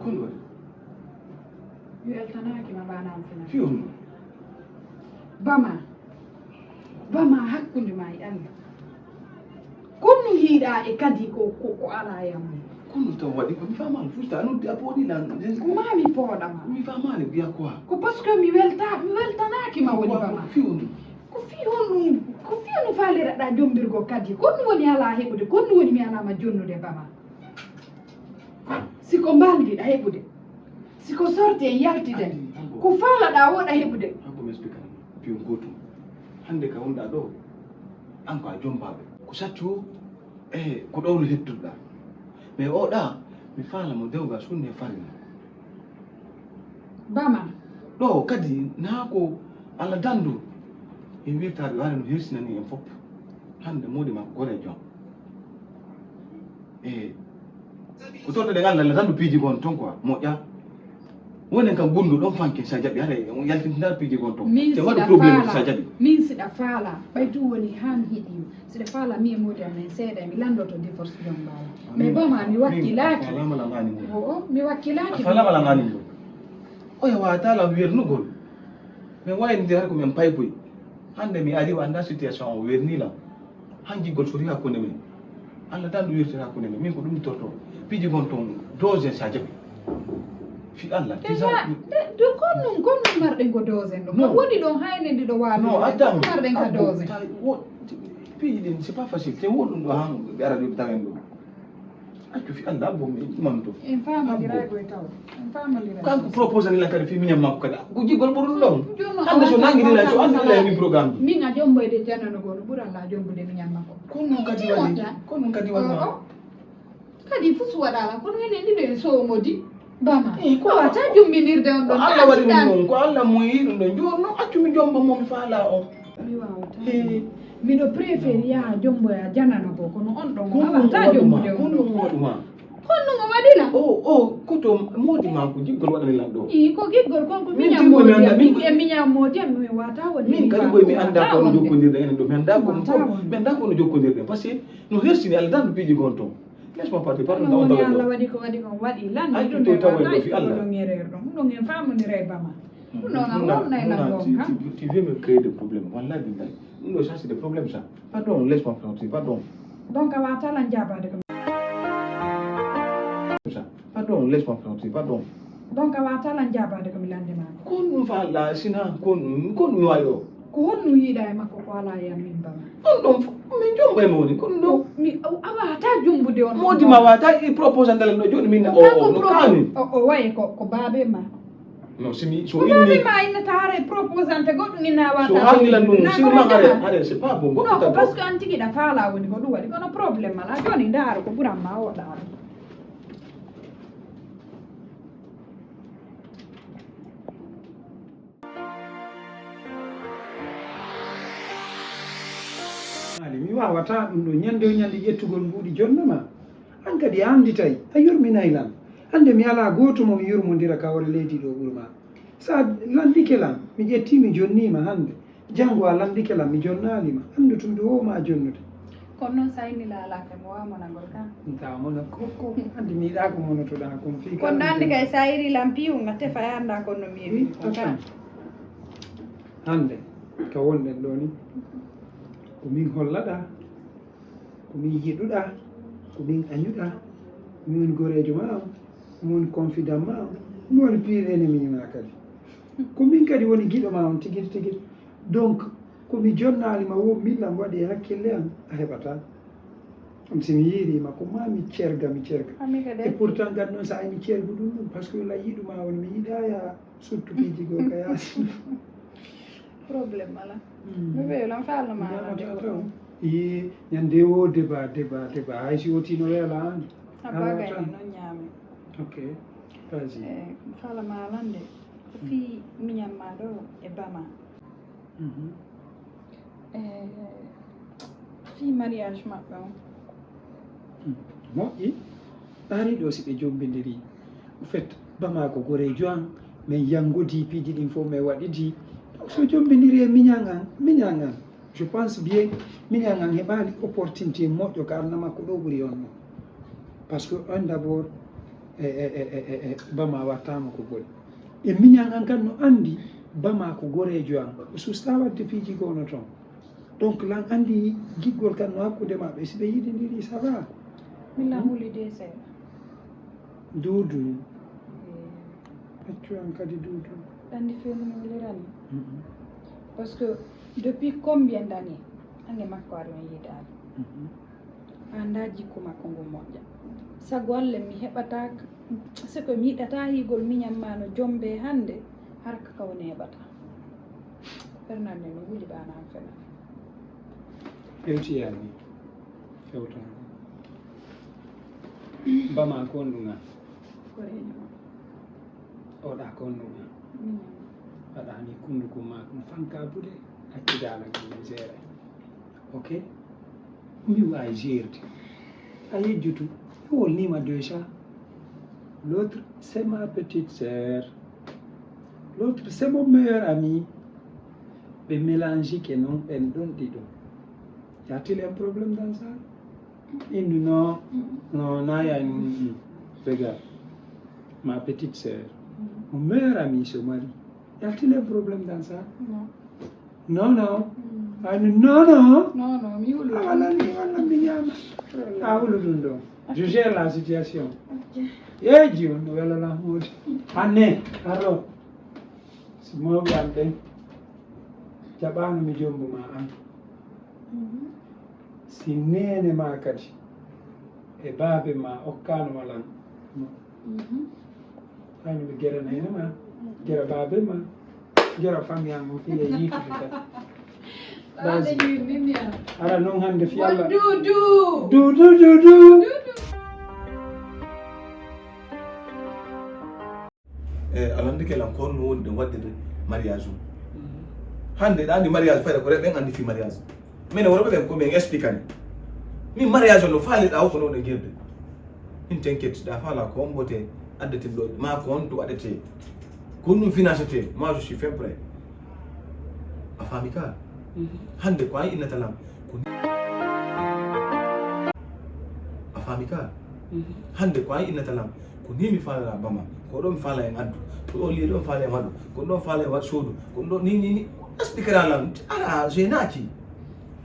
Kono mi weltanaaki ma mbanam fina fiyon bama bama hakkunde ma e allah konno hiiɗa e kadi ko ko ala yammu kono taw waɗi ko mi famani fusta non ti a pooɗi lan ko ma mi pooɗama mi famani wiya quoi ko parce que mi welta mi weltanaaki ma woni bama fiyon ko fi honɗum ko fi honɗum faaliraɗa jombirgo kadi ko ɗum woni ala heɓude ko ɗum woni mi alama jonnude bama siko mbaldiɗa heɓude siko sorti en yaltiden ko faalaɗa woɗa heɓude hanko mi explique an piyon gotum hande ka wonɗa ɗo an ko a jombaɓe ko saccu o e ko ɗowno hettuɗa mais oɗa mi faala mo dewga sunni e farina bama ɗo kadi na ko allah dandu e wirtaɓe ware no hersinani en fof hande modi makko gorejo am e ko tortoɗen allah allah dandu piiji gon ton quoi moƴƴa wonen kam gundu ɗon fanke sa jaɓi hara on yaltintindar piiji gon ton te waɗu problème sa jaɓi min siɗa faala ɓay du woni han hiɗi siɗa faala mi e modi am en seeɗa mi landoto divorce jom mbala mais boma mi wakkilaki o mi wakkilaki falama la ngani ngol oya wawata lan wernugol min waynodir hara ko min paykoy hande mi ari o anda situation o werni lan han giggol sori hakkunde men allah tan ɗum wirtata hakkunde men min ko ɗum torto piiji gon ton dose sa jaɓi fi allah déjà de kon ɗum kon ɗum marɗen ko dose ɗo kon woni ɗon hayne ɗiɗo wawi non attends marɗen ka dose piiji ɗin c'est pas facile te won ɗum ɗo han ɓe ara ɗum tawen ɗum accu fi allah abbo mi manto en famodiray koye taw en famodiray kanko proposé ni la kadi fi miñam makko kadi ko jigol ɓurɗum ɗon hande so nanguidira so andudira e min programme ji min a jomboyde janano goo no ɓura la jombude miñam makko kon non kadi waɗi kon non kadi waɗma kadi fus waɗala kono enen ɗiɗo en somodi bama ko wata jombinirde on ɗon allah waɗi ɗum ɗon ko allah moyi ɗum ɗon joni non accu mi jomba mo mi faala on mi wawata miɗo préféri yaha jomboya janano goo kono on ɗon wawata jombude on ɗon waɗuma honno ngo waɗila o o koto modi ma ko giggol waɗani lan ɗo i ko giggol kon ko miñam modi e miñam modi am mi wata woni min kadi koye mi anda kono jokkodirɗe enen ɗo mi anda kono mi anda kono jokkodirɗe par ce que no hersini allah dan no piiji gon ton laisse moi partir pardon on woni allah waɗi ko waɗi kon waɗi lan ɗum to tawa ɗo fi allah ɗum ɗon en famodira e bama ɗum ɗon a wonnay lan ɗon tu veux me créer des problèmes wallahi billahi ɗum ɗo ça c'est des problèmes ça pardon laisse moi partir pardon donc a wata lan jabade ko ça pardon laisse moi partir pardon donc a wata lan jabade ko mi lande ma kon ɗum fa allah sina kon kon mi wawi ɗo ko honno yiiɗa e makko ko ala e am min bama on ɗon fof min jombo e mawni kon ɗo mi a wata jombude on modi ma wata i propose andalen ɗo joni min o no kani o waye ko ko babe ma non simi so inni ma inna tare proposante goɗɗum inna wata so hallilan ɗum simi ma are are c'est pas bon goɗɗum parce que an tigi ɗa faala woni ko ɗum waɗi kono problème mala joni ndaaro ko ɓuran ma o ɗaaro mi wawata ɗum ɗo ñande o ñande ƴettugol mbuuɗi jonnoma an kadi a anditay a yurminay lan Hannde mi alaa gooto mo mi yurmondira ka hoore leydi ɗo ɓuri ma. So a lanndike lan, mi ƴettii mi jonniima hannde. Janngo a lanndike lan, mi jonnaali ma. Anndu tun ɗo wo ma jonnude. Kono noon so a inni laalaaka mo waawa monagol kan. Nta mono ko, ko, anndi mi yiɗaa ko monotoɗaa kon fii. Kono ɗo anndi kay so a iri lan piiwu nga tefa e anndaa kono no mi iri kon kan. Hannde, ka wonɗen ɗo ni, ko min hollaɗaa, ko min yiɗuɗaa, ko min añuɗaa, min woni goreejo ma on, min woni confident ma on, min woni pire ennemi ma kadi. Ko min kadi woni giɗo ma on tigiri tigiri. Donc, ko mi jonnaali ma wo min lan waɗi e hakkille an, a heɓataa. Ɗum si mi yiiri ma, ko ma mi cerga, mi cerga. Ami kadi. Et pourtant, gan noon so a mi cergu ɗum ɗum, parce que la yiɗu ma on, mi yiɗaa ya suttu piiji goo ka yaasi. Problème ala. Hmm. Mi ɓe lan faalno ma ñaamata lan de taw. Yi, ñande wo débat, débat, débat. Hay si woti no weela an. A bagay ni noon ñaami. Ok. Vas-y. Eh, faala ma lan de. Ko fii miñan ma ɗo e bama. Mhm. Eh, fii mariage maɓɓe on. Hmm. Moƴƴi. Ɗaari ɗo si ɓe jombindiri. En fait, bama ko goreejo an, min yanngodi piiji ɗin fof, min waɗidi. Donc, so jombindiri e miñan an, miñan an. Je pense bien, miñan an heɓaali opportunité moƴƴo ka aduna makko ɗo ɓuri on ɗo. Parce que on d'abord, e, e, e, e, e, bama wattaama ko boni. E miñan an kan no anndi, bama ko goreejo an. O susta waɗde piiji goo no toon. Donc, lan anndi giggol kan no hakkunde maɓɓe. Si ɓe yiɗindiri, ça va. Min lan wuli de seeɗa. Duudu. Eh. Accu an kadi duudu. Anndi fewndo mi wulirani. Mhm. Parce que depuis combien d'années? Ange makko ari on yiidaali. Mhm. A anndaa jikku makko ngu moƴƴa. Sago Alla mi heɓataa, c'est que mi yiɗataa hiigol miñan ma no jombe hannde, hara ka kaw neeɓataa. Fernande no wuli ɓaana am fena. Hewti yani. Fewta. Bama ko on ɗum an. Ko reño. Oɗa ko on ɗum an. Mm. Aɗa hani kunduko ma ɗum fanka bude. Accidaala ko misère. Ok? Mi waawi jeerde. A yejjutu. Mi wolniima déjà. L'autre, c'est ma petite sœur. L'autre, c'est mon meilleur ami. Ɓe mélange ke noon, ɓen ɗon ɗiɗo. Y a-t-il un problème dans ça? Indu non, non, na ya, mm, mm. Regarde. Ma petite sœur. Mon meilleur ami se marie. Y a-t-il un problème dans ça? Non. Non, non. Mm. Ah, non, non. Non, non, mi wulu. Ah, wala ni, wala mi ñaama. Ah, wulu ɗum ɗo. Ok. Je gère la situation. Ok. Eh, Dieu, no wela la mode. Anne, aro. Si mawɓe am ɓen jaɓaano mi jombo ma an. Mhm. Si neene ma kadi e baabe ma okkaano ma lan. Mhm. Hani mi gera neene ma, gera baabe ma, gera famille am on fiye yiitude kadi. Basi. Ara non hannde fi Allah. Duudu. Duudu, duudu. E a lanndike lan ko honno woni ɗen waɗde mariage o. Hannde ɗa anndi mariage fayda ko reɓe en anndi fi mariage. Minen worɓe ɓen ko min explique ani. Min mariage o no faalirɗa o ko noon e girde. Min t'inquiète ɗa faala ko on mbote addeten ɗo ma ko on to waɗete. Ko ɗum financete. Moi je suis fin prêt. A faami ka? Hannde ko an innata lan ko a faami ka? Hannde ko an innata lan ko ni mi faalana bama, ko ɗo mi faala en addu, ko ɗo liye ɗo mi faala en waɗu, ko ɗo faala en waɗu soodu, ko ɗo ni ni ni. Expliquera lan. Ala, je naaki.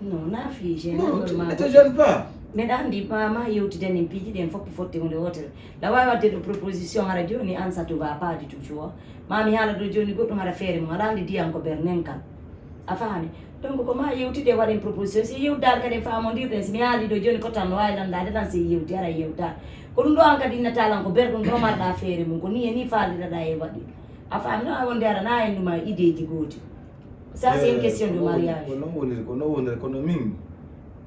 Non, na fi je non, tu ne te gênes pas. Mbeɗa anndi ma ma yewtiden en piiji ɗen fof ko fotti hunde wootere. La waawi waɗde ɗo proposition hara jooni an ça te va pas du tout, tu vois. Ma mi haala ɗo jooni goɗɗum hara feere mum, aɗa anndi diyan ko ber nen kan. A faami? Donc ko ma yewtide waɗen proposition, si yewtaade kadi en faamondirɗen, si mi haali ɗo jooni ko tan no waawi lanndaade tan si yewti hara yewtaade. Ko ɗum ɗo an kadi innata lan ko ber ɗum ɗo marɗa feere mum, ko ni e ni faaliraɗa e waɗi. A faami? No a wonde aɗa na en ɗuma ideeji gooti. Ça c'est une question de mariage. Ko non woniri, ko non woniri, kono min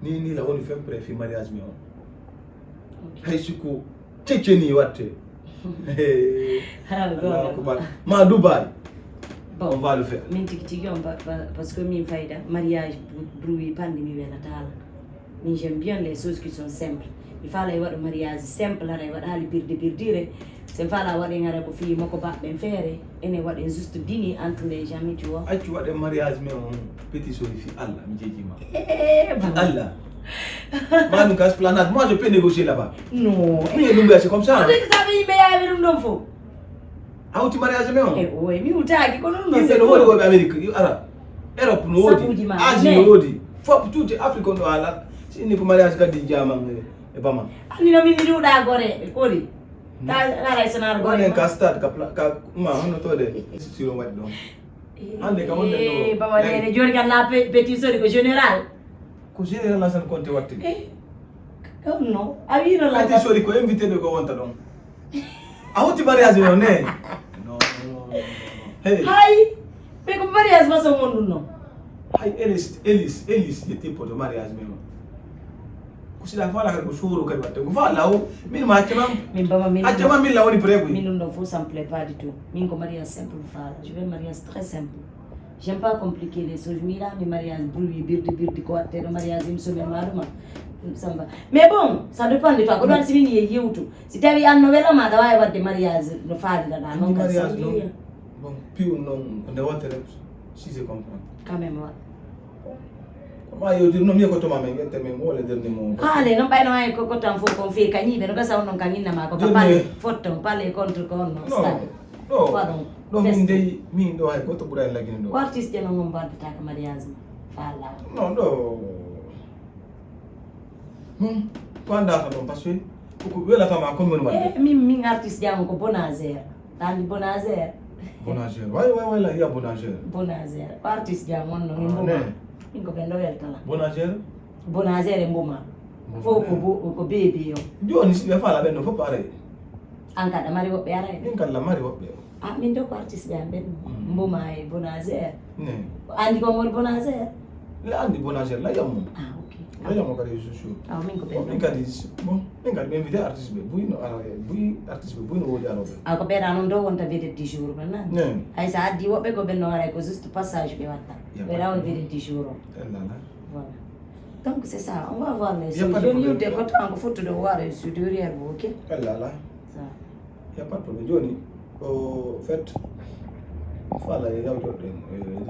ni ni la woni fin prêt fi mariage mi on. Hay si ko cecceni watte. Allahu akbar. Ma Dubai. Bon. On va le faire. Min tigi tigi on pa- pa- parce que min fayda mariage bru- bruit pandi mi wela tala. Min, j'aime bien les choses qui sont simples. Mi faala e waɗo mariage simple, haray waɗaali birdi birdire. So mi faala waɗen haray ko fii moko baɓɓen feere, ene waɗen juste dîner entre les amis, tu vois. Accu waɗen mariage, mais on petit sori fi Allah, mi jeejima. Eh, ba. Allah. Manu ka esplanade, moi je peux négocier là-bas. Non. Oui, nous, c'est comme ça. Peut-être ça, mais il y a un homme. A hawti mariage, mais on. Eh, oui, mi hawtaaki, kono ɗum ɗon. Yimɓe c'est no woodi bon. Woɓɓe Amérique, yo ara. Europe no woodi. Sabuuji ma, Asie mais no woodi. Fof tuuti Afrique on ɗo haala. Si inni ko mariage kadi jaman e, e bama. Anndi no min mi ɗuuɗa gore, kori. Hmm. Ka, ka ray sonar gore. Wonen ka stade, ka pla-, ka, ma, hono to de. Siro waɗi ɗon. Hannde ka wonde ɗo. Eh, baba nene, joni kan la pe-, petit sori ko général. Ko général Lassane Konté wattini. Eh, kam no. A wino la. Petit sori ko invité ɓe ko wonta ɗon. A hawti mariage no ne? Non, non, non, non, non. Hey. Hay. Mais ko mariage ma so mon ɗum non. Hay Elis, Elis, Elis, je tippoto mariage men. Ko sila fala kadi ko suuro kadi watte. Ko fala o, min ma accama. Min baba min. Accama min la woni prêt. Min ɗum ɗon fof ça me plaît pas du tout. Min ko mariage simple fala. Je veux un mariage très simple. J'aime pas compliquer les choses. Mi yiɗa mi mariage bruit, birdi, birdi, ko watte ɗo mariage une semaine ma ɗuma. Samba. Mais bon, ça dépend de toi. Ko ɗon si min ye yewtu. Si tawi an no welama, aɗa wawi wadde mariage no faaliraɗa non. Kadi mariage non. Bon, piw non, nde wontere, si je comprends. Quand même, wa. Ko ma yewtir non, mi ko toma men, ƴette men, wole dernier mot. Haale, non ɓayno ay ko, ko tan fof kon fii ka ñiiɓe, no gasa on non ka ñinnama ko ka pale, fotton, pale contre ko on non. Non, non. Ɗo min dey, min ɗo hay goto ɓuray lagine ɗo. Ko artiste ƴeno ngon mbaddata ka mariage ma. Fala. Non, ɗo. Hmm. Ko anda ka ɗon, parce que ko, ko welata ma kon woni wadde. Eh, min, min artiste jam ko Bonazer. Tandi Bonazer. Bonazer. Way, way, way, la iya Bonazer. Bonazer. Ko artiste jam on non. Ah, min ko ɓen ɗo weltala. Bonazer. Bonazer e Mboma. Mboma, fof ko eh. Bo-, ko beebi o. Joni si ɓe fala ɓen ɗo fof aray. An kadi a mari woɓɓe aray. Min kadi la mari woɓɓe. Ah, min ɗo ko artiste ɓe an ɓen. Mm. Mboma e Bonazer. Ne. Andi ko ngol Bonazer? La andi Bonazer, la yammo. Ah, ok. La yammo kadi réseaux sociaux. Ah, min ko ɓen. Bon, min kadi, bon, min kadi ɓe invité artiste ɓe. Buy no ara, buy artiste ɓe, buy no wodi aroɓe. Ah, ko ɓeɗa non ɗo wonta vedette du jour, ɓe nan. Ne. Hay sa addi woɓɓe ko ɓen no aray ko juste passage ɓe watta. Ɓeɗa won vedette du jour o. Voilà. Donc c'est ça, on va voir les choses. Joni yewde ko tan ko fottude o wara e studio derrière vous, ok? Voilà. Ça. Y a pas de problème. Joni, au fait, fala e yawtorɗe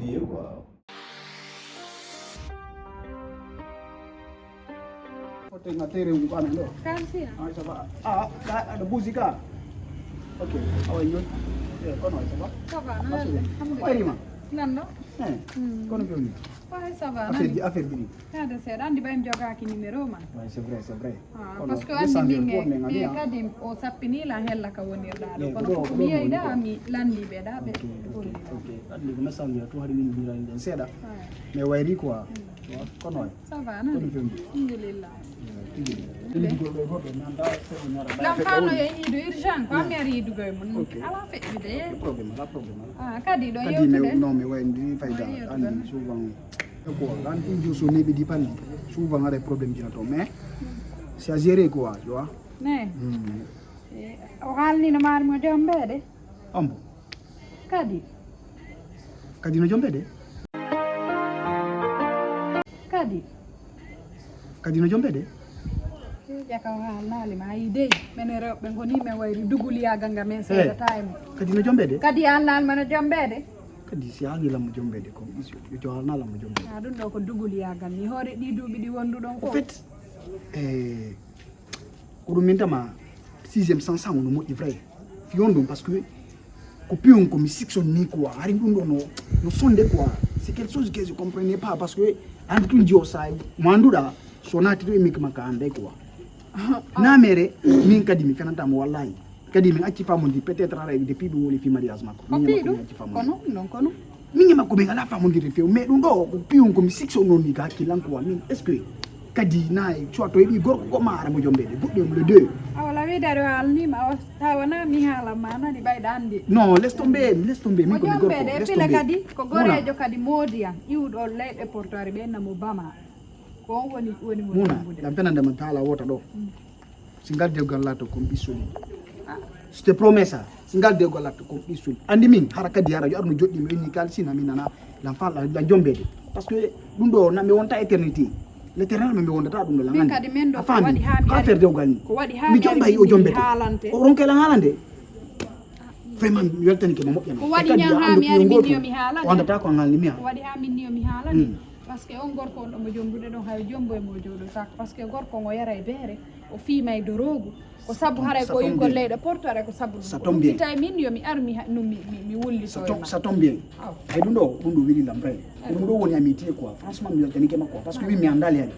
lié quoi. Foto nga tere un kame lo. Kansi. Ah, ça va. Ah, da, da buzi ka. Ok, how are you? Eh, kono ça va? Ça va, non, alhamdulillah. Wayri ma? Nan no? Eh, kono fiwni? Ay, ça va, affaire ji, affaire ji. Kade seeɗa, anndi ɓay mi jogaaki numéro ma. Ouais, c'est vrai, c'est vrai. Ah, parce que anndi min e, kadi o sappini la hella ka wonirɗa ɗo. Kono fof mi yeyda, mi lanndi ɓe ɗa ɓe. Ok, ok, ok. Anndi ko messenger to hari min mbira nden seeɗa. Mais wayri quoi. Kono way. Ça va, non? Kono fiwni? Alhamdulillah. Lam fano yo iido urgent, ko mi ari iidugo e mon. Ok. Ala feƴƴude. Ok, problème, ala problème. Ah, kadi ɗo yewtude. Non, mi wayndi fayda. Anndi souvent. Ko lan toujours so neɓi di pali. Souvent haray problème jina to, mais c'est à gérer quoi, tu vois. Ne. Hmm. Eh, o haalnino maari mo jom mbeede. Ambo. Kadi. Kadi no jom mbeede. Kadi. Kadi no jom mbeede. Ƴaka o haalnaali ma yi dey. Menen rewɓe ngoni men wayri duguliyaagal nga men seedata e mo. Kadi no jom mbeede. Kadi haalnaali ma no jom mbeede. Kadi si haalni lammo jom mbeede ko isu, yo haalna lammo jom mbeede. Ah, ɗum ɗo ko duguliyaagal ni. Hoore ɗi duuɓi ɗi wonduɗon fof. Au fait, eh, ko ɗum min tama sixième sens no moƴƴi vrai. Fiyon ɗum parce que ko piyon ko mi sikson ni quoi. Hari ɗum ɗo no, no sonde quoi. C'est quelque chose que je comprenais pas parce que andi tun jiyo sa mo anduɗa so naati to e min kama ka anday quoi. Na mere min kadi mi fenanta mo wallahi. Kadi min acci famude peut-être ara depuis ɓe woni fi mariage makko. Ko min e fii makko ɗum? Min acci famude. Kono non kono. Min e makko min ala famude few mais ɗum ɗo ko piyon ko mi sikso non ni ka hakkilan quoi min est-ce que kadi na e soit to heɓi gorko ko ma ara mo jom mbeede goɗɗo e mo le deux. Awa la wiide aɗa haalnima awa tawa na mi haala ma nani ɓayɗa andi. Non laisse tomber laisse tomber min ko mi gorko laisse tomber. Kadi ko gorejo kadi moodiyan iwɗo leyɗe portoire ɓe namo bama. Ko on woni woni mo muna tambude. Ɗam fenande ma taala wota ɗo. Si ngal dewgal laato kon ɓisso ɗum. Je te promets ça. Si ngal dewgal laato kon ɓisso ɗum. Andi min hara kadi hara yo arno joɗɗi mi inni kal sina mi nana lan fa lan jombede. Parce que ɗum ɗo na mi wonta éternité. L'éternel, mais mi wondata ɗum ɗo. Min kadi men ɗo, a faami? Ko waɗi haa mi ko affaire dewgal ni. Ko waɗi haa mi jombay o jombete. O ronke lan haalande. Vraiment mi weltanike ma moƴƴa. Ko waɗi ñan haa mi ari min ni yo mi haalande. O andata ko an haalni mi. Ko waɗi haa min ni yo mi haalande. Parce que on gorko on ɗo mo jombude ɗon, hay jombo e mo jooɗotaako. Parce que gorko ngo yara e beere, o fiima e doroogu. Ko sabu haray ko yugol leyɗe portore ko sabu ɗum. Ɗum wita e min yo mi ar mi ha- no mi mi- mi wullito e ma. Ça tombe bien. Ay ɗum ɗo, ɗum ɗo weli lam vrai. Ko ɗum ɗo woni amitié quoi. Franchement mi weltanike ma quoi. Parce que min mi andali hen.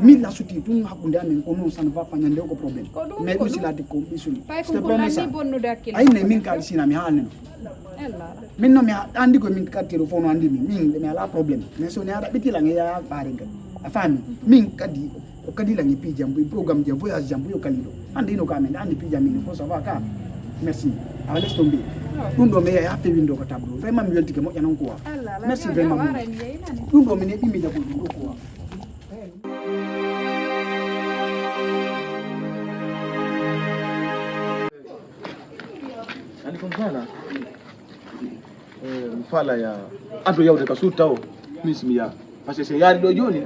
Min la suti tun hakkunde amin ko non, ça ne va pas, ñande ko problème. Mais ɗum sila de ko ɓisuli. Pay ko ko nanni bonnude hakkille. Ay ne min kal sina mi haalneno. Min no mi ha- andi ko min kattiro fof no andi min. Min mi ala problème. Mais so ne aɗa ɓiti lan e ya ɓaaren kadi. A faami? Min kadi o kadi lan e piiji am, e programme ji am, voyage ji am, yo kaliɗo. Hannde ino ka amen, hannde piiji am min fof ça va ka. Merci. Awa laisse tomber. Ɗum ɗo mi yeeya ha fewindo ko tableau. Vraiment mi weltike moƴƴa noon quoi. Merci vraiment. Ɗum ɗo min heɓi mi jagol ɗum ɗo quoi. Ani comme ça là. Eh, mi faala ya ado yawde ka suudu taw. Min si mi yaa. Parce que si yaari ɗo jooni,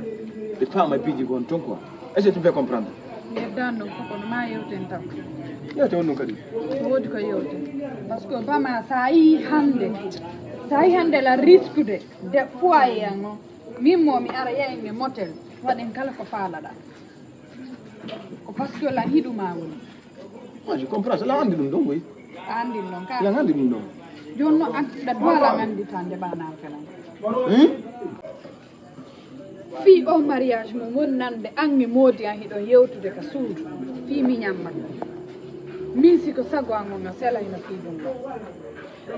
ɓe faama piiji gon ton quoi. Est-ce que tu fais comprendre? Yeddan ɗum fof kono ma yewten taw. Yewte on ɗum kadi. Ko woodi ko yewte. Parce que bama sa yi hannde, sa yi hannde la risque de de foyer an o. Min mo mi ara yayin mi motel waɗen kala ko faalaɗa. Ko parce que lan hiɗuma woni. Moi je comprends, c'est la andi ɗum ɗon koy. A andi ɗum ɗon ka. Lan andi ɗum ɗon. Jooni no an da duwala an andi tande ɓanal kanan. Hmm? Fii o mariage mo woni nande an mi moodi an hiɗon yewtude ka suudu. Fii mi ñamma. Min si ko sago an on a sela hino fii ɗum ɗon.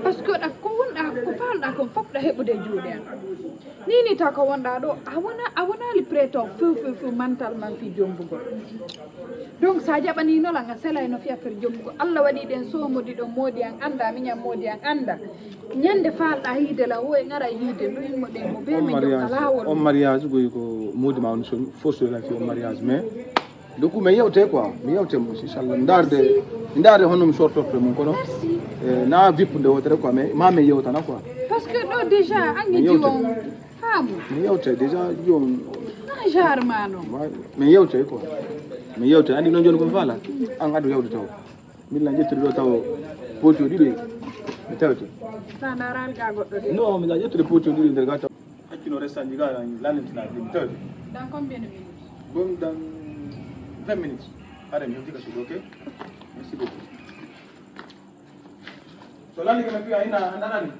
Parce que ɗa ko wonɗa ko faalɗa kon fof ɗa heɓude juuɗe an. Ni ni taw ko wonɗa ɗo a wona a wonaali prêt on few few few mantal man fii jombugol. Donc sa jaɓanino lan a selay no fi affaire jombugol. Allah waɗi ɗen somodi ɗon moodi an anda miñan moodi an anda. Ñande faalɗa hiide la wo e ngara hiide no immo ɗen mo be min jokka lawol. On mariage goyi ko moodi ma on so force la fi on mariage mais donc mi yewte quoi mi yewte mo inchallah ndarde ndarde hono mi sortorte mum kono. Eh, na vip nde wotere quoi mais ma mi yewtana quoi. Parce que ɗo déjà angi jiwon. Faamu. Mi yewte déjà jooni. A jarma non. Mi yewte quoi. Mi yewte andi non jooni ko mi faala. An addu yewde taw. Min la ƴettude ɗo taw poti o ɗiɗo mi tawte. Sa darani ga goɗɗo de. Non, mi la ƴettude poti o ɗiɗo nder gata. Hakkino restanji ga lalentina ɗum tawde. Dans combien de minutes? Bon, dans vingt minutes. Allez, mi hewti ka suudu, ok? Merci beaucoup. So lali kana fiya ina andanani.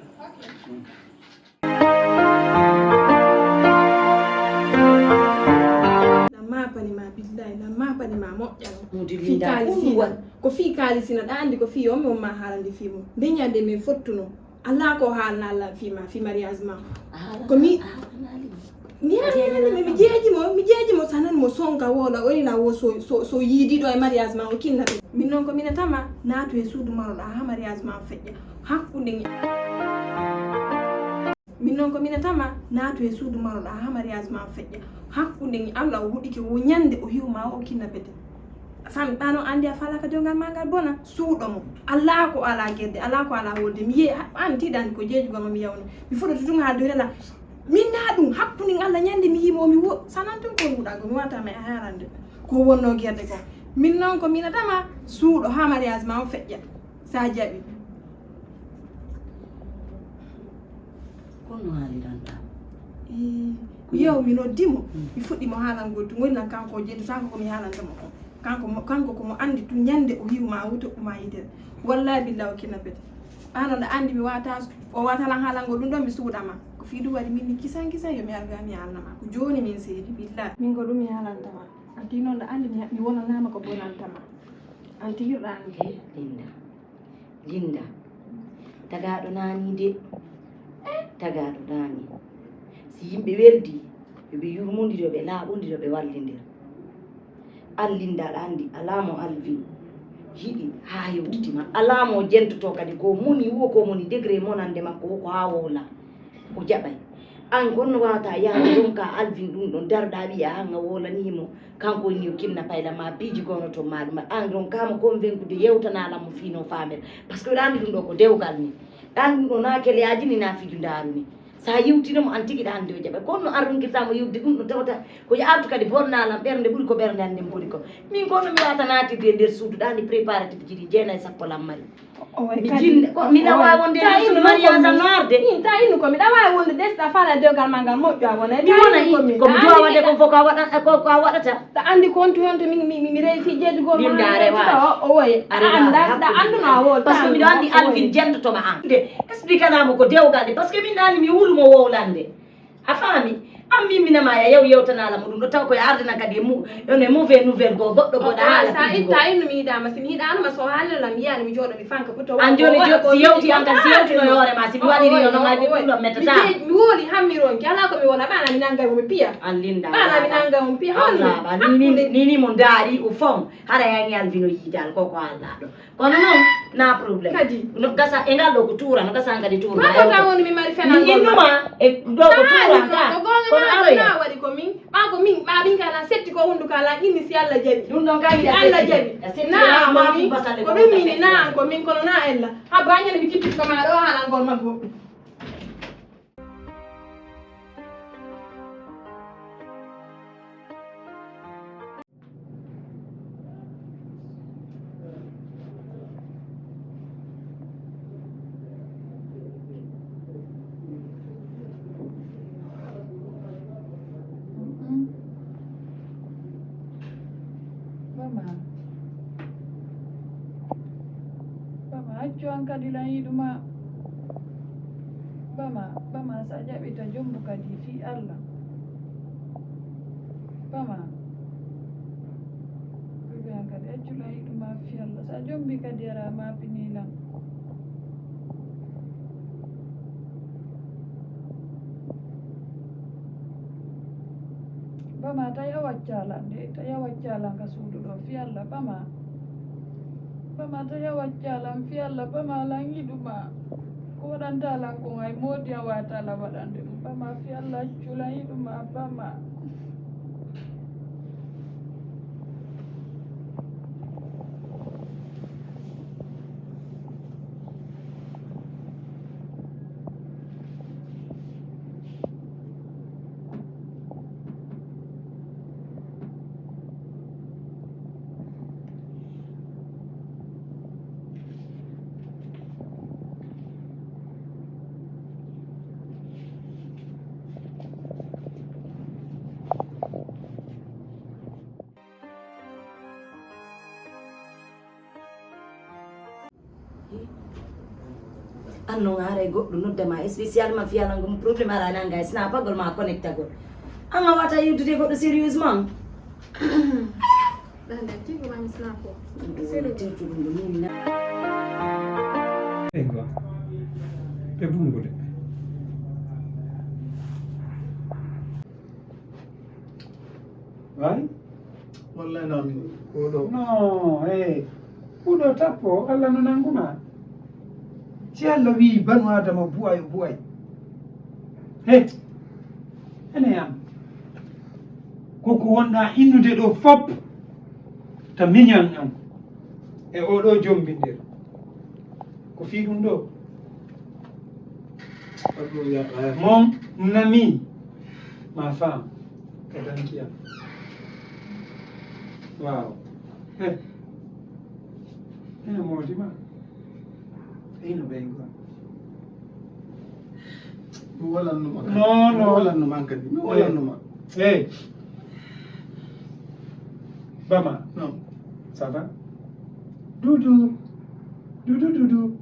Na mapani ma billahi na mapani ma moƴƴano. Fi kalisina ko fi kalisina ɗa andi ko fi yomi on ma halande fi mo nde ñande min fottuno. Alla ko haalna Alla fii ma fii mariage ma. Ko mi mi jeeji mo mi jeeji mo sanan mo sonka wola o ila wo so so so yiidi ɗo e mariage ma o kinna ɓe. Min noon ko mina tama naatu e suudu maroɗa ha mariage ma o feƴƴa hakkunde ngi. Min noon ko mina tama naatu e suudu maroɗa ha mariage ma o feƴƴa hakkunde ngi. Alla o wuɗike wo ñande o hiwma o kinna pete. Fami ɓano andi a fala ka jongal ma ngal bona suuɗo mo. Ala ko ala gedde ala ko ala wolde mi yeeyi an tiɗani ko jeeji gonga mi yawno mi foɗo tutunga ha doyrela. Min na ɗum hakkude Allah ñande mi yimo mi wo sanan tun ko nguɗa go mi wata may a harande. Ko wonno gedde ko min noon ko mina tama suuɗo ha mariage ma o feƴƴa. Sa jaɓi. Kono haaliranta. Yew mi noddimo mi fuɗɗimo haalangol tun woni lan kanko o jeddotako komi haalantamo on. Kanko mo kanko komo andi tun ñande o hiwma wuto uma yitere. Wallahi billahi o kinna pete. Ano nda andi mi wata o wata lan haalangol ɗum ɗon mi suuɗama. Ko fii ɗum waɗi min mi kisan kisan yo mi arga mi haalnama ko joni min seedi billahi. Min ko ɗum mi haalantama. Anti noon nda andi mi wonanama ko bonantama. Anti hirɗa andi. Linda. Tagaaɗo naani de. Tagaaɗo naani. Si yimɓe weldi, yo ɓe yurmondiro, ɓe laaɓondiro, ɓe wallindira. An Linda aɗa anndi alaa mo Alvin yiɗi haa hewtitima, alaa mo jentoto kadi ko moni wo ko moni degré monande makko wo ko haa wowla. O jaɓay. An kon no wawata yaha jonka Alvin ɗum ɗon daroɗa wiya hanga wolani mo. Kanko woni yo kinna payla ma piiji gono to maɗum an ronkama convaincude yewtanala mo fino famere. Parce que ɗa andi ɗum ɗo ko dewgal ni. Ɗa andi ɗum ɗo na keleyaji ni na fiju ndaru ni. So a yewtiino mo, aan tigi ɗa anndi o jaɓay. Kono no arronkirta mo yewtude ɗum, no tawata ko yo artu kadi bonnaa lan ɓernde ɓuri ko ɓernde an nden boni ko. Min kono mi waata naatirde e nder suudu ɗa anndi préparatif ji ɗi jeenay sappo lan mari. Mi jinde ko miɗa waawi wonde e nder suudu mariage am no arde. Min ta innu ko miɗa waawi wonde desda fala dewgal ma ngal moƴƴo a wona. Mi wona i ko mi jowa waɗde kon fof ko a waɗa ko ko a waɗata. Ɗa anndi ko honto honto min mi mi reefi jeeɗi goo ma. Ɗin ɗa rewa. O woye. A annda ɗa annduno a wol. Parce que miɗo anndi Alvin jentotoma an. Explique-naa mo ko dewgal de, parce que min ɗaani mi wulu mo wowlande. A faami? An min mi nama ya yew yewtanaa la mo ɗum ɗo taw ko ya ardana kadi e mu ene mauvais nouvelle goo goɗɗo goɗa haala sa itta innu mi yiɗaama si mi yiɗaanuma so haalino lam yiyaani mi jooɗo mi fanka poto an jooni jo si yewti an kadi si yewtino yoore ma si mi waɗiri yo no ngaldi ɗum ɗo mettata mi wooli hammironki alaa ko mi wona ɓaana mi nannga mo mi piya an linda ɓaana mi nannga mo mi piya honno ni ni mo ndaari o fom hara yangi alvino yiidal ko ko haalɗaa ɗo Kono noon na problème kadi no gasa e ngal ɗo ko tuura no gasa kadi tuura ma kata woni mi mari fenal mi innuma e ɗo ko tuura ka kono aroya na waɗi ko min ɓa ko min ɓa min kala setti ko hunduko ala inni si Allah jaɓi ɗum ɗon kay si Allah jaɓi na ko min ko ɗum min na ko min kono na ella ha bañane mi jippiti ko ma ɗo halan gol maggo Bama. Bama, accu an kadi lan yiɗuma. Bama, bama sa jaɓita jombu kadi fi Allah. Bama. Bebe an kadi accu lan yiɗuma fi Allah. Sa jombi kadi ara ma pini lan. Bama tawi a waccalan de tawi a waccalan ka suudu ɗo fi Allah bama bama tawi a waccalan fi Allah bama lan yiɗuma ko waɗanta lan kon ay moodi a watala waɗande ɗum bama fi Allah acculan yiɗuma bama An non haray goɗɗo nodda ma spécialement fiyala ngam problème ara nanga e snapagol ma connectagol an a wata yewtude goɗɗo sérieusement Ɓe bungude. Waay? Wallay na min. Kuuɗo. No, eh. Kuuɗo tappo, Allah no nanguma. Si Allah wi'i banu Adama bu'ay, bu'ay. He. Ene am. Ko ko wonɗa innude ɗo fop. Ta miñan am. E oɗo jombindir. Ko fii ɗum ɗo. Mon nami ma faam ka danki am. Waaw. He. Ene moodi ma. Ino ɓey gol. Mi walanno ma kadi. Non, non. Mi walanno ma kadi. Mi walanno ma. Hey. Bama. Non. Ça va? Doudou. Doudou, doudou.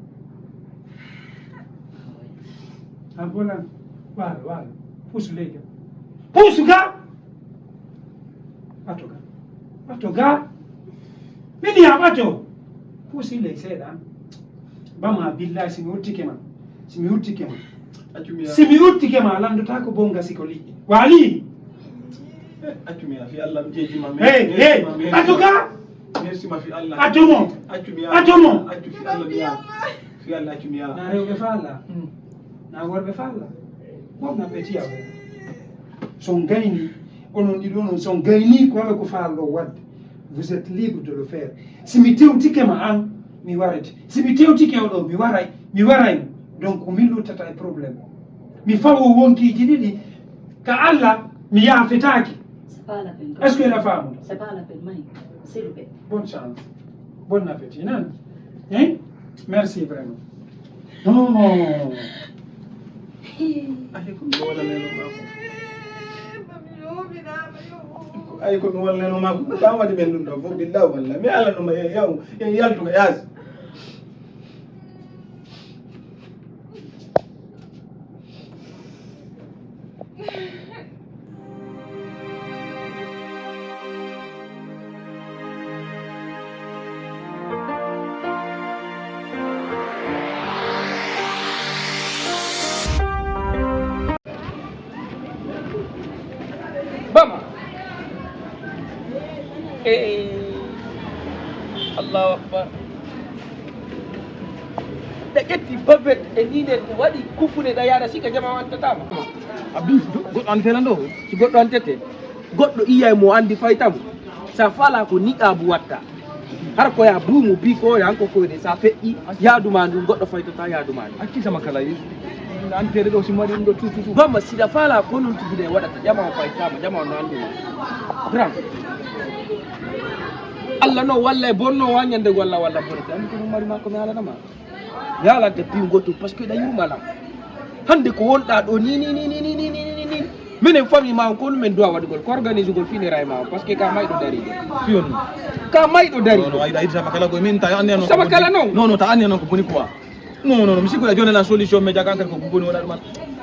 A bolan. Wala, wala. Pusu leydi. Pusu ga. Ɓato ga. Ɓato ga. Min ya ɓato. Pusi ley seeɗa. Bama billahi si mi uttike ma. Si mi uttike ma. Si mi uttike ma landotako bonga siko liƴƴi. Wali. Accu mi fi Allah mi jeji ma. Hey, hey. Ɓato ga. Merci ma fi Allah. Atomo. Accu mi. Atomo. Accu fi Allah mi ya. Fi Allah accu mi ya. Na rewɓe fa Allah. Na worɓe fa Allah. Wonna ɓe tiya. So gayni onon ɗiɗo non so gayni ko ala ko faalɗo wadde vous êtes libre de le faire. Si mi tewtike ma an mi warete, si mi tewtike oɗo mi waray, mi waray. Donc min luttata e problème. Mi fawo wonkiiji ɗiɗi ka Allah, mi yaafetaaki. C'est pas la peine. Est-ce que ena faamude? C'est pas la peine, mayi. S'il vous plaît. Bonne chance. Bon appétit, nan. Hein? Merci vraiment. Non. Ay, ko mi wala neno mako. Ay, ko mi wala neno mako. Ko tawadi men ɗum ɗo fof, billahi wallahi. Mi ala ɗum, e yaw, e yaltu ko yaasi. Bama. Eh, Allahu Akbar. Ɓe ƴetti bavette e ninen, ɓe waɗi kufune ɗa yaada sika jama wantataama. Abdou, goɗɗo antena ɗo, si goɗɗo antete, goɗɗo iyay mo andi faytam. Sa fala ko niqabu watta. Har ko ya buumu bi ko ya hanko koyde sa feƴƴi yaaduma ndun goɗɗo faytata yaaduma ndun. Acci sama kala yi. Antede ɗo si mari ɗum ɗo tututu. Bamma sida fala ko non tigi de waɗata jama o faytama jama o no andu. Grand. Allah no walla e bonno wa ñande walla walla bonata. An ko mari ma ko mi halana ma. Yalante piw gotum parce que da yurmala. Hande ko wonɗa ɗo ni ni ni ni ni ni ni ni ni. Minen famille ma on ko min doit waɗugol ko organisugol funérailles ma on parce que ka mayɗo dariɗo. Fiyon. Ka mayɗo dariɗo. No ayda ayda sama kala ko min ta anne non. Sama kala non. Non non ta anne non ko boni quoi. Non non non mi sikko ya jone la solution mais jagan ko boni wona ɗum.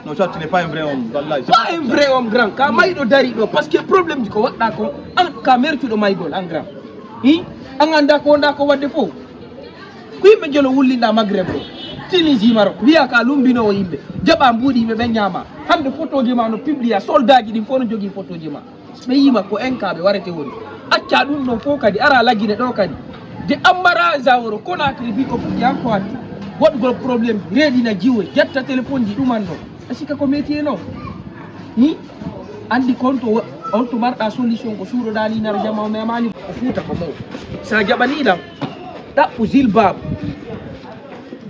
Non ça tu n'es pas un vrai homme wallahi. Pas un vrai homme grand ka mayɗo dariɗo parce que problème ko waɗɗa ko an ka mertuɗo maygol an grand. Hi an anda ko wonɗa ko wadde fof. Ko yimɓe jolo wullinɗa Maghreb ɗo, Tunisie, Maroc, wiya ka lumbinowo yimɓe, jaɓa mbuuɗi yimɓe ɓe ñaama. Hande photoji ma no publia, soldaji ɗin fof no jogii photoji ma. Ɓe yima ko en ka ɓe warete woni. Acca ɗum ɗon fof kadi ara lagine ɗo kadi. De ammara zawro Conakry bi ko fuɗɗi an ko atti. Waɗugol problème, reedina jiwo, jetta téléphone ji ɗuman ɗo. A sika ko métier non? Hi? Andi kon to on to marɗa solution ko suuɗoɗa ni nar jama o memani ko fuuta ko mo. Sa jaɓani ɗam. Ɗaɓɓu jilbaabu,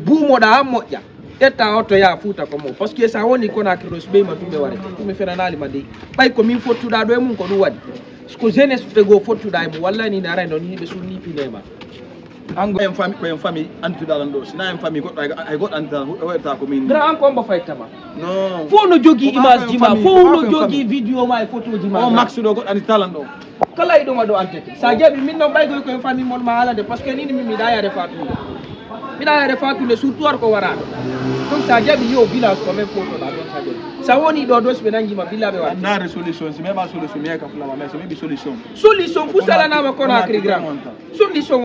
buumoɗa han moƴƴa, ƴetta oto yaha Fuuta ko mo, parce que sa woni Conakry ɗo so ɓeyma tumɓe warete, ɗum mi fenanali ma dey. Ɓay ko min fottuɗa ɗo e mum ko ɗum waɗi. Ko jeunesse ɓe goo fottuɗa e mum, wallay ni ne aray ɗon ni ɓe sunni pine ma. An go en famille ko en famille antuɗa lan ɗo, sina en famille goɗɗo ay goɗɗo antuɗa lan waɗata ko min. Grand an ko mbo faytama. Non. Fof no jogii image ji ma, fof no jogii vidéo ma e photo ji ma. O max ɗo goɗɗo antuɗa lan ɗo. Kala e ɗum aɗo antete. Sa jaɓi min noon ɓaygoy koye famille mon ma haalande par ce que nini min miɗa yare fatunde. Miɗa yare fatunde surtout ar ko waraɗo. Donc sa jaɓi yo village ko men fotoɗa ɗon sa jaɓi. Sa woni ɗo ɗo si ɓe nangi ma billa ɓe waɗi. Annare solution si meɓa solution mi yeka fulama mais so meɓi solution. Solution fu salanama Conakry grand. Solution.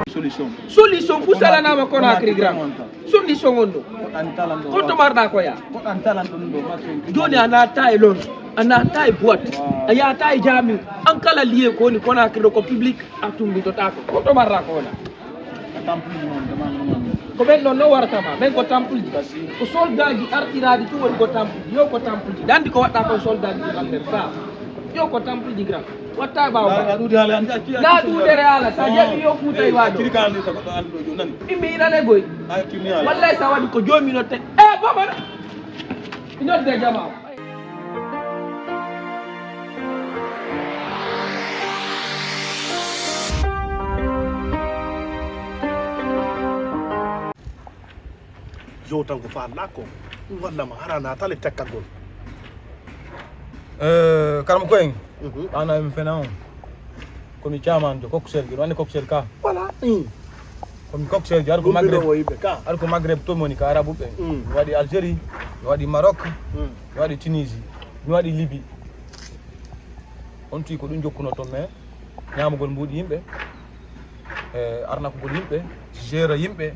Solution. Solution fu salanama Conakry grand. Solution on ɗo. Ko ɗan talan ɗo. Ko to marɗa ko ya. Ko ɗan talan ɗon ɗo. Joni a natta e lon. A natta e boîte. A yata e jami. An kala liye ko woni Conakry ɗo ko public a tumbitotako. Ko to marɗa ko wona. Ko ɓen ɗon no warata ma. Ɓen ko temple ji. Ko soldat ji artiraɗi tun woni ko temple ji. Yo ko temple ji. Dandi ko waɗɗa kon soldat ji ɗi Angleterre. Sa. Yo ko temple ji grand. Watta ɓawo. Na ɗuuɗi haala an. Na ɗuuɗere haala. Sa jaɓi yo fuutay waɗo. Immi inane goy. Wallay sa waɗi ko joomi notte. E baba. Inodde jama. Jowtan ko faatɗa ko ɗum wallama hara natale tekkagol. Karama ko en. Ana mi fena on. Komi camanjo coxel giɗo andi coxel ka. Voilà. Komi coxel jo ar ko maghreb. Ar ko maghreb to moni ka arabuɓe. Mi waɗi algérie, mi waɗi maroc, mi waɗi tunisie, mi waɗi libye. On tui ko ɗum jokkuno ton mais ñamugol mbuɗi yimɓe, e arnakugol yimɓe, gera yimɓe.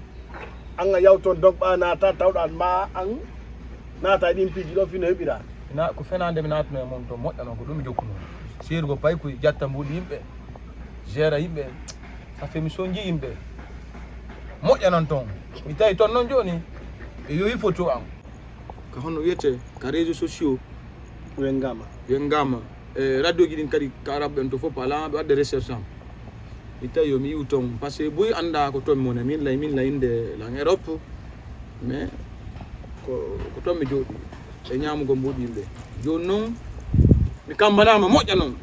An a yawton dogɓa naata tawɗa ma an naata e ɗin piiji ɗo fino heɓira. Ina ko fenande mi naatuno e mon to moƴƴano ko ɗum mi jokkuno. Seerugo paykuy jatta mbuɗi yimɓe, gera yimɓe. Ça fait mi sonji yimɓe. Moƴƴanon ton. Mi tawi ton noon jooni ɓe yowi photo an. Ka honno wiyete ka réseau sociaux. Wengama. Wengama. E radio ji ɗin kadi ka arabe en to fof ala ɓe wadde recherche am. Mi tawi yo mi yiw ton parce que boy anda ko ton mone min lay min layinde lan europe. Mais Ko, ko toon mi jooɗi e ñaamugol mbuuɗi yimɓe. Jooni noon, mi kammbanaama moƴƴa noon.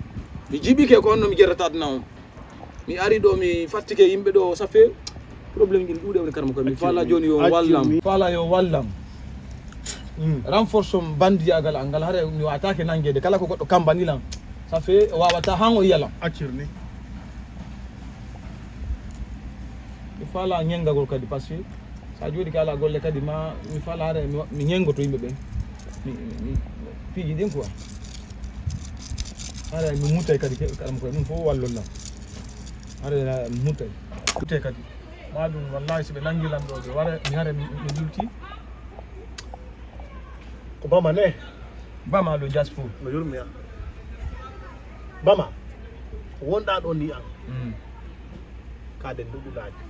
Mi jiɓike ko honno mi jerata aduna on. Mi ari ɗo, mi fattike yimɓe ɗo, ça fait problème ji ɗuuɗi woni karma koye. Mi faala jooni yo wallam. Mi faala yo wallam. Mm. Renforce on bandiyaagal an ngal, hare mi waataake nanngeede. Kala ko goɗɗo kammbani lan, ça fait o waawataa han o yiya lan. Accir ni. Mi faala ñenngagol kadi, parce que so a jooɗike alaa golle kadi, ma mi faala hare mi wa-, mi ñenngoto yimɓe ɓen. Mi, mi, mi, piiji ɗin quoi. Hare mi muttay kadi ke-, karam koye ɗum fof wallol lan. Hare mi muttay. Muttay kadi. Ma ɗum wallahi so ɓe nanngi lan ɗo, ɓe wara, mi hare mi, mi lulti. Ko Bama ne? Bama ɗo Diaspo. No yurmi an. Bama, wonɗa ɗo ni an. Mm. Kaden dugulaajo.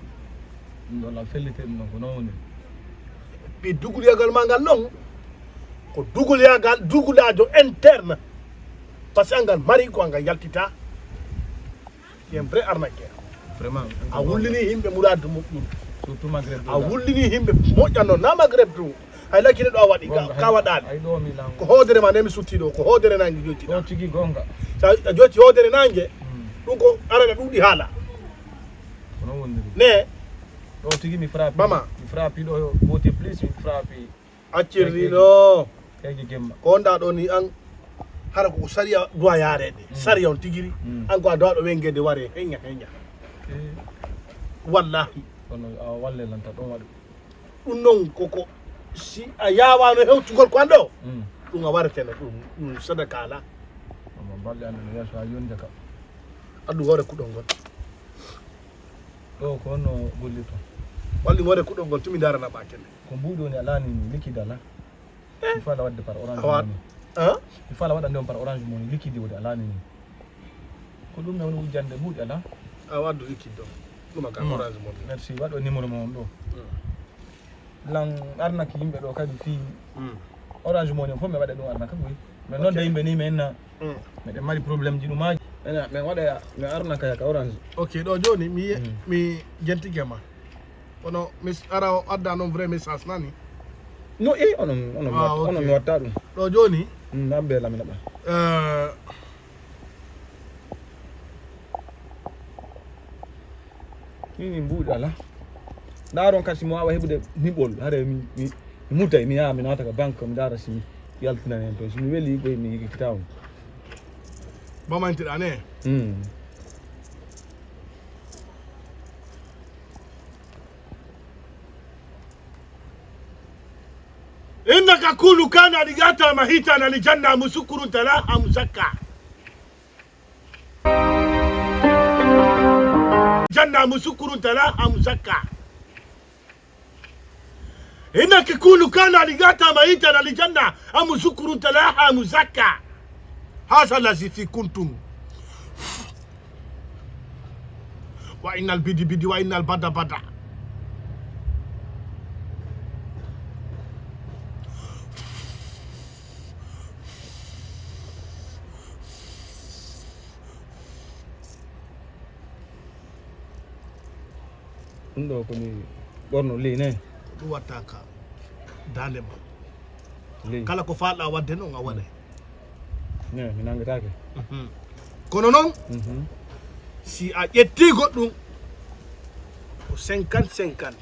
Ɗum ɗo la fellite ɗum ɗon ko noon woni. Pi dugulyagal ma ngal noon, ko dugulyagal, dugulaajo interne. Parce que angal mari ko angal yaltita. C'est un vrai arnaqueur. Vraiment. A wullini yimɓe muraadu muɓɓun. Surtout Maghreb. A wullini yimɓe moƴƴa noon, na Maghreb tun. Hay lakkine ɗo a waɗi, ka, ka waɗaani. Ay ɗo mi lan. Ko hoodere ma ne mi sutti ɗo, ko hoodere nangi jotti. Ɗo tigi gonga. Sa a jotti hoodere nange, mm, ɗum ko arana ɗuuɗi haala. Kono wondiri. Ne. Ɗo tigi mi frappi. Bama. Mi frappi ɗo, beauté plus mi frappi. Accirni no. Kayji gemma. Ko wonɗa ɗo ni an, hara ko sariya duwa yareede. Mm. Sariya on tigiri. Mm. An ko a duwa ɗo wengede ware, heña, heña. Eh. Wallahi. Kono a walle lanta ɗon waɗu. Ɗum noon koko si a yawano hewtugol ko an ɗo. Mm. Ɗum a wareteno ɗum, ɗum sadaka ala. Amma balɗe an no yeeso a yonde ka. Addu hoore kuɗol ngol. Ɗo ko honno gollirta? Walli hoore kuɗol ngol tumi darana ba kelle. Ko mbuuɗi woni alaa ni liquide alaa. Mi faala waɗde par Orange Money. Ah? Mi faala waɗande on par Orange Money liquide woni alaa ni. Ko ɗum ne woni wujjande mbuuɗi alaa. A waddu liquide ɗo. Ɗum a kan Orange Money. Merci. Waɗo numéro mo on ɗo. Mm. Lan arnaki yimɓe ɗo kadi fii Orange Money on fof mi waɗa ɗum arnaka koy. Mais noon de yimɓe ni mi enna. Mm. Miɗen mari problème ji ɗumaaji. Ena, min waɗa, min arnaka ka Orange. Ok, ɗo jooni mi, mi jentike ma. Kono mi s-, ara o adda noon vrai message nani? No, e, onon, onon mi watta, onon mi watta ɗum. Ɗo jooni? Mm, na bela mi naɓa. Eh, Ni, ni mbuuɗi alaa. Ndaaron kasi mo waawa heɓude niɓol. Hare mi, mi, mi muttay, mi yaha, mi naata ka banque, mi ndaara si mi yaltinan en toon. Si mi weli, koye mi yigitita on. Bamantiɗa ne? Mm. Innaka kulu kana ligata mahita na lijanna musukurun talaha musakka. Janna musukurun talaha musakka. Innaka kulu kana ligata mahita na lijanna amusukurun talaha musakka. Hasa lazi fi kuntum. Wa innal bidi bidi, wa innal bada bada. Ɗum ɗo ko mi ɓorno ley ne. Ko ɗum watta ka daande ma. Ley. Kala ko faalɗa wadde noon a waɗay. Ne, mi nanngetaake. Mhm. Kono noon, mhm, si a ƴetti goɗɗum, ko cinquante cinquante.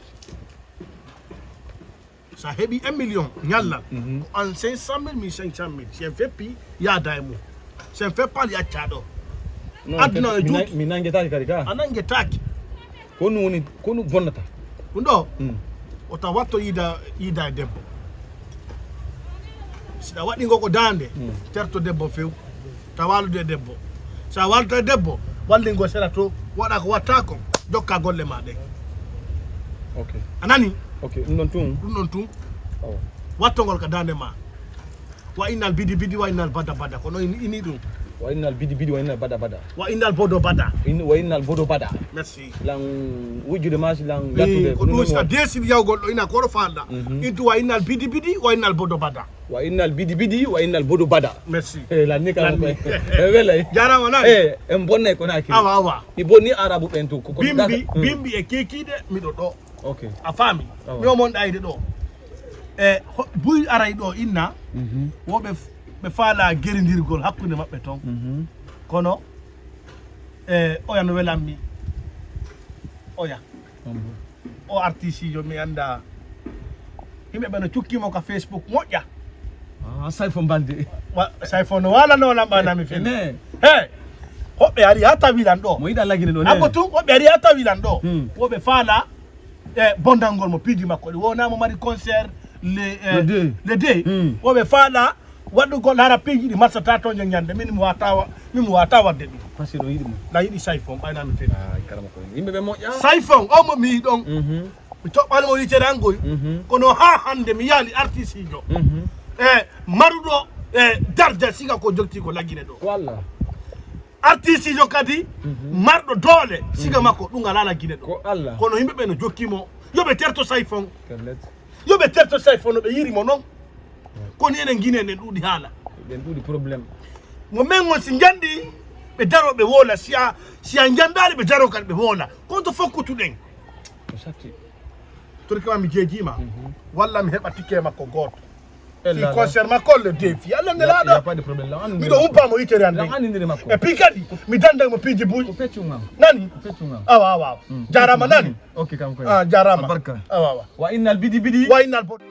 So a heɓi un million ñallal, mhm, ko an cinq cent mille, min cinq cent mille. Si en feppi, yaada e mum. Si en feppaali, accaa ɗo. Non, aduna e mi juuti. Nan-, mi nanngetaake kadi ka. A nanngetaake. Ko ɗum woni, ko ɗum bonnata. Ɗum ɗo, mm, o taw watto yiida, yiida e debbo. Si ɗa waɗi ngo ko daande, mm, terto debbo few. Ta waalude e debbo. So a waalude e debbo, wallin ngo sera to, waɗa ko watta ko, jokka golle ma ɗen. Ok. A nani? Ok, ɗum ɗon tun. Ɗum ɗon tun. Awa. Wattongol ka daande ma. Wa innal bidi bidi, wa innal bada bada. Kono ini, ini ɗum. Wa innal bidi bidi, wa innal bada bada. Wa innal bodo bada. In-, wa innal bodo bada. Merci. Lan wujjude ma si lan gattude. Ko ɗum si a deesidi yawgol ɗo ina ko ɗo faalɗa. Mhm. Intu wa innal bidi bidi, wa innal bodo bada. Wa innal bidi bidi, wa innal bodo bada. Merci. Eh, lanni ka lanni. Eh, welay. Jarama nani? Eh, en bonnay ko naki. Awa, awa. Mi bonni arabu ɓen tu. Ko, ko bimbi, mm, bimbi e kekiɗe, miɗo ɗo. Ok. A faami? Awa. Mi o mon ɗayde ɗo. E ho- buy aray ɗo inna, mhm, woɓe f- ɓe faala gerindirgol hakkunde maɓɓe ton. Mhm. Kono e oya no welanmi. Oya. Mhm. O artisiijo mi annda. Yimɓe ɓe no cukkimo ka Facebook moƴƴa. Ah, Sayfo Balde. Wa- Sayfo no walano lamɓanami fel. Ne. He. Hoɓɓe ari ha tawilan ɗo. Mo yiɗa lagine ɗo ne. Abbo tun hoɓɓe ari ha tawilan ɗo. Hmm. Woɓe faala e bondangol mo piiji makko ɗi wona mo mari concert le eh, Le deux. Le deux. Hmm. Woɓe faala waɗugol hara piiji ɗi marsata to ñande min mi wata wa- min mi wata wadde ɗum. Parce que ɗo yiɗi mo. Na yiɗi Sayfo ɓayna mi fel. Ah, karama ko yimɓe ɓe moƴƴa. Sayfo o mo mi ɗon. Mhm. Mi toɓɓani mo yitere angoy. Mhm. Kono ha hande mi yaali artisiijo. Mhm. E maruɗo e darja siga ko jogti ko lagine ɗo. Ko Allah. Artisiijo kadi, mhm, marɗo doole siga, mhm, makko ɗum alaa laggine ɗo. Ko Allah. Kono yimɓe ɓe no jokki mo. Yo ɓe terto Sayfo. Pellet. Yo ɓe terto Sayfo no ɓe yiri mo non. Kono enen gine enen ɗuuɗi haala. Ɓen ɗuuɗi problème. Mo men on si njandi ɓe daro ɓe woola, si a si a njandaali ɓe daro kadi ɓe woola. Konto fokkutuɗen. Ko satti. Toon kama mi jeejiima. Mhm. Walla mi heɓa tikke makko gooto. Fi concert makko le défi. Alla ne laaɗo. Miɗo humpa mo yitere an. E puis kadi mi danda mo piiji buy. Nani? Awa awa. Jarama nani? Ok kam koy. Ah jarama. Barka. Awa awa. Wa innal bidi bidi. Wa innal bodi.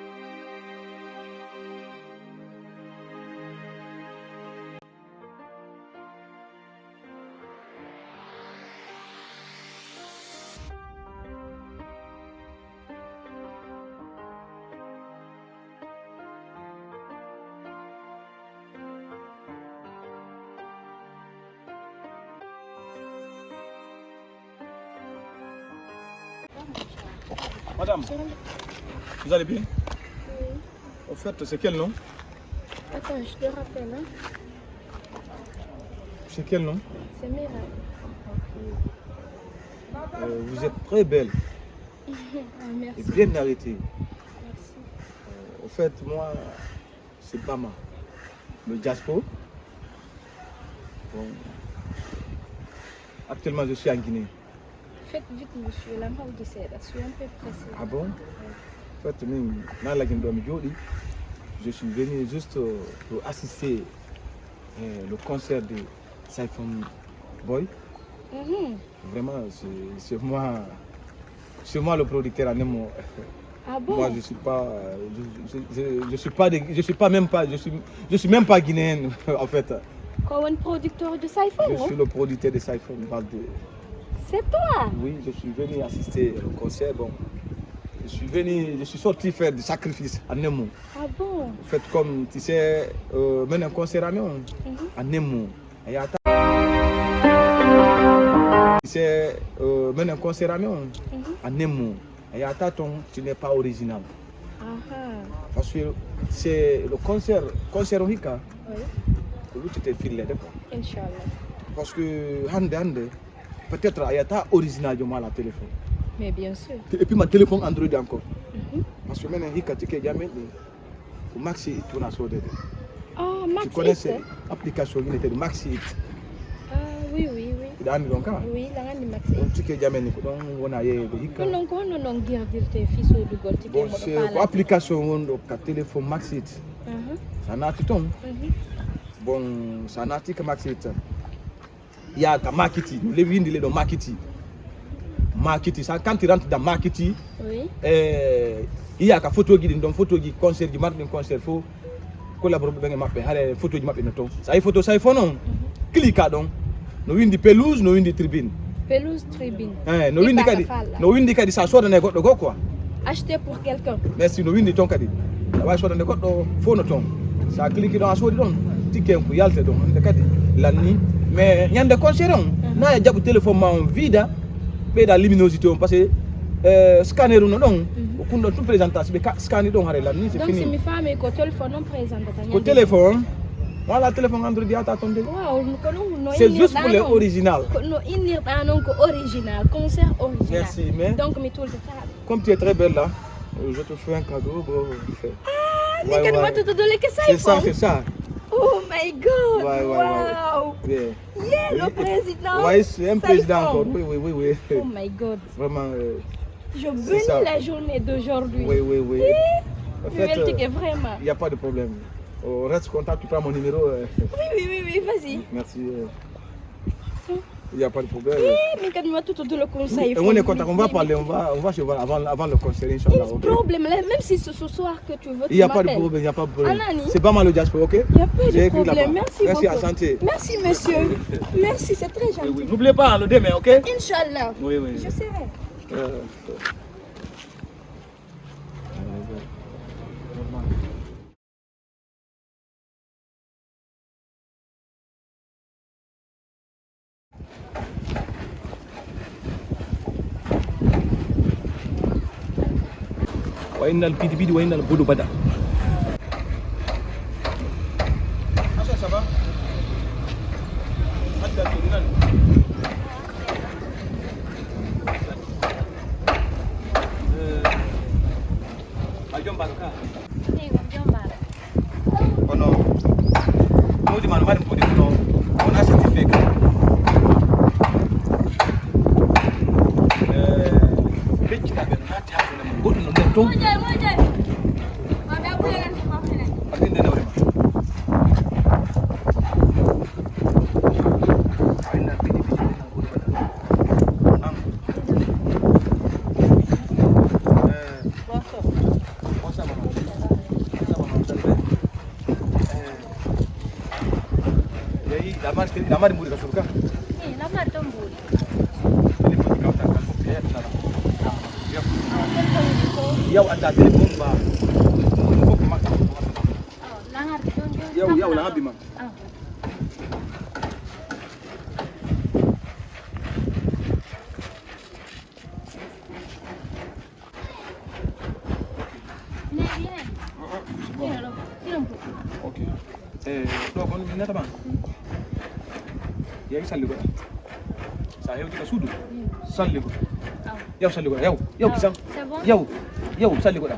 Madame, vous allez bien? Oui. Au fait, c'est quel nom? Attends, je te rappelle. Hein. C'est quel nom? C'est Mira. Euh, vous êtes très belle. Ah, merci. Et bien arrêtée. Merci. Euh, au fait, moi, c'est Bama, le diaspora. Bon, actuellement, je suis en Guinée. Faites vite, monsieur, la m'a dit ça, je suis un peu pressé. Ah bon? En fait, min na lagin ɗo mi jooɗi. Je suis venu juste euh, pour assister euh, le concert de Saifon Boy. Mhm. Vraiment, c'est c'est moi, c'est moi le producteur en un mot. Ah bon? Moi, je suis pas, euh, je, je, je, je suis pas, de- je suis pas même pas, je suis, je suis même pas guinéen en fait. Ko woni producteur de Saifon? Je suis le producteur de Saifon Balde. C'est toi? Oui, je suis venu assister au concert. Bon, je suis venu, je suis sorti faire du sacrifice en un mot. Ah bon? En fait, comme tu sais, euh, maintenant concert à nous, en un mot. Et attends. Tu sais, euh, maintenant concert à nous, en un mot. Et attends, ton, tu n'es pas original. Aha. Parce que c'est le concert, concert au Hika, oui, ko luttete fillede quoi. Inchallah. Parce que hande hande peut-être a yata original jo mala téléphone. Mais bien sûr. Et puis ma téléphone Android encore. Mhm. Parce que maintenant Hika tike jamen ni ko maxi tuna sodede. Ah, tu connais cette application qui était maxi? Ah oui, oui, oui. Ɗa anndi ɗon ka? Oui, la anndi maxi. On tike jamen ni ko ɗon wona yeeyede hikka. Ɗum ɗon ko honno noon girdirte fii soodugol tike? Bon, c'est ko application won ɗo ka téléphone maxi. Mhm. Sa naati ton. Mhm. Bon, sa naati ka maxi tan. Yaaka makiti, no le windi le ɗo makiti. Makiti, sa quand tu rentres dans makiti. Oui. Eh, yaaka photo ji ɗin ɗon, photo ji concert ji marɗin concert fof. Collaborer ɓe ɓen e maɓɓe, hare photo ji maɓɓe no ton. Sa yi photo, sa yi fof noon. Clique ɗon. No windi pelouse, no windi tribune. Pelouse tribune. Eh, no windi kadi, no windi kadi sa sodane goɗɗo goo quoi. Acheter pour quelqu'un. Merci, no windi ton kadi. A wawi sodande goɗɗo fof no ton. Sa clique ɗon a sodi ɗon, tikken ko yalte ɗon. Hande kadi lanni. Mais ñande concert on, na ya jaɓu téléphone ma on vida, ɓeyda luminosité on parce que euh, scanner no ɗon, ko kun ɗon tout présentation ɓe scanner ɗon hare lanni c'est fini. Donc si mi faami ko téléphone on présentata. Ko téléphone. Voilà téléphone Android yata ton de. Waaw, ko ɗum no. C'est juste pour les original. Ko no innirɗa noon ko original, concert original. Merci, mais donc mi tultata. Comme tu es très belle là, euh, je te fais un cadeau, bon. Ah, ouais, ouais. C'est ça, c'est ça. Oh my God, ouais, ouais, wow. Yeah. Yeah, le président. Ouais, c'est un président encore. Oui, oui, oui, oui. Oh my God. Vraiment. Euh, je bénis la journée d'aujourd'hui. Oui, oui, oui. Eh, ça fait Weltike vraiment. Il n'y a pas de problème. On reste contact, tu prends mon numéro. Euh. Oui, oui, oui, oui, vas-y. Merci. Euh. Il n'y a pas de problème. Eh, mais quand même, tout de le conseil. Et on est content, on va parler, on va, on va se voir avant, avant le concert, Inch'Allah. Pas de problème, même si ce, ce soir que tu veux, il n'y a pas de problème, il n'y a pas de problème. C'est pas mal le diaspora, ok? Il n'y a pas de problème. Merci beaucoup. Merci, à santé. Merci, monsieur. Merci, c'est très gentil. Oui, oui. N'oubliez pas, hein, le demain, ok? Inch'Allah. Oui, oui. Je serai. Euh. Wa innal bidi bidi, wa innal budu bada. A jom mbaɗo ka. Eyi, ko jom mbaɗo. Kono mawdi ma no mbaɗi mbuɗi kono wona certifié ka. Eh, feccita ɓe naati ha fene mo goɗɗo no nder toon. Moƴƴay, moƴƴay. Ma ɓe aɓɓude ren ko fofene. Aɓɓinde nawre ma. Ay na bidi bidi. Yeyi, lamari, lamari mbuuri ka suudu ka? Eyi, lamari toon mbuuri. Yaw, adda téléphone ba. Mbuuri fof ko makka. Yaw, yaw, lamari ma. Ok. Eh, ɗo kon mi nata ma. Yehi salli goɗɗa. Sa hewti ka suudu, salli goɗɗa. Yaw salli goɗɗa. Yaw, yaw kisan. Yaw, yaw salli goɗɗa.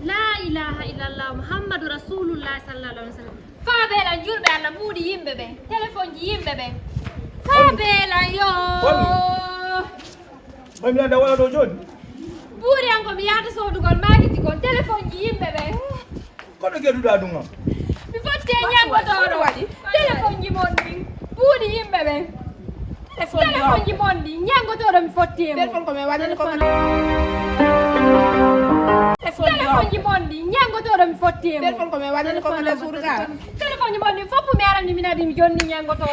La ilaha illallah Muhammadu Rasulullah sallallahu alaihi wasallam. Fa beela julɓe Allah mbuuɗi yimɓe ɓe, téléphone ji yimɓe ɓe. Fa beela yo. Mami anda wala ɗo joni. Buuri an ko mi yahata soodugol maakiti kon téléphone ji yimɓe ɓe. Koɗo geɗuɗa ɗum am? Mi fotti e ñangotoɗo téléphone ji mon ɗin. Buuri yimɓe ɓe. Téléphone ji mon ɗin ñangotoɗo mi fotti e mo. Téléphone ko mi waɗani ko téléphone ji mon ɗin ñangotoɗo mi fotti e mo. Téléphone ko mi waɗani ko kala surga. Téléphone ji mon ɗin fof mi arani mi naɓi mi jonni ñangotoɗo.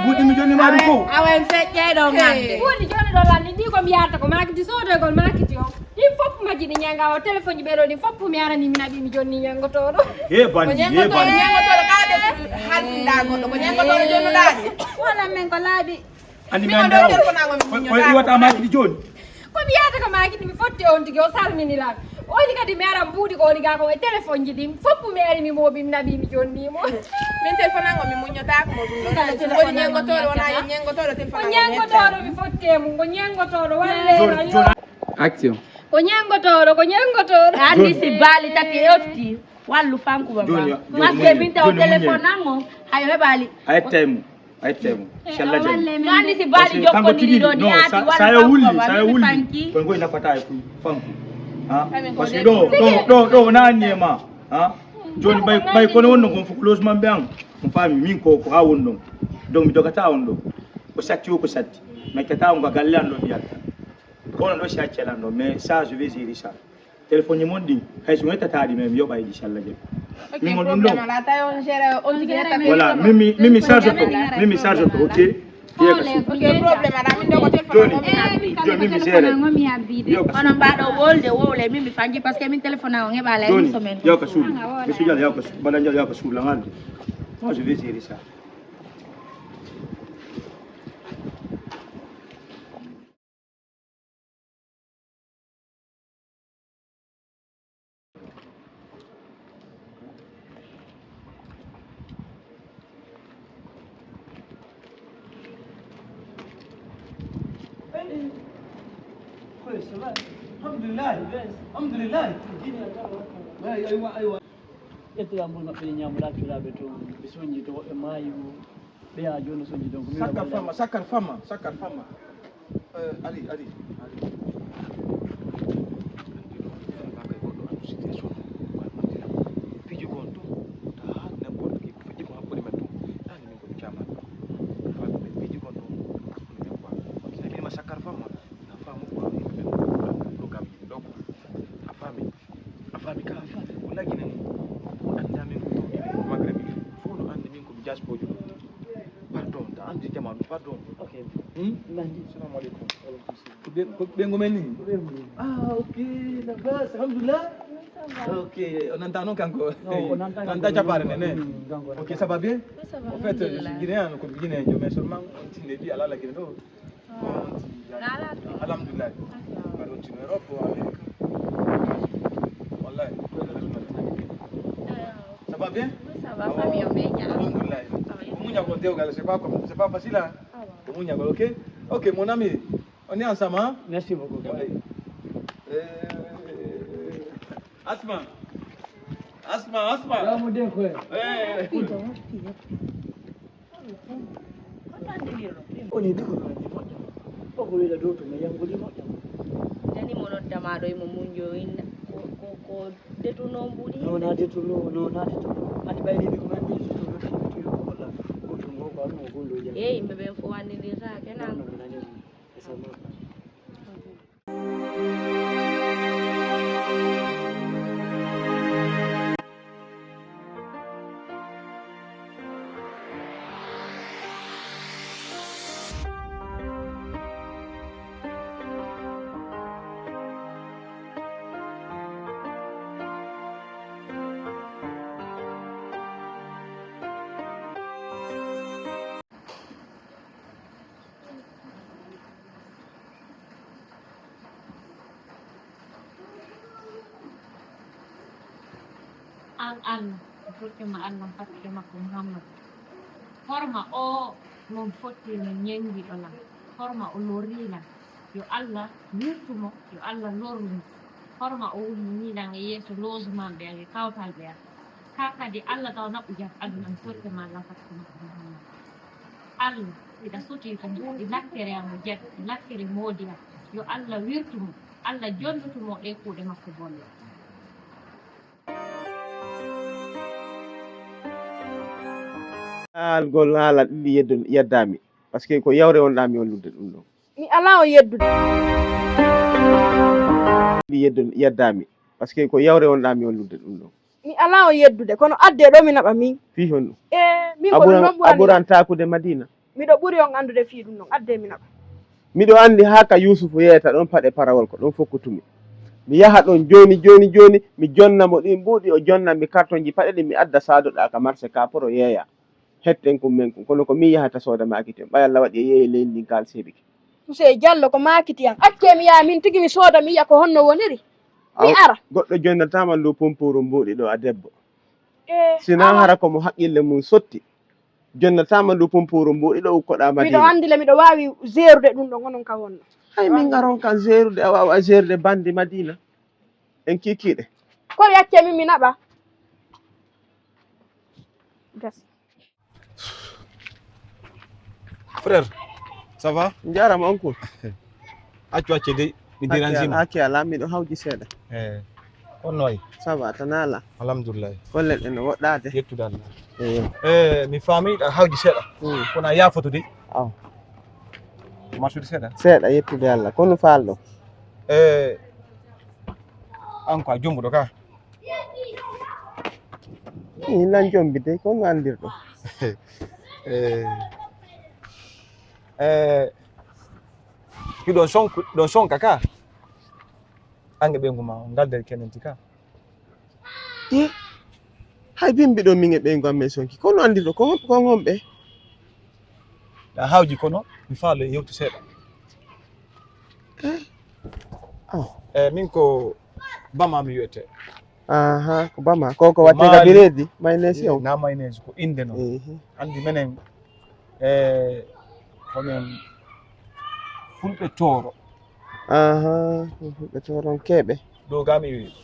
Buuɗi mi jonni ma ɗum fof. Awa en feƴƴe ɗo ngande. Buuɗi jonni ɗo lanni ni ko mi yarata ko maakiti soodoygol maakiti o. Ɗin fof majji ɗi ñanga o téléphone ji ɓeɗo ɗin fof mi arani mi naɓi mi jonni ñangotoɗo. He bandi, he bandi. Ñangotoɗo kaɗe halfinda goɗɗo ko ñangotoɗo jonnuɗaɗi. Wala men ko laaɓi. Andi mi ande o. Ko iwata maakiti joni. Ko mi yahata ko maakiti mi fotti on tigi o salmini lan. Oni kadi mi ara mbuuɗi ko oni ga ko e téléphone ji ɗin fof mi ari mi mooɓi mi naɓi mi jonni mo. Min téléphone ango mi muññotaako mo ɗum ɗon. Woni ñengotoɗo wona e ñengotoɗo téléphone ango. Ñengotoɗo mi fotte mum ko ñengotoɗo walle. Action. Ko ñengotoɗo ko ñengotoɗo. Andi si baali tati e otti wallu fanku baba. Parce que min taw téléphone ango hayo heɓali. A ettay mo. A ettay mo. Inchallah jam. No andi si baali jokkondiri ɗo ni ati wallu fanku baba. Sayo wulli sayo wulli. Koy koy nafata e fanku. Ha? Parce que ɗo ɗo ɗo ɗo wona anni e ma. Ha? Joni ɓay ɓay kono wonno kon fof ko logement ɓe an. On faami min ko ko ha woni ɗon. Donc mi dogata on ɗo. Ko satti o ko satti. Mi accata on ko galle an ɗo mi yalta. Kono ɗo si accel an ɗo mais ça je vais gérer ça. Téléphone ji mon ɗin hay so mi yettata ɗi mais mi yoɓa e ɗi salla jam. Min mon ɗum ɗo. Voilà, min mi min mi charge to. Min mi charge to, ok. Joni joni min mi géré. Kono mbaɗo wolde wowle min mi fanji parce que min téléphone on heɓa la émission men. Yo ka suudu. Monsieur Diallo yo ka suudu. Bala Diallo yo ka suudu la ngalde. Moi je vais gérer ça. Alhamdulillah. Alhamdulillah. Ay, aywa, aywa. Ƴettoɗaa mboy maɓɓe ne ñaamo laacciraaɓe toon, ɓe soñji to woɓɓe maayi, ɓeya jooni soñji donc. Sakkar famma, sakkar famma, sakkar famma. Eh, Ali, Ali, Ali. Piiji kon tun, ta n'importe qui, ko fedde ko hakkunde men tun. Ɗaani min ko mi caamaano. Faa ɓe piiji kon tun, hakkunde men quoi. Comme ça, min ma sakkar famma, na faamu quoi, yimɓe ɓen, programme yimɓe ɗo quoi. A faami? A faami ka? Ko lagine ni, annda min ko tawti ko Maghreb, fof no anndi min ko mi diaspora. Pardon, ta anndi jamaanu, pardon. Ok. Hmm? Nandi. Assalamu alaikum. Ko ɓe, ko ɓe ngomen ni? Ko ɓe ngomen. Ah, ok, la base, alhamdulillah. Ok, o nanta noon kanko? Non, o nanta kanko. Nanta cappaare nde, ne? Mm, kanko. Ok, ça va bien? Ça va, en fait, alhamdulillah. Je suis guinéen, ko guinéen, mais seulement on tinde bi ala la Guinée ɗo. Ah. On tinde. Ala to. Alhamdulillah. D'accord. Mbaɗa on tino Europe, o Amérique. Wallahi. Ah. Ça va bien? Oui, ça va, famille, on est bien. Alhamdulillah. Ça va. Ko muñagol dewgal, c'est pas comme, c'est pas facile, hein? Ah ouais. Ko muñagol, ok? Ok, mon ami, on est ensemble, hein? Merci beaucoup. Oui. Euh, Asma. Asma, Asma. Yamu de koy. Eh. Woni ɗi ko ɗon ɗi moƴƴa. Fof ko wiyda dow to mi yanguli moƴƴa. Nani mo nodda ma ɗo, imo munjo inna. Ko, ko, ko détourné on mbuuɗi. Non, na détourné, non, na détourné. Andi ɓayri ɗi ko men ɗi sutu, ɗi sutu, ɗi ko walla. Ko ɗum ko, ko ɗum ko ɗum ɗo jam. Eh, yimɓe ɓen fof anndindirtaake nan. Non, non, mi nani ɗum. E sama. An Allah, mi tottuma Allah, mi fakkike makko Muhammad. Horma o mon fotti min ñenngiɗo lan. Horma o lorri lan. Yo Allah wirtu mo, yo Allah lorru mo. Horma o wulni lan e yeeso logement ɓe an, e kawtal ɓe an. Ka kadi Allah taw naɓu jam aduna, mi tottuma Allah, mi fakkike makko Muhammad. Allah, miɗa suti ko mbuuɗi lakkere am o jaɓi, lakkere moodi am. Yo Allah wirtu mo, Allah jonnutu mo ɗe kuuɗe makko bonɗe. Haalgol haala ɗiɗi yeddo-, yeddaami, par ce que ko yawre wonɗaa mi hollude ɗum ɗo. Mi alaa on yeddude. Ɗiɗi yeddo-, yeddaami, par ce que ko yawre wonɗaa mi hollude ɗum ɗo. Mi alaa on yeddude, kono addee ɗo mi naɓa min. Fii honɗum? E, min ko ɗum ɗon ɓurani. A ɓuran taakude Madiina? Miɗo ɓuri on anndude fii ɗum ɗon, addee mi naɓa. Miɗo anndi haa ka Yuusufu yeeyata ɗon paɗe parawol, ko ɗon fokkutumi. Mi yaha ɗon jooni, jooni, jooni, mi jonna mo ɗin mbuuɗi, o jonna mi kartonji paɗe ɗin, mi adda saadoɗaa ka marse ka poro yeeya. Hetten kun men kun, kono ko min yahata sooda maakiten, ɓay Alla waɗi e yeeye leydi ndin kaal seeɓike. Usey Jallo ko maakiti an, accee mi yaha min tigi mi sooda mi yi'a ko honno woniri. Mi ara. Goɗɗo jonnataama ndu pompuru mbuuɗi ɗo a debbo. Eh, sinaa awa. Hara ko mo haqqille mum sotti. Jonnataama ndu pompuru mbuuɗi ɗo ukkoɗaa Madiina. Miɗo anndi le, miɗo waawi jeerude ɗum ɗon, onon ka wonno. Hay min aron kan jeerude, a waawa jeerude bandi Madiina. En kiikiiɗe. Kori accee min mi naɓa. Gas. Frère, ça va? Njaaraama, oncle. Accu, accu dey, mi dérange ma. Hakke alaa, miɗo hawji seeɗa. Eh, on no wayi? Ça va, tan alaa. Alhamdulillah. Golle ɗen no woɗɗaade. Yettude Allah. Eyo. Eh, mi faami a hawji seeɗa. Hmm. Kono a yaafoto dey. Aw. Marsude seeɗa? Seeɗa, yettude Allah. Kono faalɗo? Eh, an ko a jombuɗo ka? Ii, nan jombi dey, ko no anndirɗo. Eh, eh, hiɗon sonk-, ɗon sonka ka? An e ɓeyngu ma, ngal nder kenenti ka? Ii, hay bimbi ɗon min e ɓeyngu am men sonki. Ko no anndirɗo, ko, ko ngonɓe? A hawji kono, mi faalo e yewtu seeɗa. Eh? Oh. Eh, min ko Bama mi wiyete. Aha, ko Bama. Ko, ko watte ka biredi, mayonnaise on? Na mayonnaise, ko innde non. Ehe. Anndi menen, eh, ko men fulɓe Tooro. Aha, ɓe toronkeeɓe. Dow ga mi iwi.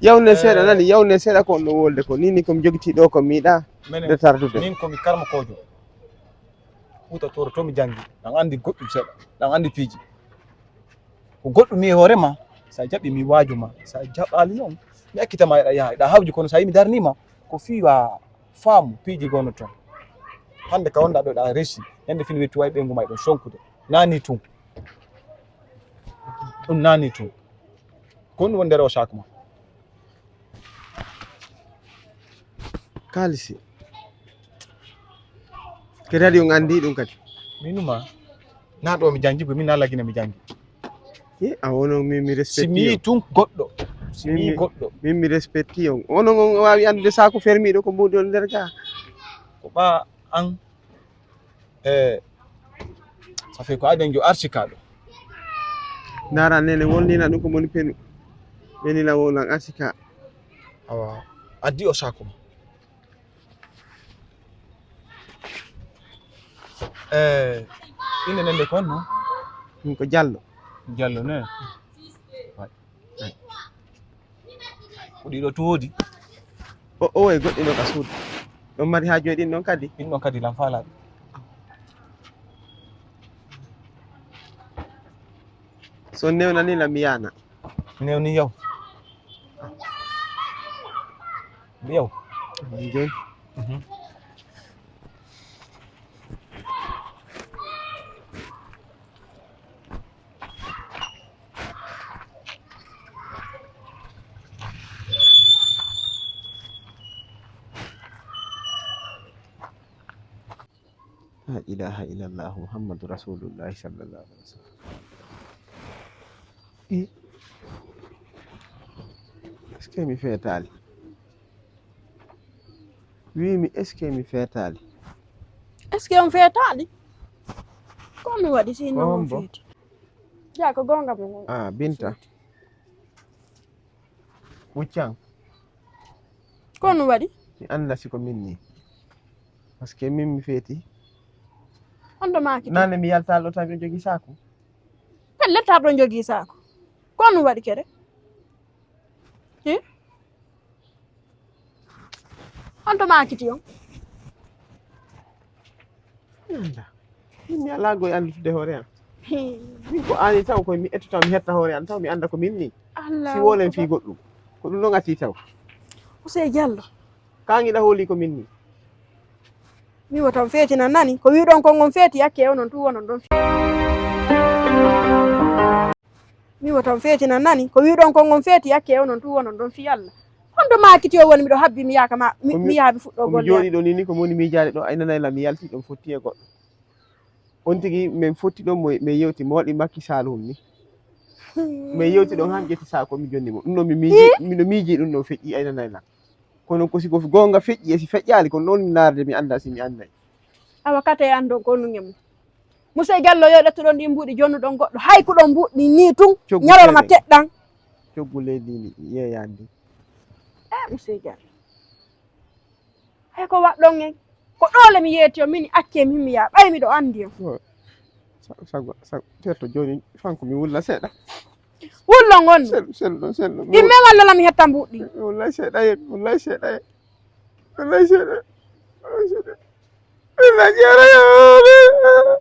Yawne seeɗa, eh, nani, yawne seeɗa ko on no wolde ko. Ni, ni ko mi jogitii ɗo ko mi yiɗa menen, de tardude. Min ko mi karmokoojo. Fuuta Tooro to mi janngi. Ɗan anndi goɗɗum seeɗa. Ɗan anndi piiji. Ko goɗɗum mi e hoore ma. Sa jaɓi mi waajo ma. Sa jaɓaali noon, mi accita ma eɗa yaha. Eɗa hawji kono sa yi mi darnii ma. Ko fii wa faamu piiji gonno toon. Hannde ka wonɗa ɗo ɗa resi. Ñande fini wettu way ɓeyngu ma e ɗon sonkude. Nani tun. Ɗum nani tun. Ko ɗum woni nder o sac ma? Kaalisi. Kadi on anndi ɗum kadi. Minuma. Na ɗo mi janngi, min na Lagine mi janngi. E, a wono mi, mi respecti. Si mi yi tun goɗɗo. Si mi yi goɗɗo. Min mi respecti on. Onon on waawi anndude saaku fermiiɗo ko mbuɗi on nder ga. Ko ɓa an. E, ça fait ko aden jo arsi ka ɗo. Ndara nene wolnina ɗum ko moni penu. Ɓenina wowlan arsi ka. Awa, addi o saku ma. E, inde nen de kon no? Min ko Jallo. Jallo ne? Waay. Ko ɗiɗo tuwoodi. O, o e goɗɗi ɗo ka suudu. Ɗon mari haa joyi ɗin ɗon kadi. Ɗin ɗon kadi lan faalaɗi. So newnani la mi yaana. Newni yow. Yow. Joyi. Mhm. La ilaha illallah Muhammadu Rasulullahi sallallahu alaihi wasallam. I, est-ce que mi feetaali? Wiimi, est-ce que mi feetaali? Est-ce que on feetaali? Ko mi waɗi si non on feeti? Ya ko gonga mo. Ah, Binta. Wuccan. Ko on waɗi? Mi annda si ko min ni. Parce que min mi feeti. On ɗo maaki. Nane mi yaltaali ɗo tawi mi jogi saaku. Pellet taw ɗo jogi saaku. Ko on waɗi kere? Hi? On to maakiti on? Mi annda. Min mi alaa goy anndude hoore am. Hi. Min ko aani taw koy mi ettoto mi hetta hoore am taw mi annda ko min ni. Allah. Si wolen fii goɗɗum. Ko ɗum ɗon ati taw. Usey Jallo. Kaŋŋiɗa hooli ko min ni. Mi wota on feeti nan nani. Ko wi'uɗon kon on feeti yakke onon tu wonon ɗon fi-, mi wota on feeti nan nani. Ko wi'uɗon kon on feeti yakke onon tu wonon ɗon fi Allah. Honɗo maakiti o woni miɗo habbi mi yaaka ma, mi, mi yaha mi fuɗɗo golle. Ko mi jooɗi ɗo ni, ni ko mi woni miijaade ɗo, ay nanay la mi yalti ɗon fotti e goɗɗo. On tigi min fotti ɗon mo, min yewti mo waɗi Makki Saalu ni. Min yewti ɗon han ƴetti saako mi jonni mo. Ɗum ɗo mi miiji, miɗo miiji ɗum ɗo feƴƴi ay nanay la. Kono ko si ko goonga feƴƴi e si feƴƴaali, kono ɗon mi naarde mi annda si mi annday. Awa kate anndon ko ɗum ñammi. Musey Jallo yo ƴettuɗon ɗin mbuuɗi jonnuɗon goɗɗo. Hay ko ɗon mbuuɗi ni tun, ñalorma teɗɗan. Coggu leydi ni yeeyandi. Eh, Musey Jallo. Hay ko waɗɗon en. Ko ɗo le mi yeeti on, min acce min mi yaa. Ɓay miɗo anndi on. Sago, sago, teeto jooni, fanko mi wulla seeɗa. Wullon on. Sel, sel, ɗon, sel, ɗon. Imme walla la mi hetta mbuuɗi. Wulla seeɗa yen, wulla seeɗa yen. Wulla seeɗa. Wulla seeɗa. Wulla seeɗa yen.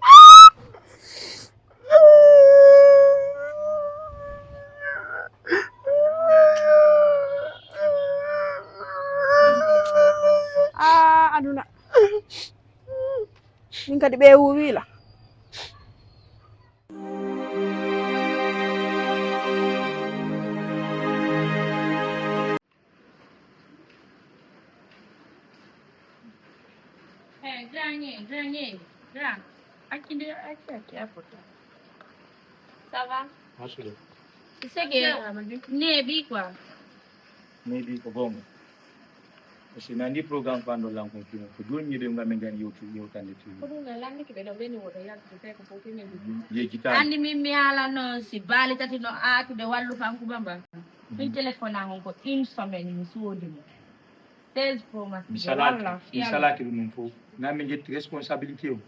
Ah, aduna. Min kadi ɓe wuwi la. Hey, grand, yeah, grand, yeah, grand. Accu nde, accu, accu, accu. Ça va? Machallah. C'est que, neeɓi quoi. Neeɓi ko goonga. Parce que mi anndi programme ko anndon lan kon fino. Ko jooni ñiiɓe ngam min ngani yewtu, yewtande fino. Ko ɗum en lanndike ɓe ɗo ɓeni woto yaltude tawi ko fof fini. Yejjitaani. Anndi min mi haala noon si baali tati no aatude wallu fanku bamba. Min téléphone an on ko une semaine mi soodi mo. Seize Pro Max. Mi salaaki, mi salaaki ɗum ɗum fof. Na min ƴetti responsabilité o.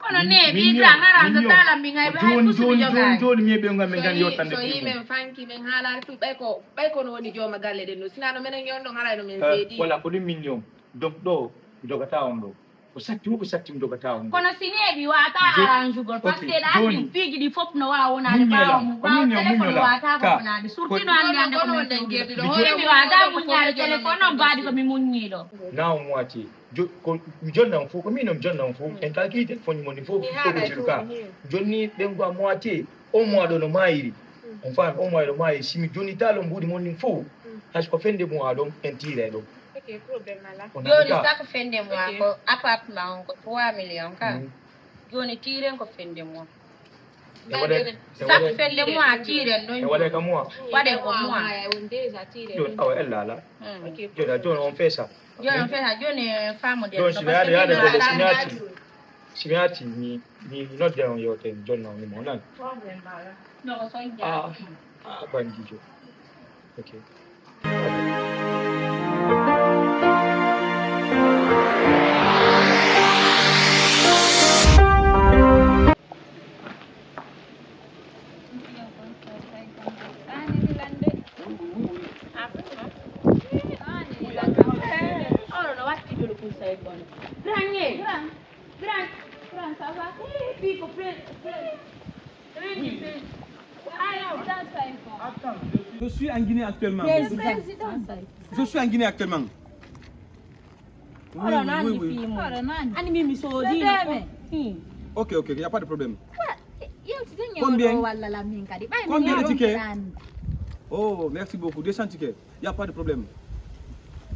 Kono ne ɓi ga hara so tala mi ngai ɓe hay fusu mi jogaani. Joni mi ɓe ngam mi ngan yottande so yimen fanki men haalani fu ɓay ko ɓay kono woni jooma galle ɗen no sinano menen yon ɗon haray no men seedi. Wala ko ɗum min yon. Donc ɗo mi jogata on ɗo. Ko satti ko satti mi jogata on. Kono si neeɓi wata arrangugol parce que ɗa andi piiji ɗi fof no wawa wonade ɓawo mum ɓawo téléphone wata ko wonade surtout no andi ande ko min tewdi ɗo neeɓi wata muññade téléphone on mbaadi ko mi muññiɗo. Naw moitié. Jo- ko mi jonna on fof ko min on jonna on fof en kala kii téléphone mon ni fof fof ko jiru ka. Jonni ɓen go a moitié. O mois ɗo no mayiri. On faami o mois ɗo mayiri si mi jonni talo mbuuɗi mon ni fof. Hay ko fende mois ɗon en tiire ɗo. Joni chaque fin de mois ko appartement on ko trois millions ka. Joni tiren ko fin de mois. Chaque fin de mois tiren ɗon. Waɗe ka mois. Waɗe ko mois. Joni awa ella ala. Joni a joni on fesa. Joni on fesa joni famude. Joni si mi ari ari de si mi arti si mi arti mi mi nodde on yewte jonna on mo nan. No ko soñja. Ah, ah, bandijo. Ok. Oɗo no watti jolo kun sayi kono. Grand ye. Grand. Grand. Grand, ça va? Eh, puis ko pre- pre- Je suis en Guinée actuellement. Je suis en Guinée actuellement. Oɗo nanndi fii mum. Ani min mi soodii no. Ok, ok, il n'y a pas de problème. Combien? Combien de tickets? Oh, merci beaucoup. Deux cents tickets. Il n'y a pas de problème.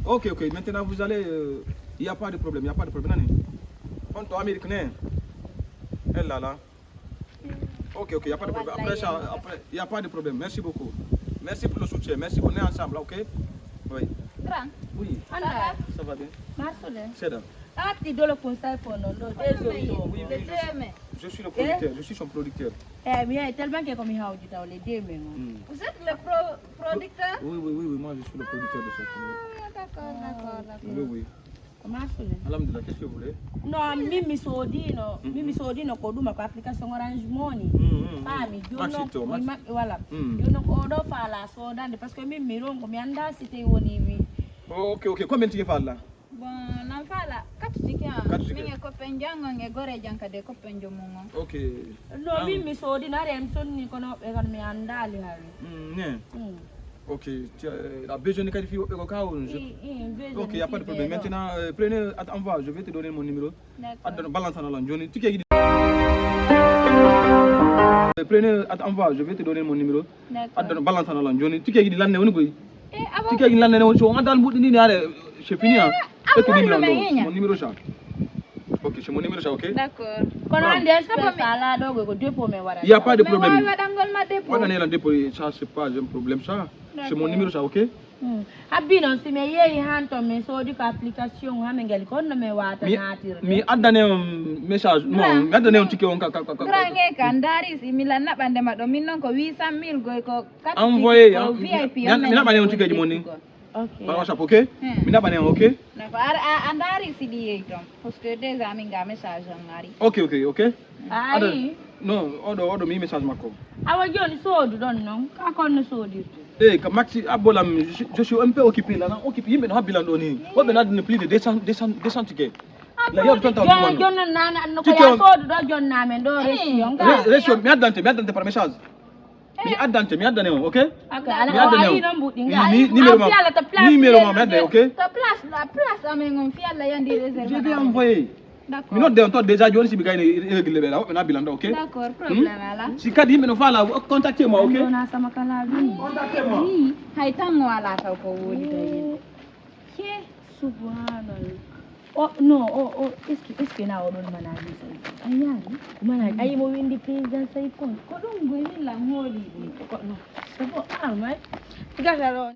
Ok, ok. Maintenant, vous allez. Euh, il n'y a pas de problème. Il n'y a pas de problème. Nani? On to Amérique, né? Eh là là. Ok, ok, il n'y a pas de problème. Après ça, après, il n'y a pas de problème. Merci beaucoup. Merci pour le soutien. Merci. On est ensemble, ok? Oui. Grand. Oui. Ça va? Ça va bien. Marsude. C'est là. Arti dolo kun sai fono no deux autres. Oui, oui, je suis, je suis le producteur, je suis son producteur. Eh, mi yahi tellement que ko mi hawji taw les deux men. Vous êtes le pro- producteur? Oui, oui, oui, oui, moi je suis le producteur de ce film. Ah, d'accord, d'accord, d'accord. Oui, oui. Ko Marsude. Alhamdulillah, qu'est-ce que vous voulez? Non, min mi soodino, min mi soodino ko ɗuma ko application Orange Money. Faami, jooni noon mi maɓɓi wala. Jooni noon ko oɗo faala soodande parce que min mi ronko mi annda si tawi woni mi. Ok, ok, combien ticket faala? Bon, nan faala quatre ticket. Quatre ticket. Min e copain jango e gore janka de copain jomum on. Ok. No min mi soodino are mi sonni kono ɓe kan mi anndaali hari. Mm, ne. Ok, tu as, euh, a besoin de qualifier au cas où je... Ok, il n'y a pas de problème. Maintenant, euh, prenez, att- envoie, je vais te donner mon numéro. D'accord. Addono balance tan alon joni tikeji ɗi. Prenez, att- envoie, je vais te donner mon numéro. D'accord. Addono balance tan alon joni tikeji ɗi lande woni koy. Tikeji ɗi lande ne woni so on addal mbuɗi ni ne are c'est fini hein. Ɓettu numéro ɗo mon numéro ça. Ok, c'est mon numéro ça, ok. D'accord. Kono hannde espèce ala ɗo ko dépôt men waɗata. Il n'y a pas de problème. Waɗangol ma dépôt. Waɗane lan dépôt ça c'est pas un problème ça. C'est mon numéro ça, ok. Habbi noon si mi yeehi han toon min soodi ko application ha min ngali ko honno min waawata naatirde. Mi addane on message non mi addane on ticket on ka ka ka. Grand e ka ndaari si mi lan naɓande ma ɗo min noon ko huit cent mille goy ko envoyé. Mi naɓane on ticket ji mon ni. Ok. Par WhatsApp, ok. Mi naɓane on, ok. D'accord. A ndaari si ɗi yehi toon parce que déjà min ga message on ari. Ok, ok, ok. Ayi. Non, oɗo oɗo mi message makko. Awa jooni soodu ɗon noon ka kon no soodirte. Eyi ka maxi abbolam je suis un peu occupé là, occupé yimɓe no habbilan ɗo ni woɓɓe no addani plus de deux cents deux cents deux cents ticket. La yewde toon taw ɗum jonnon nana anno ko ya soodu ɗo jonnamen ɗo région ga. Région mi addante mi addante par message. Mi addante mi addane on, ok. Mi addane on. Numéro ma mi addane, ok. To place la place amen on fi Allah yandi réserve. Je vais envoyer. Mi nodde on to déjà joni si ɓe gayni irrégulier ɓe la woɓɓe na bilanda, ok. D'accord, problème ala. Si kadi yimɓe no faala contacté ma, ok. Wona sama kala bi. Contacté ma. Hay tan mo ala taw ko woni tawi. Ke subhanallah. O non o o est-ce que est-ce que na oɗon manaji sai a yaari ko manaji ayi mo windi président sai kon ko ɗum goy min lan hooli ɗum ko non c'est bon ah mais gasa ɗon.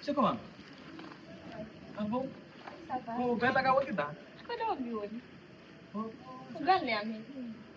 C'est comment? Ah bon? Ko galle ga wonirɗa? Ko ɗo mi woni. Ko galle amen.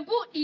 Buɗɗi.